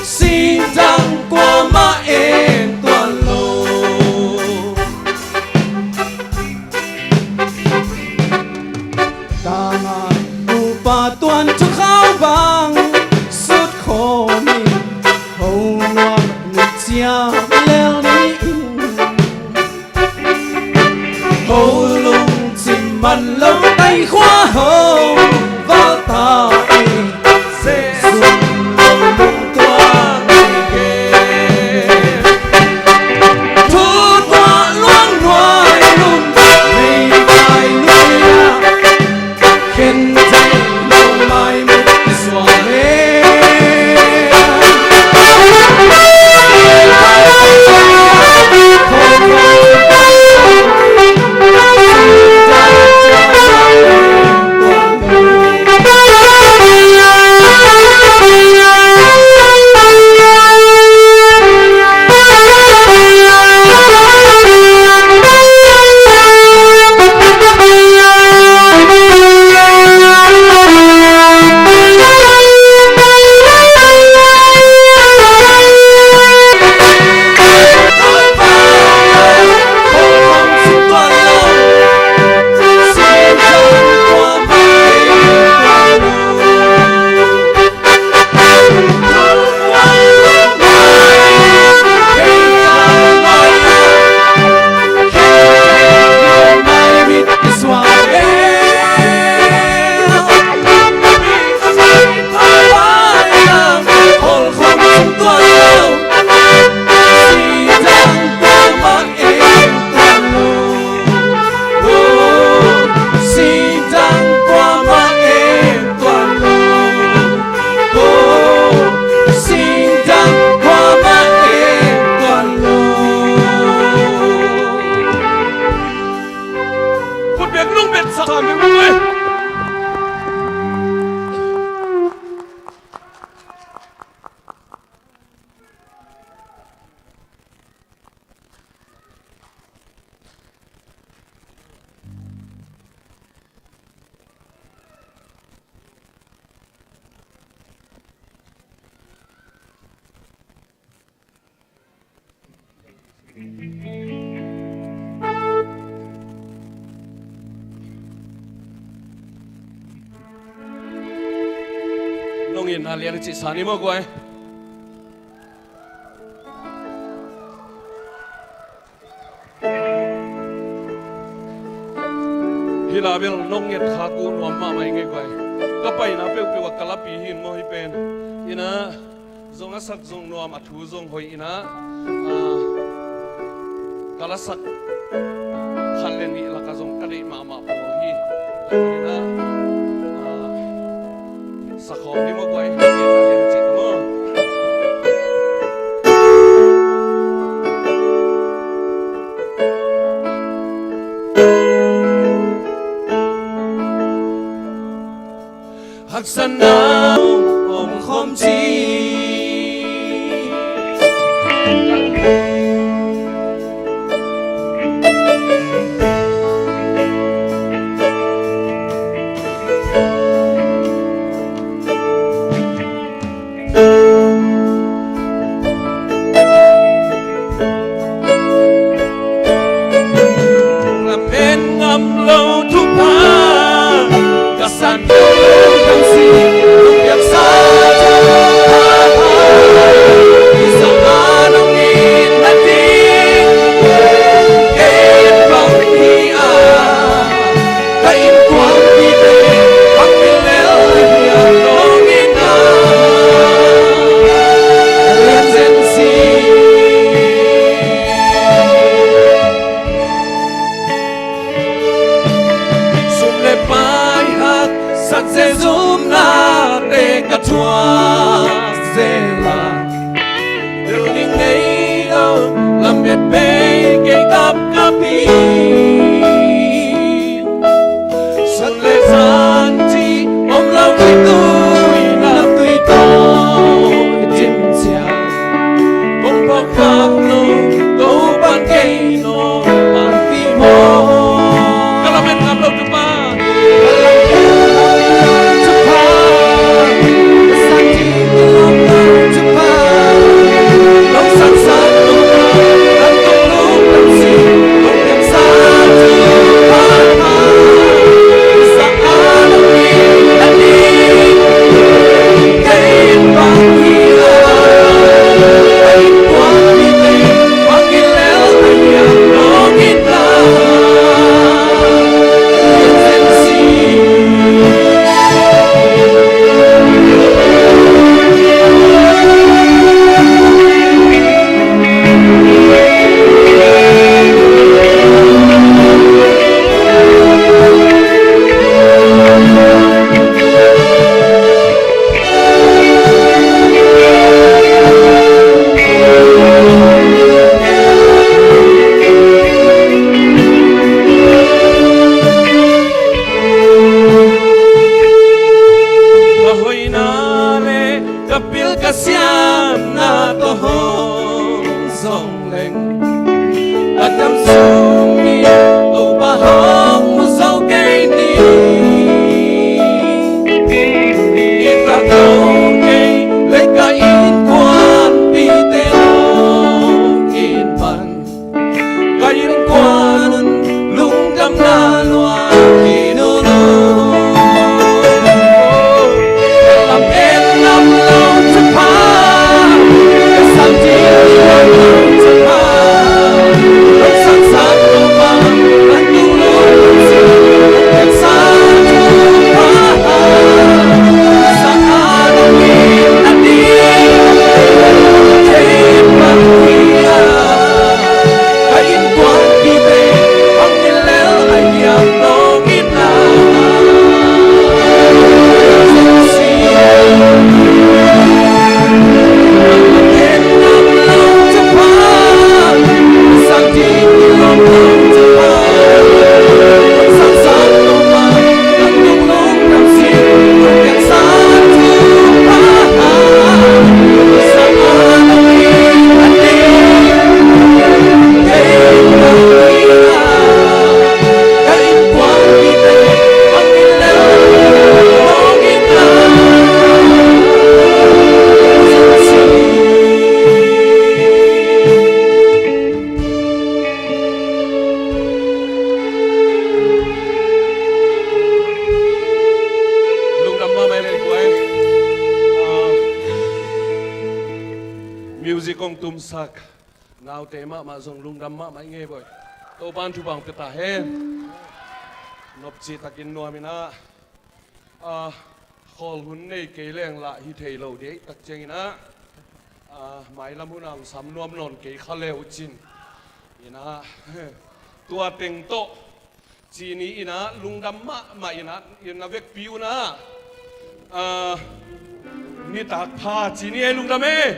singtang kuamah en tuan lo. Tangah nupa tuan thukhau bang sut khawm in, ho nuam ni ciam lel ni in. Ho lungcim man lo tai khua ho, val ta i Jesu lungtuang i gen. Thu tuah luang nuai lum, mei kai nuai ah, khen thei lo mai mut suang e. Nong in a liang cih sa ni maw guai. Hi la bel nong nget khak uh nuam mahmah i ngei guai. Ka paina peuhpeuh ah ka lapi hi in maw hi pen. Ina zong a sak zong nuam, a thu zong hoih ina, ah, ka lasak khat le nih lakah zong ka deih mahmah pawl hi. Ina, ah, Sakhawm ni maw guai, hi a lian cih ta maw. Haksatna om khawm ci. Lamen ngam lo thupha ka san lo, lam si lo piaksa thupha. Kisa a nong it na ding, et bang hi a. Ka innkuanpihte bang mi lel hiam nong itna lian zen si. Sum le pai haksat Jesu nate ka thuak zel a. Tel ding ngei lo, lam et bei kei kapkap hi. Sun le zan cih om lo, tui tui na tui tawh i cin ciang. Kong phawk khak lo, Topa'n kei nawng pang hi maw. Ka lamen ngam lo thupha. Ka lamen ngam lo thupha. Ka san cih Ka pil ka siamna tawh hong zong leng, ka dam sung hi. Topa hong mu zo kei ni. I tak lo kei le ka innkuanpihte hong it pan, ka innkuan un lungdamna luang hi nunu. Lam en lam lo thupha, ka sam ding lam lo thupha, lo sang sang lo pa, an tung lo sin, kan sa thupha, sa a lo in a ding, thei pa hi a. Lungdam mahmah ei, kuai. Ah, music kong tumsak naute mahmah zong lungdam mahmah i ngei, boy. Topa'n thupha hong pia ta hen. Nopci takin nuam in ah, ah, khawl hun nei kei leng lah hi thei lo dei tak ciangin ah, ah, mailam hun ah hong sam nuam nawn kei kha le uh cin. In ah, tua teng tawh ci ni in ah, lungdam mahmah in ah, in ah vekpi un ah, ah, nitak pha ci ni ei, lungdam ei.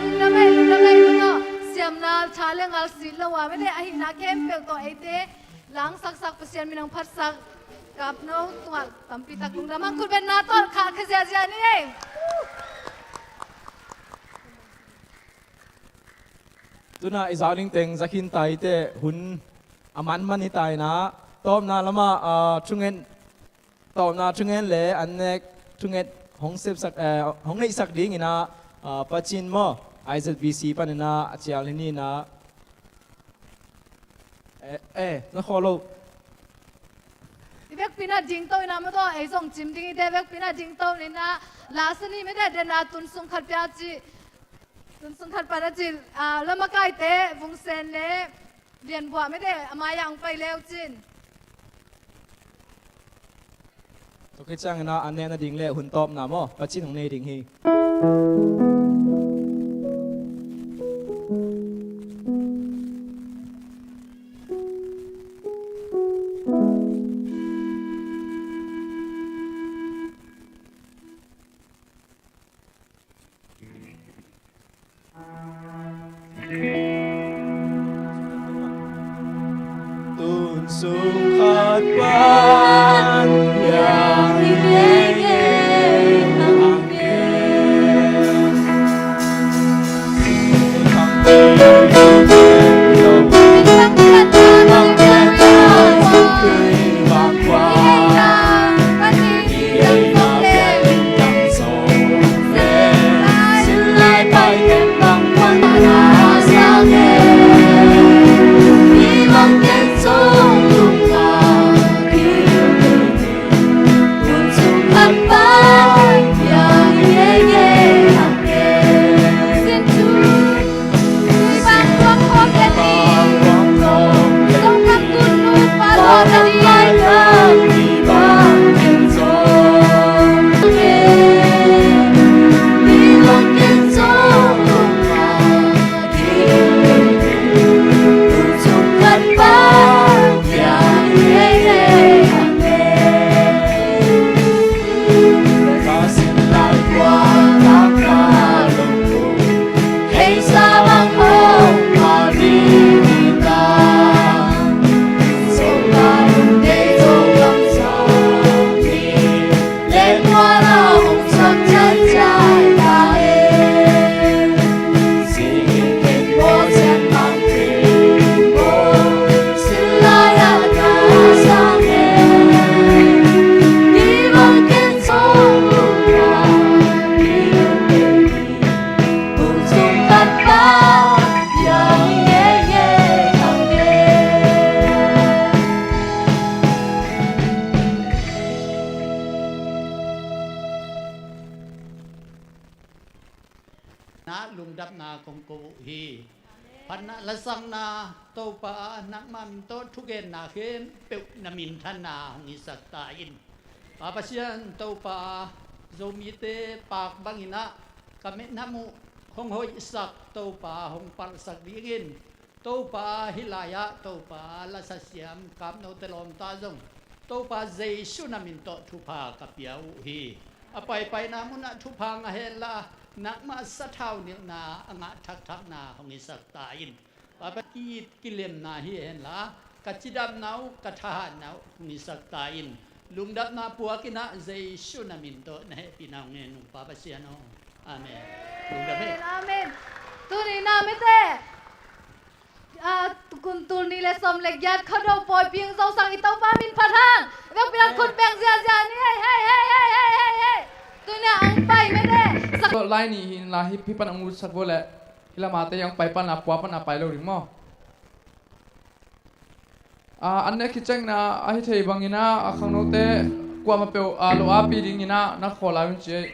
Lungdam ei, lungdam ei, lungdam. Siamna tha le ngal si lo a, mede ahihna khempeuh tawh eite langsaksak, Pasian min hong phatsak Kapno tungah tampi tak lungdam hang. Khutbetna tawh khah khia ziahziah ni ei. Tuna i zak ding teng za khin ta hi teh, hun a manman hi ta in ah, tawpna lamah, ah, thungen, tawpna thungen le an nek thungen hong sepsak, eh, hong neihsak ding in ah, ah, Pa Cin maw, I Z B C pan in ah a cial hi ni in ah. Eh, eh, na khawl lo. I vekpi in ah dingto in ah maw, ei zong cim ding i te, vekpi in ah dingto in ah, la sa ni mede, den ah tun sung khat pia ci. Tun sung khat pan a ci, ah, lamakaite, Vung Sen le Lian Buah mede, a mai ah hong pai le uh cin. Tua khit ciangin ah an nek nading le hun tawpna maw, Pa Cin hong nei ding hi. Tun sung khat pan, yang i ngei ngei hang kei. lungdamna kong ko uh hi. Phatna lasakna Topa nangma min tawh thugenna khempeuh na minthanna hong hisak ta in. Pa Pasian Topa, Zomite paak bangin ah ka minam uh hong hoihsak Topa hong palhsak dingin Topa hih lai-ah Topa lasasiam kapnote lawmta zong Topa Jesu na min tawh thupha ka pia uh hi. A paipaina munah thupha ngah henla nangma sathau nilhna a ngah thakthakna hong hisak ta in. Pa Pasian, ki-it kilemna hi henla ka cidamna uh ka thahatna uh hong hisak ta in. Lungdamna puak in ah Jesu na min tawh na hehpihna hong ngen ung Pa Pasian aw. Amen. Lungdam hi. Amen, amen. Tuni na mite, ah, kum tul nih le sawm le giat Khuado Pawi Ping Zo Sang i Topa min phat hang. Vekpi-in khut beng ziahziah ni. Hei, hei, hei. Tuni a ang pai mite. Lai nih hi inla hih pan ang utsak vua leh hih lamate ang pai pan a pua pan a pai lo ding maw? Ah, an nek khit ciangin ah, a hi thei bangin ah, a khangnote kuamah peuh, ah, lo api dingin ah na khawl lai un ci ei.